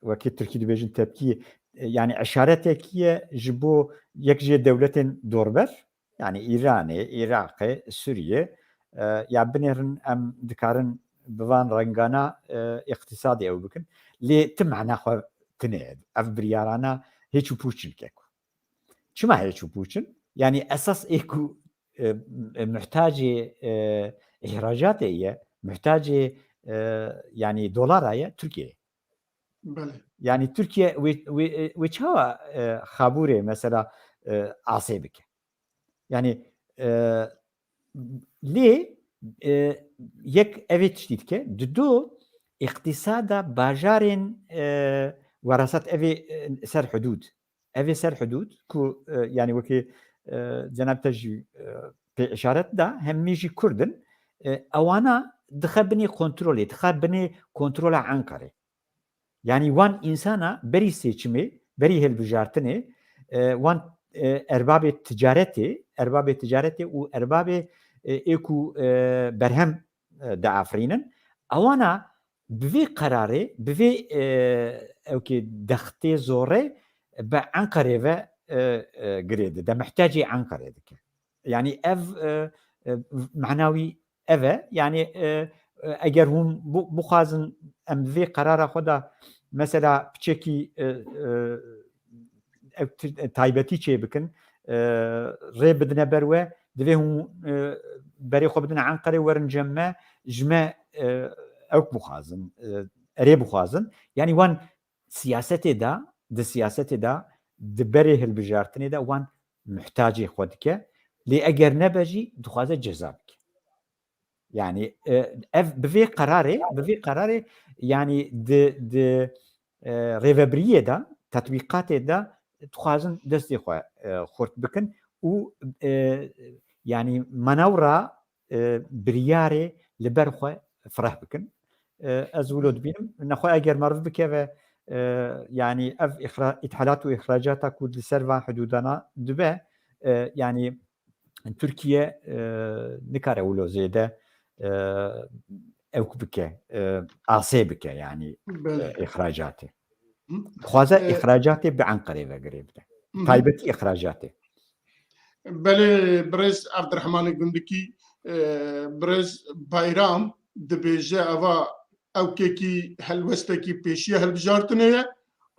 wekî Tirkî dibêjin tepkî, e, yanî eşaretekî ye ji bo yek jê dewletên dorber, yanî Îranê, Iraqê, Sûriyê, e, ya binêrin em dikarin bi van rengana, e, îqtîsadê ew bikin. Lê ti mana xwe tine. Ev biryarana hêç û pûç in keko. Çima hêç û pûç in? Yanî esas ê ku, e, e, muhtacê, e, îhracatê ye, muhtacê, e, yanî dolara ye Tirkiye. Belê. Yanî Tirkiye wê, wê, wê çawa, e, xabûrê mesela, e, asê bike? Yanî, e, lê, e, yek evê tiştî dike, dido îqtîsada bajarên, e, werasat evê, e, ser hudûd. Evê ser hudûd ku, e, yanî wekî, e, cenab te jî, e, pê işaret da, hemî jî Kurd in. E, ewana dixe binê kontrolê, dixe binê kontrola Enqerê. Yanî wan însana berî seçimê, berî hilbijartinê, e, wan, e, erbabê ticaretê, erbabê ticaretê û erbabê, e, ê ku, e, berhem, e, diafirînin, ewana bi vê qerarê, bi vê, e, ewkê dextê zorê bi Enqerê ve, e, e, girê dide, mihtacê Enqerê dike. Yanî ev, e, e, mana wî ev e. Yanî, e, e, eger hûn bu-, bixwazin em vê qerara xwe de mesela piçekî, e, e, ev ti-, e, taybetî çê bikin, e, rê bidine ber we, divê hûn, e, berê xwe bidine Enqerê, werin cem me, ji me, e, ewk bixwazin, e, erê bixwazin. Yanî wan siyasetê de, di siyasetê de, di berê hilbijartinê de wan muhtacê xwe dike. Lê eger nebe jî dixwaze ceza bike. Yanî, e, ev bi vê qerarê, bi vê qerarê, yanî di, di, e, rêvebiriyê de, tetbîqatê de dixwazin destê xwe, e, xurt bikin û, e, yanî manewra, e, biryarê li ber xwe fireh bikin. E, ez wilo dibînim. Nexwe eger meriv bikeve, e, yanî ev îxra-, îthalat û îxracata ku li ser van hudûdana dibe, e, yanî Tirkiye, e, nikare wilo zêde, e, ewk bike, e, asê bike, yanî, e, Belê. îxracatê. Dixwaze E, îxracatê bi Enqerê ve girê bide. Hı hı. Taybetî îxracatê. Belê, birêz Evdirehmanê Gundikî, e, birêz Bayram dibêje eva ewkekî helwestekî pêşiya hilbijartinê ye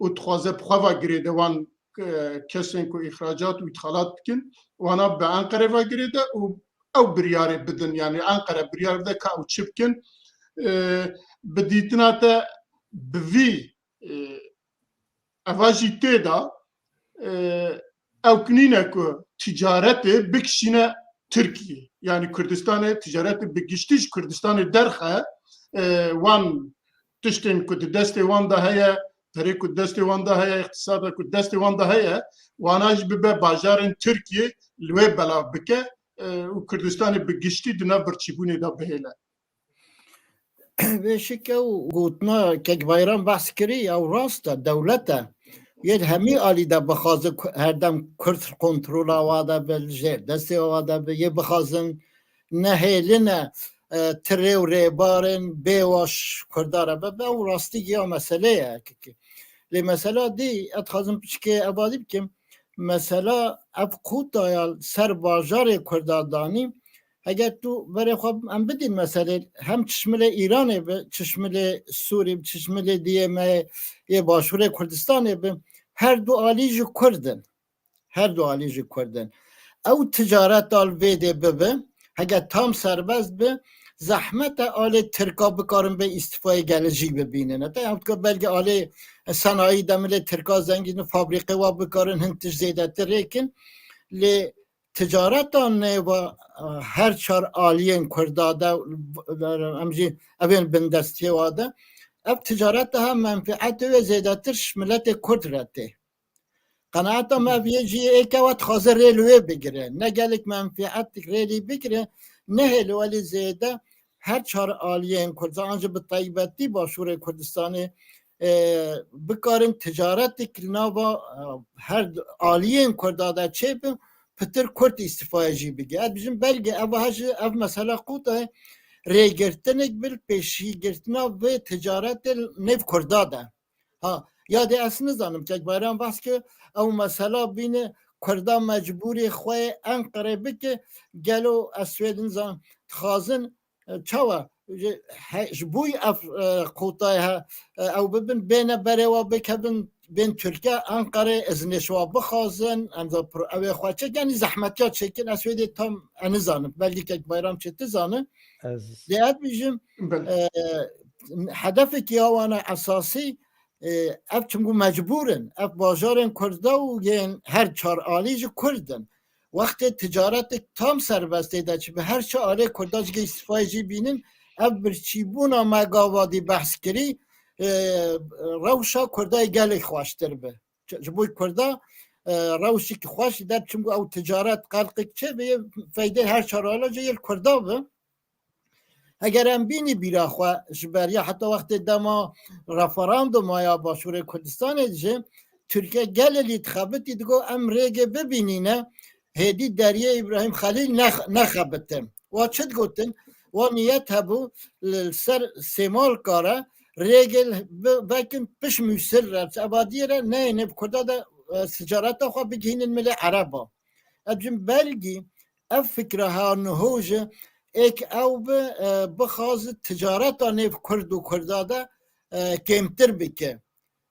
û dixwaze bi xwe ve girê de wan, e, kesên ku îxracat û îtixalat dikin, wana bi Enqerê ve girê de û ew biryarê bidin, yanî Enqere biryar bide ka ew çi bikin. E, bi dîtina te bi vî, e, eva jî tê de, e, ew nîne ku ticaretê bikişîne Tirkiyê. Yani Kurdistanê ticaretê bi giştî ji Kurdistanê derxe, e, wan tiştên ku di destê wan de heye, perê ku di destê wan de heye, îqtisada ku di destê wan de heye, wana jî bibe bajarên Tirkiyê li wê belav bike, e, û Kurdistanê bi giştî di nav birçîbûnê de bihêle. Vê şike û gotina kek Bayram behs kirî, ew rast e, dewlet e. Yê hemî alî de bixwaze ku-, herdem Kurd kontrola wa de be, li jêr destê wa de be, yê bixwazin nehêline, e, tirê û rêbarên bêwaş Kurda re be, be ew rastî ya meselê ye. Lê mesela dî, ez dixwazim piçkê evadî bikim, mesela ev qûta ya ser bajarê Kurda danî, Heger tu berê xwe em bidîn meselê, hem çişmilê Îranê bi, çişmilê Sûrî bi, çişmilê diyê me yê Başûrê Kurdistanê bi, her du alî ji Kurd in. Her du alî ji Kurd in. Ew ticaret al vê dê bibi, hege tam serbest bi, zehmet e alê Tirka bikarin bê îstîfayê gelê jî bibînin. Heta ew dike belkî alê senayî de milê Tirka zengîn, fabrîqê wa bikarin, hin tişt zêdetir rêkin. Lê ticareta nêva, e, her çar aliyên Kurda de, em jî evên bindestiyê wa de, ev ticareta hem menfîetê wê zêdetir ji miletê Kurd re tê. Qenaeta me ev yê jî yê êke we dixwaze rê li wê bigire. Ne gelek menfîetik rê lî bigire, nehêle welî zêde her çar aliyên Kurd, an jî bi taybetî Başûrê Kurdistanê, e, bikarin ticaretik li nava, e, her aliyên Kurda de çêbin, pitir Kurd îstîfayê jî bike. Ez bijim belge ev ha ji ev mesela qûta rêgirtinek bil pêşîgirtina vê ticaretê nêv Kurda de. Ha, ya dê ez nizanim, kek Bayram behs kir, ew mesela bîne Kurda mecbûrî xwe yê Enqerê bike, gelo ez Swêd nizanim, dixwazin, e, çawa, ji, he, ji bo ev, e, qotayê he, e, ew bibin, bêne berê wa bikevin, bên Tirkiye, Enqerê, izinê ji wa bixwazin, em de pro-, ew ê xwe çêkin, yanî zehmetiya çêkin, ez Swêdê tam, e, nizanim, belkî kek Bayram çê tu zane. Ez Lê ez bijim, Belê. e, hedefekî ya wana esasî, e, ev çimkû mecbûr in. Ev bajarên Kurda û yên her çar alî ji Kurd in. Wextê ticaretek tam serbestê de çi bi her çi alê Kurda ji gê îstîfayê jî bînin, ev birçîbûna me gava dî behs kirî, e, rewşa Kurda yê gelek xweştir bi. Ji, ji bo Kurda, e, rewşekî xweş der, çimkû ew ticaret qelqek çê bi, feydê her çar ala jê yê li Kurda bi. Heger em bînî bîra xwe ji beriya heta wextê dema referanduma ya Başûrê Kurdistanê jî Tirkiye gelê lî dixebitî, digo em rêgê bibînîne, hêdî deriyê Îbrahîm Xelîl nex-, nexebite. Wa çi digotin? Wa niyet hebû li ser Sêmalka re rêgê bi-, vekin pişt Mûsil re, evadiyê re neyê nêv Kurda de, e, ticareta xwe bigihînin milê Ereba. Ez jim belgî ev fikra ha niho ji êk ew bi, e, bixwazi ticareta nêv Kurd û Kurda de, e, kêmtir bike.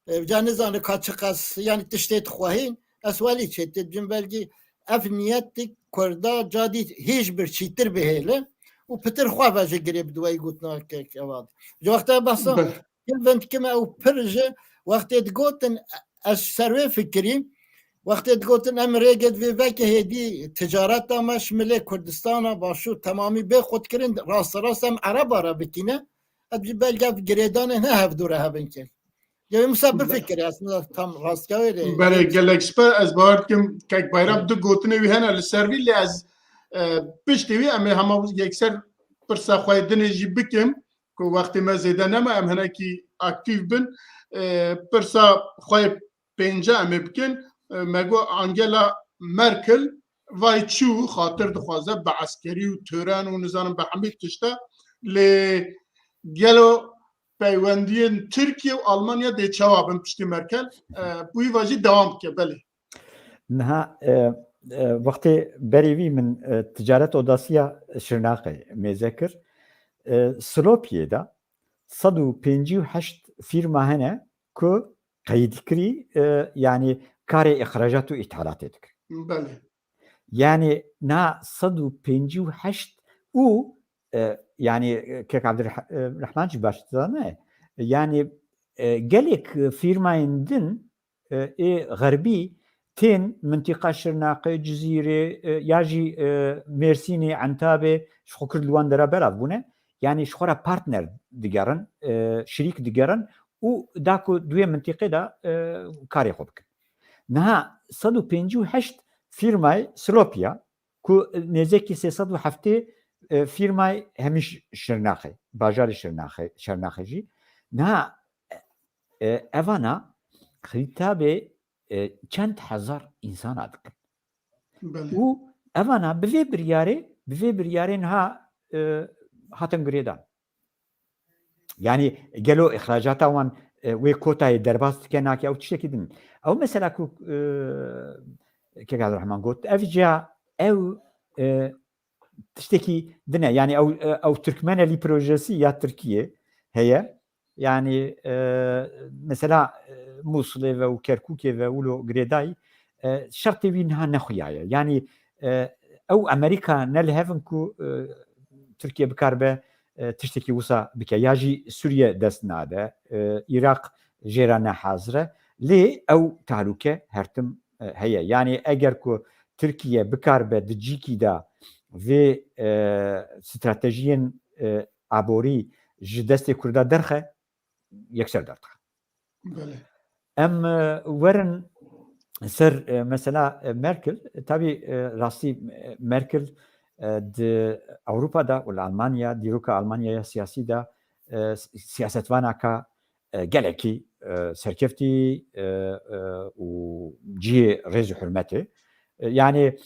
E, ca nizane ka çiqas, yani tiştê dixwehîn, ez welî çê tê bicim belkî ev niyetik Kurda ca dî hêj birçîtir bihêle û pitir xwe ve ji girê bi duwayî gotina ke-, kevadî. Ji wexta behsa Bel. Yê vend kime ew pir ji wextê digotin ez ser wê fikirî, wextê digotin em rêgê divê veke hêdî ticareta me ji milê Kurdistana Başûr temamî bê xwedkirin, rasterast em Ereba re bikîne, ez jî belge ev girêdanê ne hevdû re hevin kir. Yê wê Musa bifikirî, aslında tam rastgavê rê. Belê, gelek spe, ez bawer dikim Kek Bayram du gotinê wî hene li ser vî, lê ez, e, piştê wî em ê hema yekser pirsa xwe yê dinê jî bikim. Ku wextê me zêde nema, em hinekî aktîf bin. E, pirsa xwe yê pênce em ê bikin. E, me got Angela Merkel vay çû xatir dixwaze bi eskerî û tören û nizanim bi hemî tişta. Lê gelo peywendiyên Tirkiye û Almanya dê çawa bin piştî Merkel? E, bi wî ve jî dewam bike, belê. Niha, e, e, wextê berê vî min, e, ticaret odasî ya Şirnexê mêze kir. E, Silopiyê de sed û pêncî û heşt fîrma hene ku qeydkirî, e, yanî karê îxracat û îthalatê dikin. Belê. Yanî niha sed û pêncî û heşt û, e, yanî, e, Kek Abdurrah-, e, Rehman jî baş dizane. Yanî, e, gelek fîrmayên din, e, ê xerbî tên mintiqa Şirnaxê, Cizîrê, e, ya jî, e, Mêrsînê, Entabê, ji xwe kir li wan dera belav bûne. Yanî ji xwe re partner digerin, e, şirîk digerin û da ku di wê mintiqê de, e, karê xwe bikin. Niha sed û pêncî û heşt fîrmayê Silopya, ku nêzekî sê sed û heftê, e, fîrmayê hemî Ş-, Şirnaxê, bajarê Şirnaxê, Şirnaxê jî. Niha, e, evana xîtabê, e, çend hezar însana dikin. Belê. Û evana bi vê biryarê, bi vê biryarê niha, e, hatin girêdan. Yanî gelo îxracata wan, e, wê kotayê derbas dike, nake, ew tiştekî din. Ew mesela ku, e, Kek Abdurrahman got, ev ca, ew, e, tiştekî din e. Yanî ew, e, ew Türkmeneli projesi ya Tirkiye heye. Yanî, e, mesela, e, Musulê ve û Kerkûkê ve wilo girêdayî, e, şertê wî niha nexuyaye. Yanî, e, ew Amerîka ne li hev in ku, e, Tirkiye bikaribe, e, tiştekî wisa bike. Ya jî Sûriye dest nade, e, Iraq jê re ne hazir e. Lê ew tehlûke her tim, e, heye. Yanî eger ku Tirkiye bikaribe di cîkî de vê, e, stratejiyên, e, aborî ji destê Kurda derxe, yekser derdixe. Belê. Em, e, werin ser, e, mesela, e, Merkel. Tabî, e, rastî, e, Merkel, e, di Ewropa de û li Almanya, dîroka Almanyaya siyasî de, e, s-, siyasetvanaka, e, gelekî, e, serkeftî, e, e, û cihê rêz û hurmetê. E, yanî,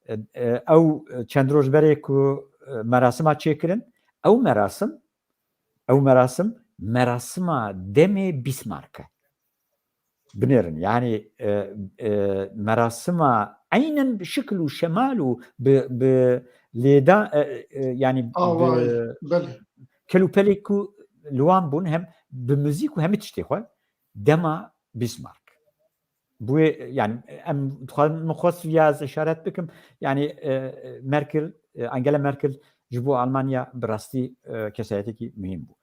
e, e, ew çend roj berê ku, e, merasima çêkirin, ew merasim, ew merasim, merasima demê Bismarck e. Binêrin, yanî, e, e, merasima eynen bi şikil û şemal û bi, bi lêda, e, e, yanî bi Awayî, belê. Kel û pelê ku li wan bûn, hem bi muzîk û hemî tiştê xwe dema Bismarck. Bûyê, yanî, em dixwazin, min xwest ya ez işaret bikim, yanî, e, Merkel, e, Angela Merkel ji bo Almanya bi rastî, e, kesayetekî muhîm bû.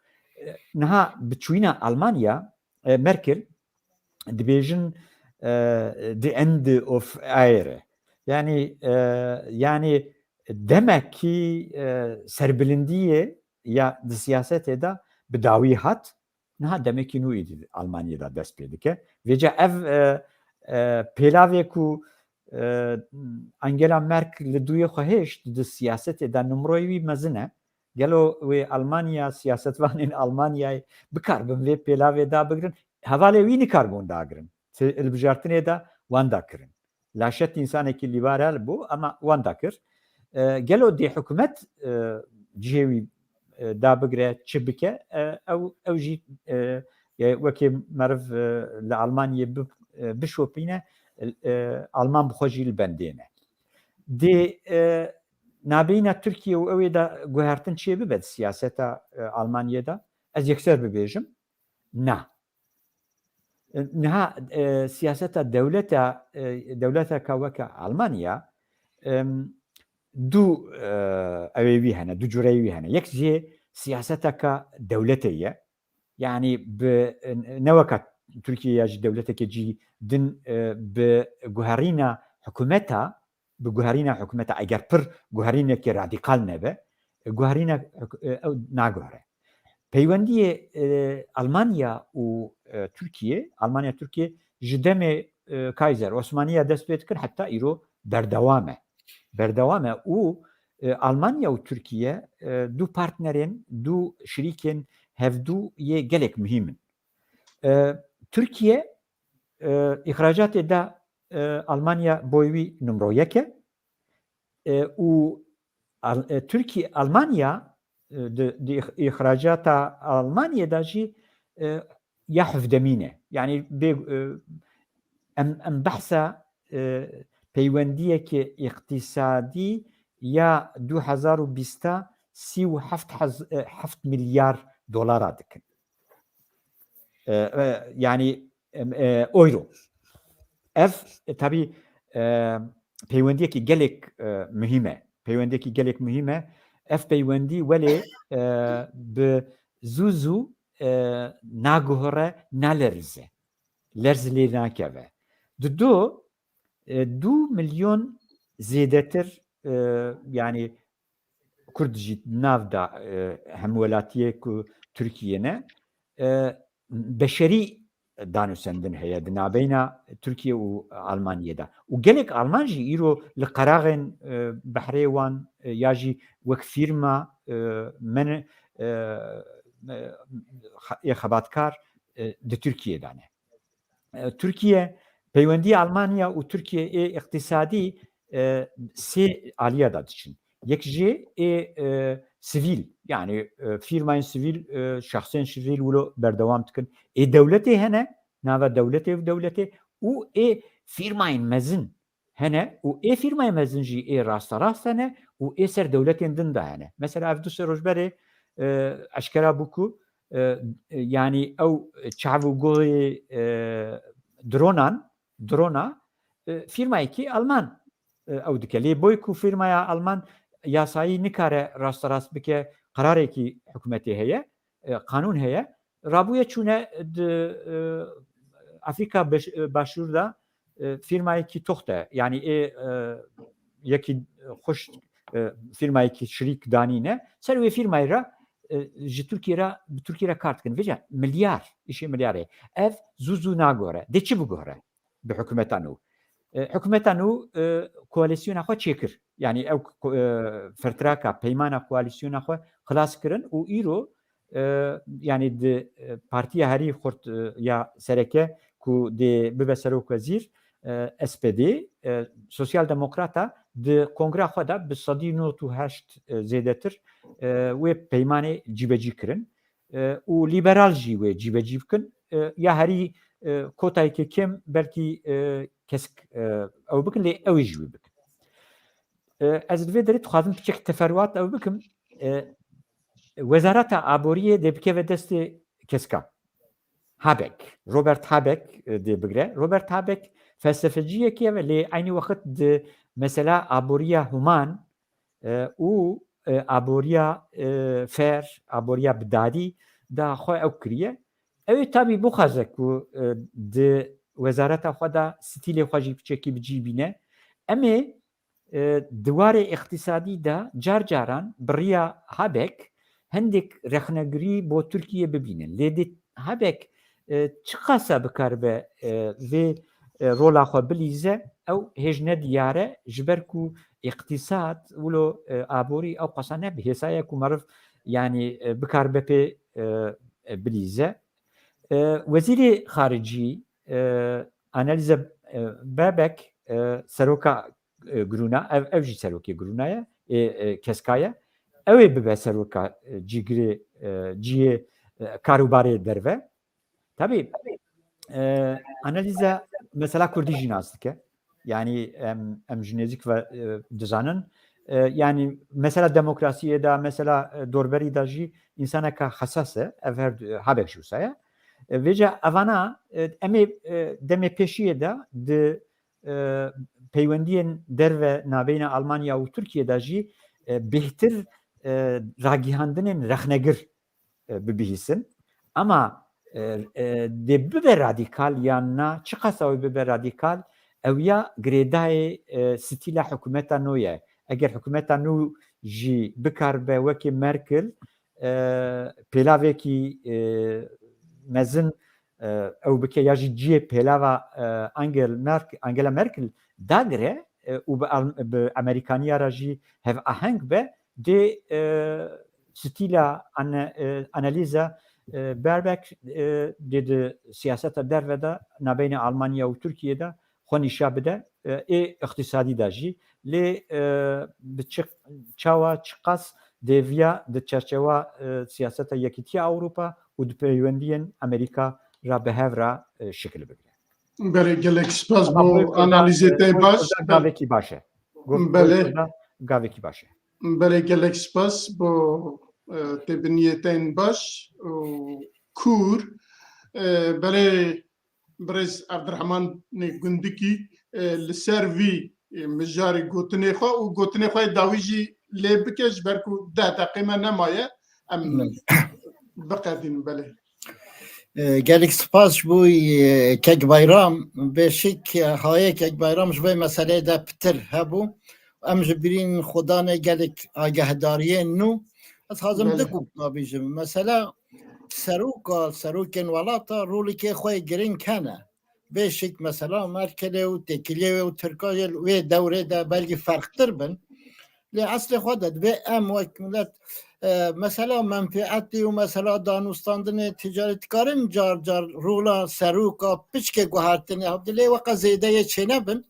E, niha bi çûyîna Almanya, e, Merkel dibêjin, e, the end of era. Yanî, e, yanî demekî, e, serbilindiyê ya di siyasetê de bi dawî hat, niha demekî nû êdî Almanyê de dest pê dike. Vêca ev, e, e, pêlavê ku, e, Angela Merkel li dûyê xwe hêşt di siyasetê de nimroyê wî mezin e. Gelo wê Almanya, siyasetvanên Almanyayê bikaribin vê pêlavê dabigirin? Hevalê wî nikaribûn dagirin. Ti hilbijartinê de wan da kirin. Laşet însanekî liberal bû, ama wan da kir. E, gelo dê hikûmet, e, cihê wî, e, dabigire, çi bike, e, ew, ew jî, e, ye, wekê meriv, e, li Almanyê bi-, e, bişopîne, e, Alman bi xwe jî li bendê ne. Dê, e, nabeyna Tirkiye û ew ê de guhertin çê bibe di siyaseta, e, Almanyê de? Ez yekser bibêjim, na. Niha, e, siyaseta dewleta, e, dewleteka weke Almanya, em, du, e, ewê wî hene, du cureyê wî hene. Yek jê siyaseteka dewletê ye. Yanî bi, e, ne weka Tirkiye ya jî dewleteke cî din, e, bi guherîna hikûmeta, bi guherîna hikûmeta, eger pir guherîneke radîkal nebe, e, guherîna hik-, e, ew naguhere. Peywendiyê, e, Almanya û, e, Tirkiye, Almanya Tirkiye ji demê, e, Kaiser Osmaniya dest pê dikir, heta îro berdewam e. Berdewam e û, e, Almanya û Tirkiye, e, du partnerên, du şirîkên hevdû yê gelek muhîm in. E, Tirkiye, e, îxracatê da, e, Almanya boy wî numro yek e. E, û Al-, e, Tirkiye, Almanya, e, di, di îx-, îxracata Almanyê de jî, e, ya hevdemîn e. Yanî bê, e, em, em behsa, e, peywendiyeke îqtîsadî ya du hezar û bîst sî û heft hez-, e, heft milyar dolara dikin. E, e, yanî, e, e, euro. Ev, e, tabî, e, peywendiyekî gelek, e, muhîm e. Peywendiyekî gelek muhîm e. Ev peywendî welê, e, bi zû zû, e, naguhere, nalerze. Lerz lê nakeve. Di do, E, du milyon zêdetir, e, yanî Kurd jî nav da, e, hemwelatiyê ku Tirkiye ne, e, beşerî danûsendin heye di nabeyna Tirkiye û Almanyê de. Û gelek Alman jî îro li qeraxên, e, behrê wan, e, ya jî wek fîrma, e, men, e, e, ê xebatkar, e, di Tirkiye de ne. E, Tirkiye, peywendiya Almanya û Tirkiye ê îqtîsadî, e, sê aliya de diçin. Yek jê ê, e, sivîl, yanî, e, fîrmayên sivîl, e, şexsên sivîl wilo berdewam dikin. Ê dewletê hene, nava dewletê û dewletê û ê fîrmayên mezin hene û ê fîrmayên mezin jî ê rasterast hene û ê ser dewletên din de hene. Mesela ev du sê roj berê, e, eşkera bû ku, e, e, yanî ew çav û guhê, e, dronan, drona, e, fîrmayekî Alman, e, ew dike. Lê boy ku fîrmaya Alman yasayî nikare rasterast bike, qerarekî hikûmetê heye, e, qanûn heye, rabûye çûne di, e, Afrîka Beş-, e, Başûr de, e, fîrmayekî toxte, yanî ê, e, yekî xweş, e, fîrmayekî şirîk danîne, ser wê fîrmayê re, e, ji Tirkiye re, bi Tirkiye re kar dikin. Vêca milyar, îşê milyarê. Ev zû zû nagore. Dê çi bigore? Bi hikûmeta nû. E, hikûmeta nû, e, koalîsyona xwe çêkir. Yanî ew ko-, e, fertiraka, peymana koalîsyona xwe xilas kirin û îro, e, yanî di, e, partiya herî xurt, e, ya sereke ku dê bibe serokwezîr, e, S P D, e, Sosyal Demokrata di kongra xwe de bi sedî nod û heşt, e, zêdetir, e, wê peymanê cîbecî kirin. E, û lîberal jî wê cîbecî bikin. E, ya herî, e, kotayeke kêm belkî, e, kesk, e, ew bikin, lê ew ê jî wê bikin. E, ez di vê derê dixwazim piçek teferuat ew bikim. E, Wezareta Aboriyê dê bikeve destê keska. Habeck, Robert Habeck, e, dê bigre. Robert Habeck felsefeciyekê ye, lê eynî wext di mesela aboriya human, e, û, e, aboriya, e, fair, aboriya bi dadî da xwe ew kiriye. Ew ê tabî bixwaze ku, e, di wezareta xwe de stîlê xwe jî piçekî bi cî bîne. Em ê, e, di warê îqtîsadî de car caran bi riya Habeck hindek rexnegirî bo Tirkiye bibînin. Lê dê Habeck, e, çiqasa bikaribe, e, vê, e, rola xwe bilîze, ew hêj nediyar e, ji ber ku îqtîsad, wilo, e, aborî ew qasa ne bi hêsa ye ku meriv, yanî, e, bikaribe pê, e, e, bilîze. E, Wezîrê Xaricî, e, Annalena, e, Baerbock, e, seroka, e, Grûna, ev, ev jî serokê Grûna ye, ê, e, keska ye. Ew ê bibe seroka, e, cîgirê, e, cihê, e, karûbarê derve. Tabî, e, Annalena mesela Kurdî jî nas dike. Yanî em, em ji nêzîk ve, e, dizanin. E, yanî mesela demokrasiyê de, mesela, e, dorberî de jî însaneka hesas e. Ev her du, Habeck jî wisa ye. E, vêca evana, e, em ê, e, demê pêşiyê de di, e, peywendiyên derve nabeyna Almanya û Tirkiye de jî, e, bêhtir, e, ragihandinên rexnegir, e, bibihîsin. Ama, e, e, dê bibe radîkal yan na, çiqasa wê bibe radîkal, ew ya girêdayê, e, stîla hikûmeta nû ye. Eger hikûmeta nû jî bikaribe wekî Merkel, e, pêlavekî, e, mezin, e, ew bike ya jî cihê pêlava, e, Angel Merk-, Angela Merkel dagire, e, û bi Al-, bi Amerîkaniya re jî hevaheng be, dê, e, stîla Anne-, e, Annalena, e, Baerbock, e, dê di siyaseta derve de nabeyna Almanya û Tirkiye de xwe nîşa bide, e, ê îqtîsadî de jî. Lê, e, bi çi, çawa, çiqas dê viya di çerçewa, e, siyaseta Yekîtiya Ewropa û di peywendiyên Amerîka re bi hev re, e, şikil bigire. Belê, gelek spas bo analizê te baş. Gavekî baş e. Belê. Gavekî baş e. Belê, gelek spas bo, e, têbiniyê te yên baş û kûr. E, belê, birêz Evdirhemanê Gundikî, e, li ser vî, e, mijarê gotinê xwe û gotinê xwe yê dawî jî lê bike, ji ber ku deh deqê me nemaye, em biqedînin, belê. E, gelek spas ji bo, e, Kek Bayram. Beşik, e, hayê Kek Bayram ji vê meseleyê de pitir hebû. Em ji birîn xwedanê gelek agahdariyên nû. Ez hazim Belê. du gotna bîjim. Mesela seroka, serokên welata rolekê xwe yê giring hene. Beşik mesela Merkelê û têkiliyê wê û Tirka yê wê dewrê de belkî ferqtir bin. Lê eslê xwe de divê em wek milet, e, mesela menfeetî û mesela danûstandinê ticaret dikarin car car rola seroka piçkê guhertinê hevdî lê weqa zêde yê çênebin.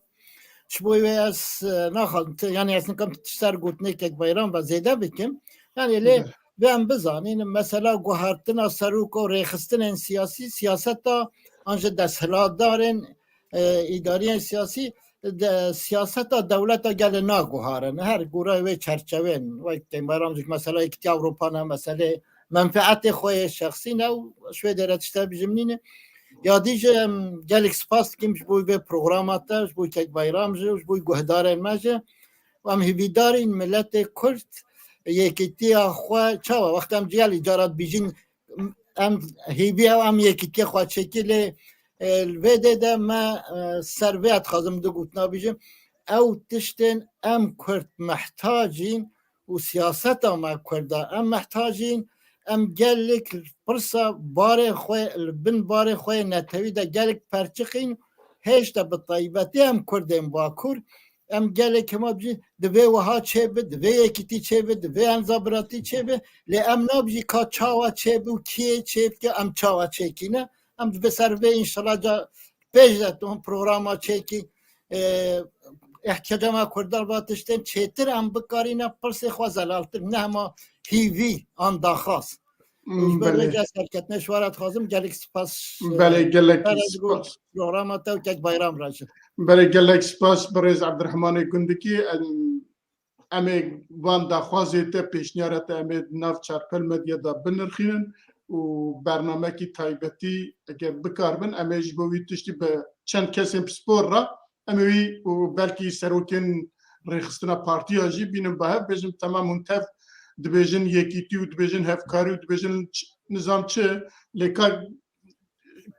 Ji bo wê ez, e, naxwazim, ti-, yanî ez nikim ser gotinê Kek Bayram ve zêde bikim. Yanî lê Hı. vê em bizanîn, mesela guhertina serok û rêxistinên siyasî, siyaseta an ji desthilatdarên, e, îdariyên siyasî, de, siyaseta dewleta gelê naguharin. Her gora wê çerçevên, wek Kek Bayram jî mesela Yekîtiya Ewropa ne, meselê menfeetê xwe yê şexsî ne û ji wê dêre tişte bijim nîne. Ya dî jî em gelek spas dikim ji bo vê programa te, ji bo Kek Bayram jî, ji bo guhdarên me jî. Em hêvîdarîn miletê Kurd yekîtiya xwe çawa, wexta em ciyalî cara dibîjin, em hêvî ew em yekîtiya xwe çêkî lê, e, li vê dê de me, e, ser vê dixwazim du gotina bîjim. Ew tiştên em Kurd mehtacîn û siyaseta me Kurda em mehtacîn, em gelek pirsa barê xwe, li bin barê xwe yê netewî de gelek perçiqîn, hêşta bi taybetî em Kurdên Bakur, em gelek hema bijî, divê wiha çêbi, divê yekîtî çêbi, divê enzabiratî çêbi, lê em nabijî ka çawa çêbi û kiyê çêbike, em çawa çêkîne. Em divê ser vê înşallah ca pêş de ton programa çêkî, e, ihtiyaca me Kurdan va tiştên çêtir em bikarîne pirsê xwe zelaltir, ne hema hîvî an daxwaz. Û ji ber Belê. vê ca serketine ji we re dixwazim, gelek spas, e, Belê, gelek spas. Programa te û Kek Bayram re jî. Belê, gelek spas birêz Ebdirehmanê Gundikî. Em, em ê van daxwazê te, pêşniyara te em ê di nav Çarpel Medya de binirxînin û bernamekî taybetî eger bikarbin, em ê ji bo wî tiştî bi çend kesên pispor re em ê wî û belkî serokên rêxistina partiya jî bînin bi hev, bêjin temam hûn tev dibêjin yekîtî û dibêjin hevkarî û dibêjin ç-, nizam çi, lê ka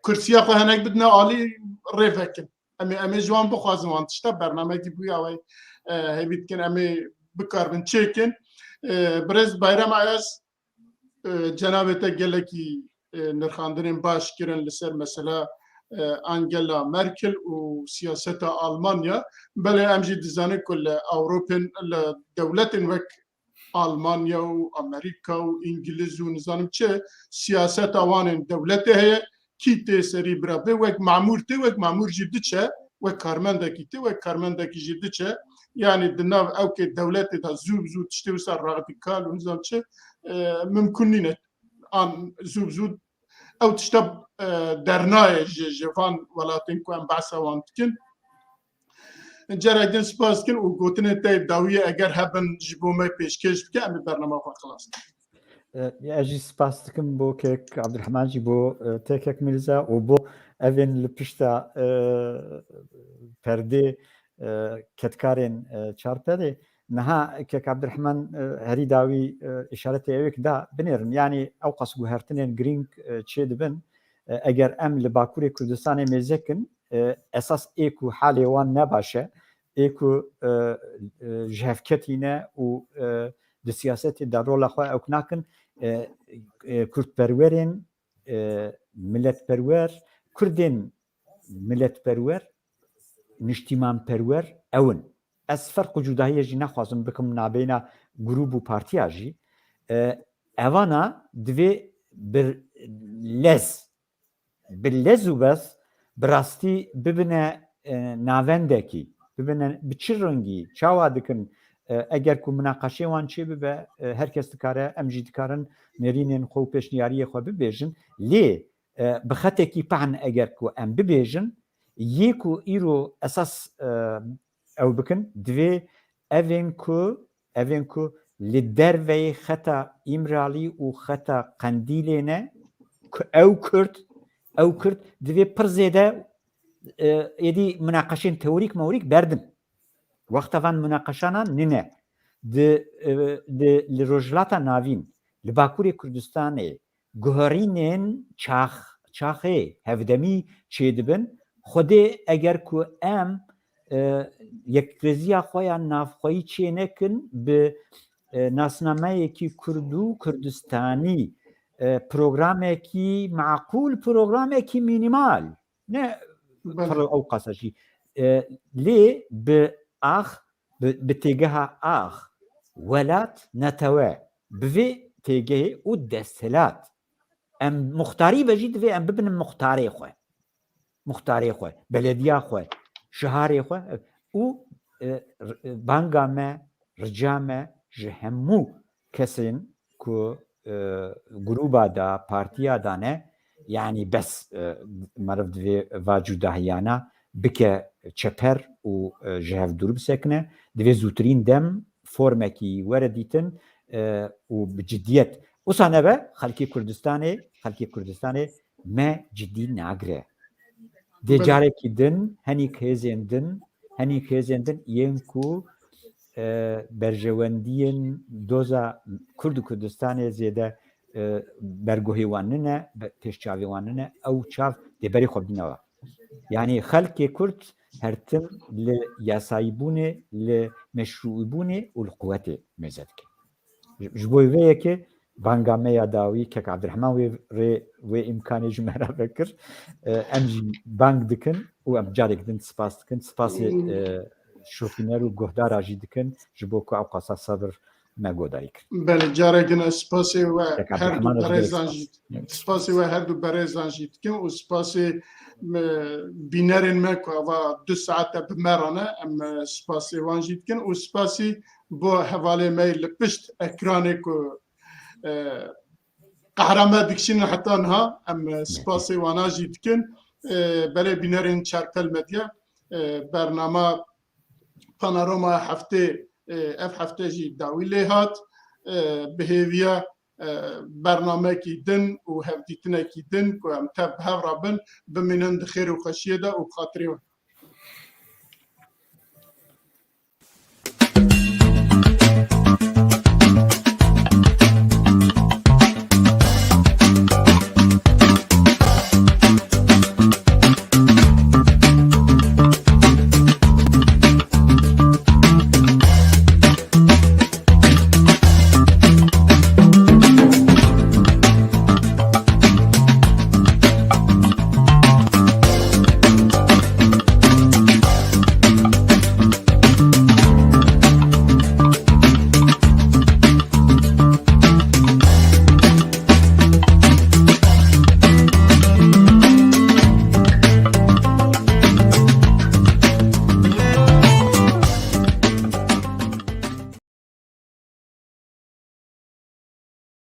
kursiya xwe henek bidine alî rê vekin. Em ê, em ê ji wan bixwazin wan tişta bernamekî bûye ew ê, e, hêvî dikin em ê bikaribin çêkin. E, Birêz Bayram Ayaz, e, cenabê te gelekî, e, nirxandinên baş kirin li ser mesela, e, Angela Merkel û siyaseta Almanya. Belê em jî dizanin ku li Ewropên, li dewletên wek Almanya û Amerîka û Îngiliz û nizanim çi siyaseta wan ên dewletê heye, kî tê serî bira bê, wek mamûr tê, wek mamûr jî diçe, wek karmendekî tê, wek karmendekî jî diçe. Yanî di nav ewkê dewletê de zû bi zû tiştê wisa radîkal û nizam çi, e, mimkun nîne. An zû bi zû ew tişta, e, dernayê ji, ji van welatên ku em behsa wan dikin. Carek din spas dikin û gotinên te dawiyê eger hebin ji bo me pêşkêş bike, em ê bernama xwe xilas bikin. E, ez jî spas dikim bo kek Abdurrahman jî bo, e, te kek Mirza û bo evên li pişta, e, perdê, e, kedkarên, e, Çarpelê. Niha kek Abdurrahman, e, herî dawî, e, îşaretê ewêk da binêrin. Yanî ewqas guhertinên girîng, e, çê dibin. E, eger em li Bakurê Kurdistanê mêzekin, e, esas ê ku halê wan ne baş e, ê ku, e, e, ji hev ketîne û, e, di siyasetê de rola xwe ewk nakin, e, e, kurdperwerên, e, miletperwer, kurdên miletperwer, niştîmanperwer ew in. Ez ferq û cudahiyê jî naxwazim bikim nabeyna grûp û partiya jî. E, evana divê bi lez, bi lez û bez bi rastî bibine, e, navendekî, bibine bi çi rengî, çawa dikin, e, eger ku minaqeşê wan çê bibe, e, her kes dikare, em jî dikarin nêrînên xwe û pêşniyariyê xwe bibêjin. Lê, e, bi xetekî pehn eger ku em bibêjin, yê ku îro esas, e, ew bikin, divê evên ku, evên ku li derveyê xeta Îmralî û xeta Qendîlê ne, ku ew Kurd, ew Kurd divê pir zêde, e, êdî minaqeşên teorîk meorîk berdin. Wexta van minaqeşanan nîne. Di, e, di, li Rojhilata Navîn, li Bakurê Kurdistanê, guherînên çax, çaxê hevdemî çêdibin. Xwedê eger ku em, e, yekrêziya xwe ya navxweyî çênekin bi, e, nasnameyekî Kurd û Kurdistanî, e, programekî maqûl, programekî mînîmal. Ne Belê. Pir ew qasa jî. E, lê bi ax, bi, bi têgeha ax, welat, netewe, bi vê têgehê û desthilat. Em muxtarî ve jî divê em bibinin muxtarê xwe. Muxtarê xwe, belediya xwe, şiharê xwe û, e, r-, banga me, rica me ji hemû kesên ku, e, grûba da, partiya da ne, yanî bes, e, meriv divê va cudahiyana bike çeper û, e, ji hev dûr bisekine. Divê zûtirîn dem formekî were dîtin, e, û bi cidiyet. Wisa nebe, xelkê Kurdistanê, xelkê Kurdistanê me cidî nagire. Dê Belê. Carekî din, henîk hêzên din, henîk hêzên din yên ku, e, berjewendiyên doza Kurd û Kurdistanê zêde, e, berguhê wan nine, be-, pêş çavê wan nine, ew çav dê berê xwe bîne wa. Yanî xelkê Kurd her tim li yasayîbûnê, li meşrûîbûnê û li quwetê mêze dike. Ji, ji bo vê yekê banga me ya dawî kek Abdurrahman wê rê, wê îmkanê ji me re vekir. E, em jî bang dikin û em carek din spas dikin. Spasê, e, şopîner û guhdara jî dikin ji bo ku ew qasa sebir me guhdarî kir. Belê, carek din ez spasê we Kek her du Abdurrahman ez berêzan gelek jî, spas. Spasê we her du berêzan jî dikim û spasê me, bînerên me ku ava du saete bi me re ne, em, e, spasê wan jî dikin û spasî bo hevalê me li pişt ekranê ku, e, qehra me dikişînin heta niha, em, e, spasê wana jî dikin. E, belê bînerên Çarpel Medya, e, bernama Panorama heftê, e, ev hefte jî dawî lê hat. E, bi hêviya, e, bernamekî din û hevdîtinekî din ku em tev bi hev re bin, bimînin di xêr û xweşiyê de û bi xatirê we.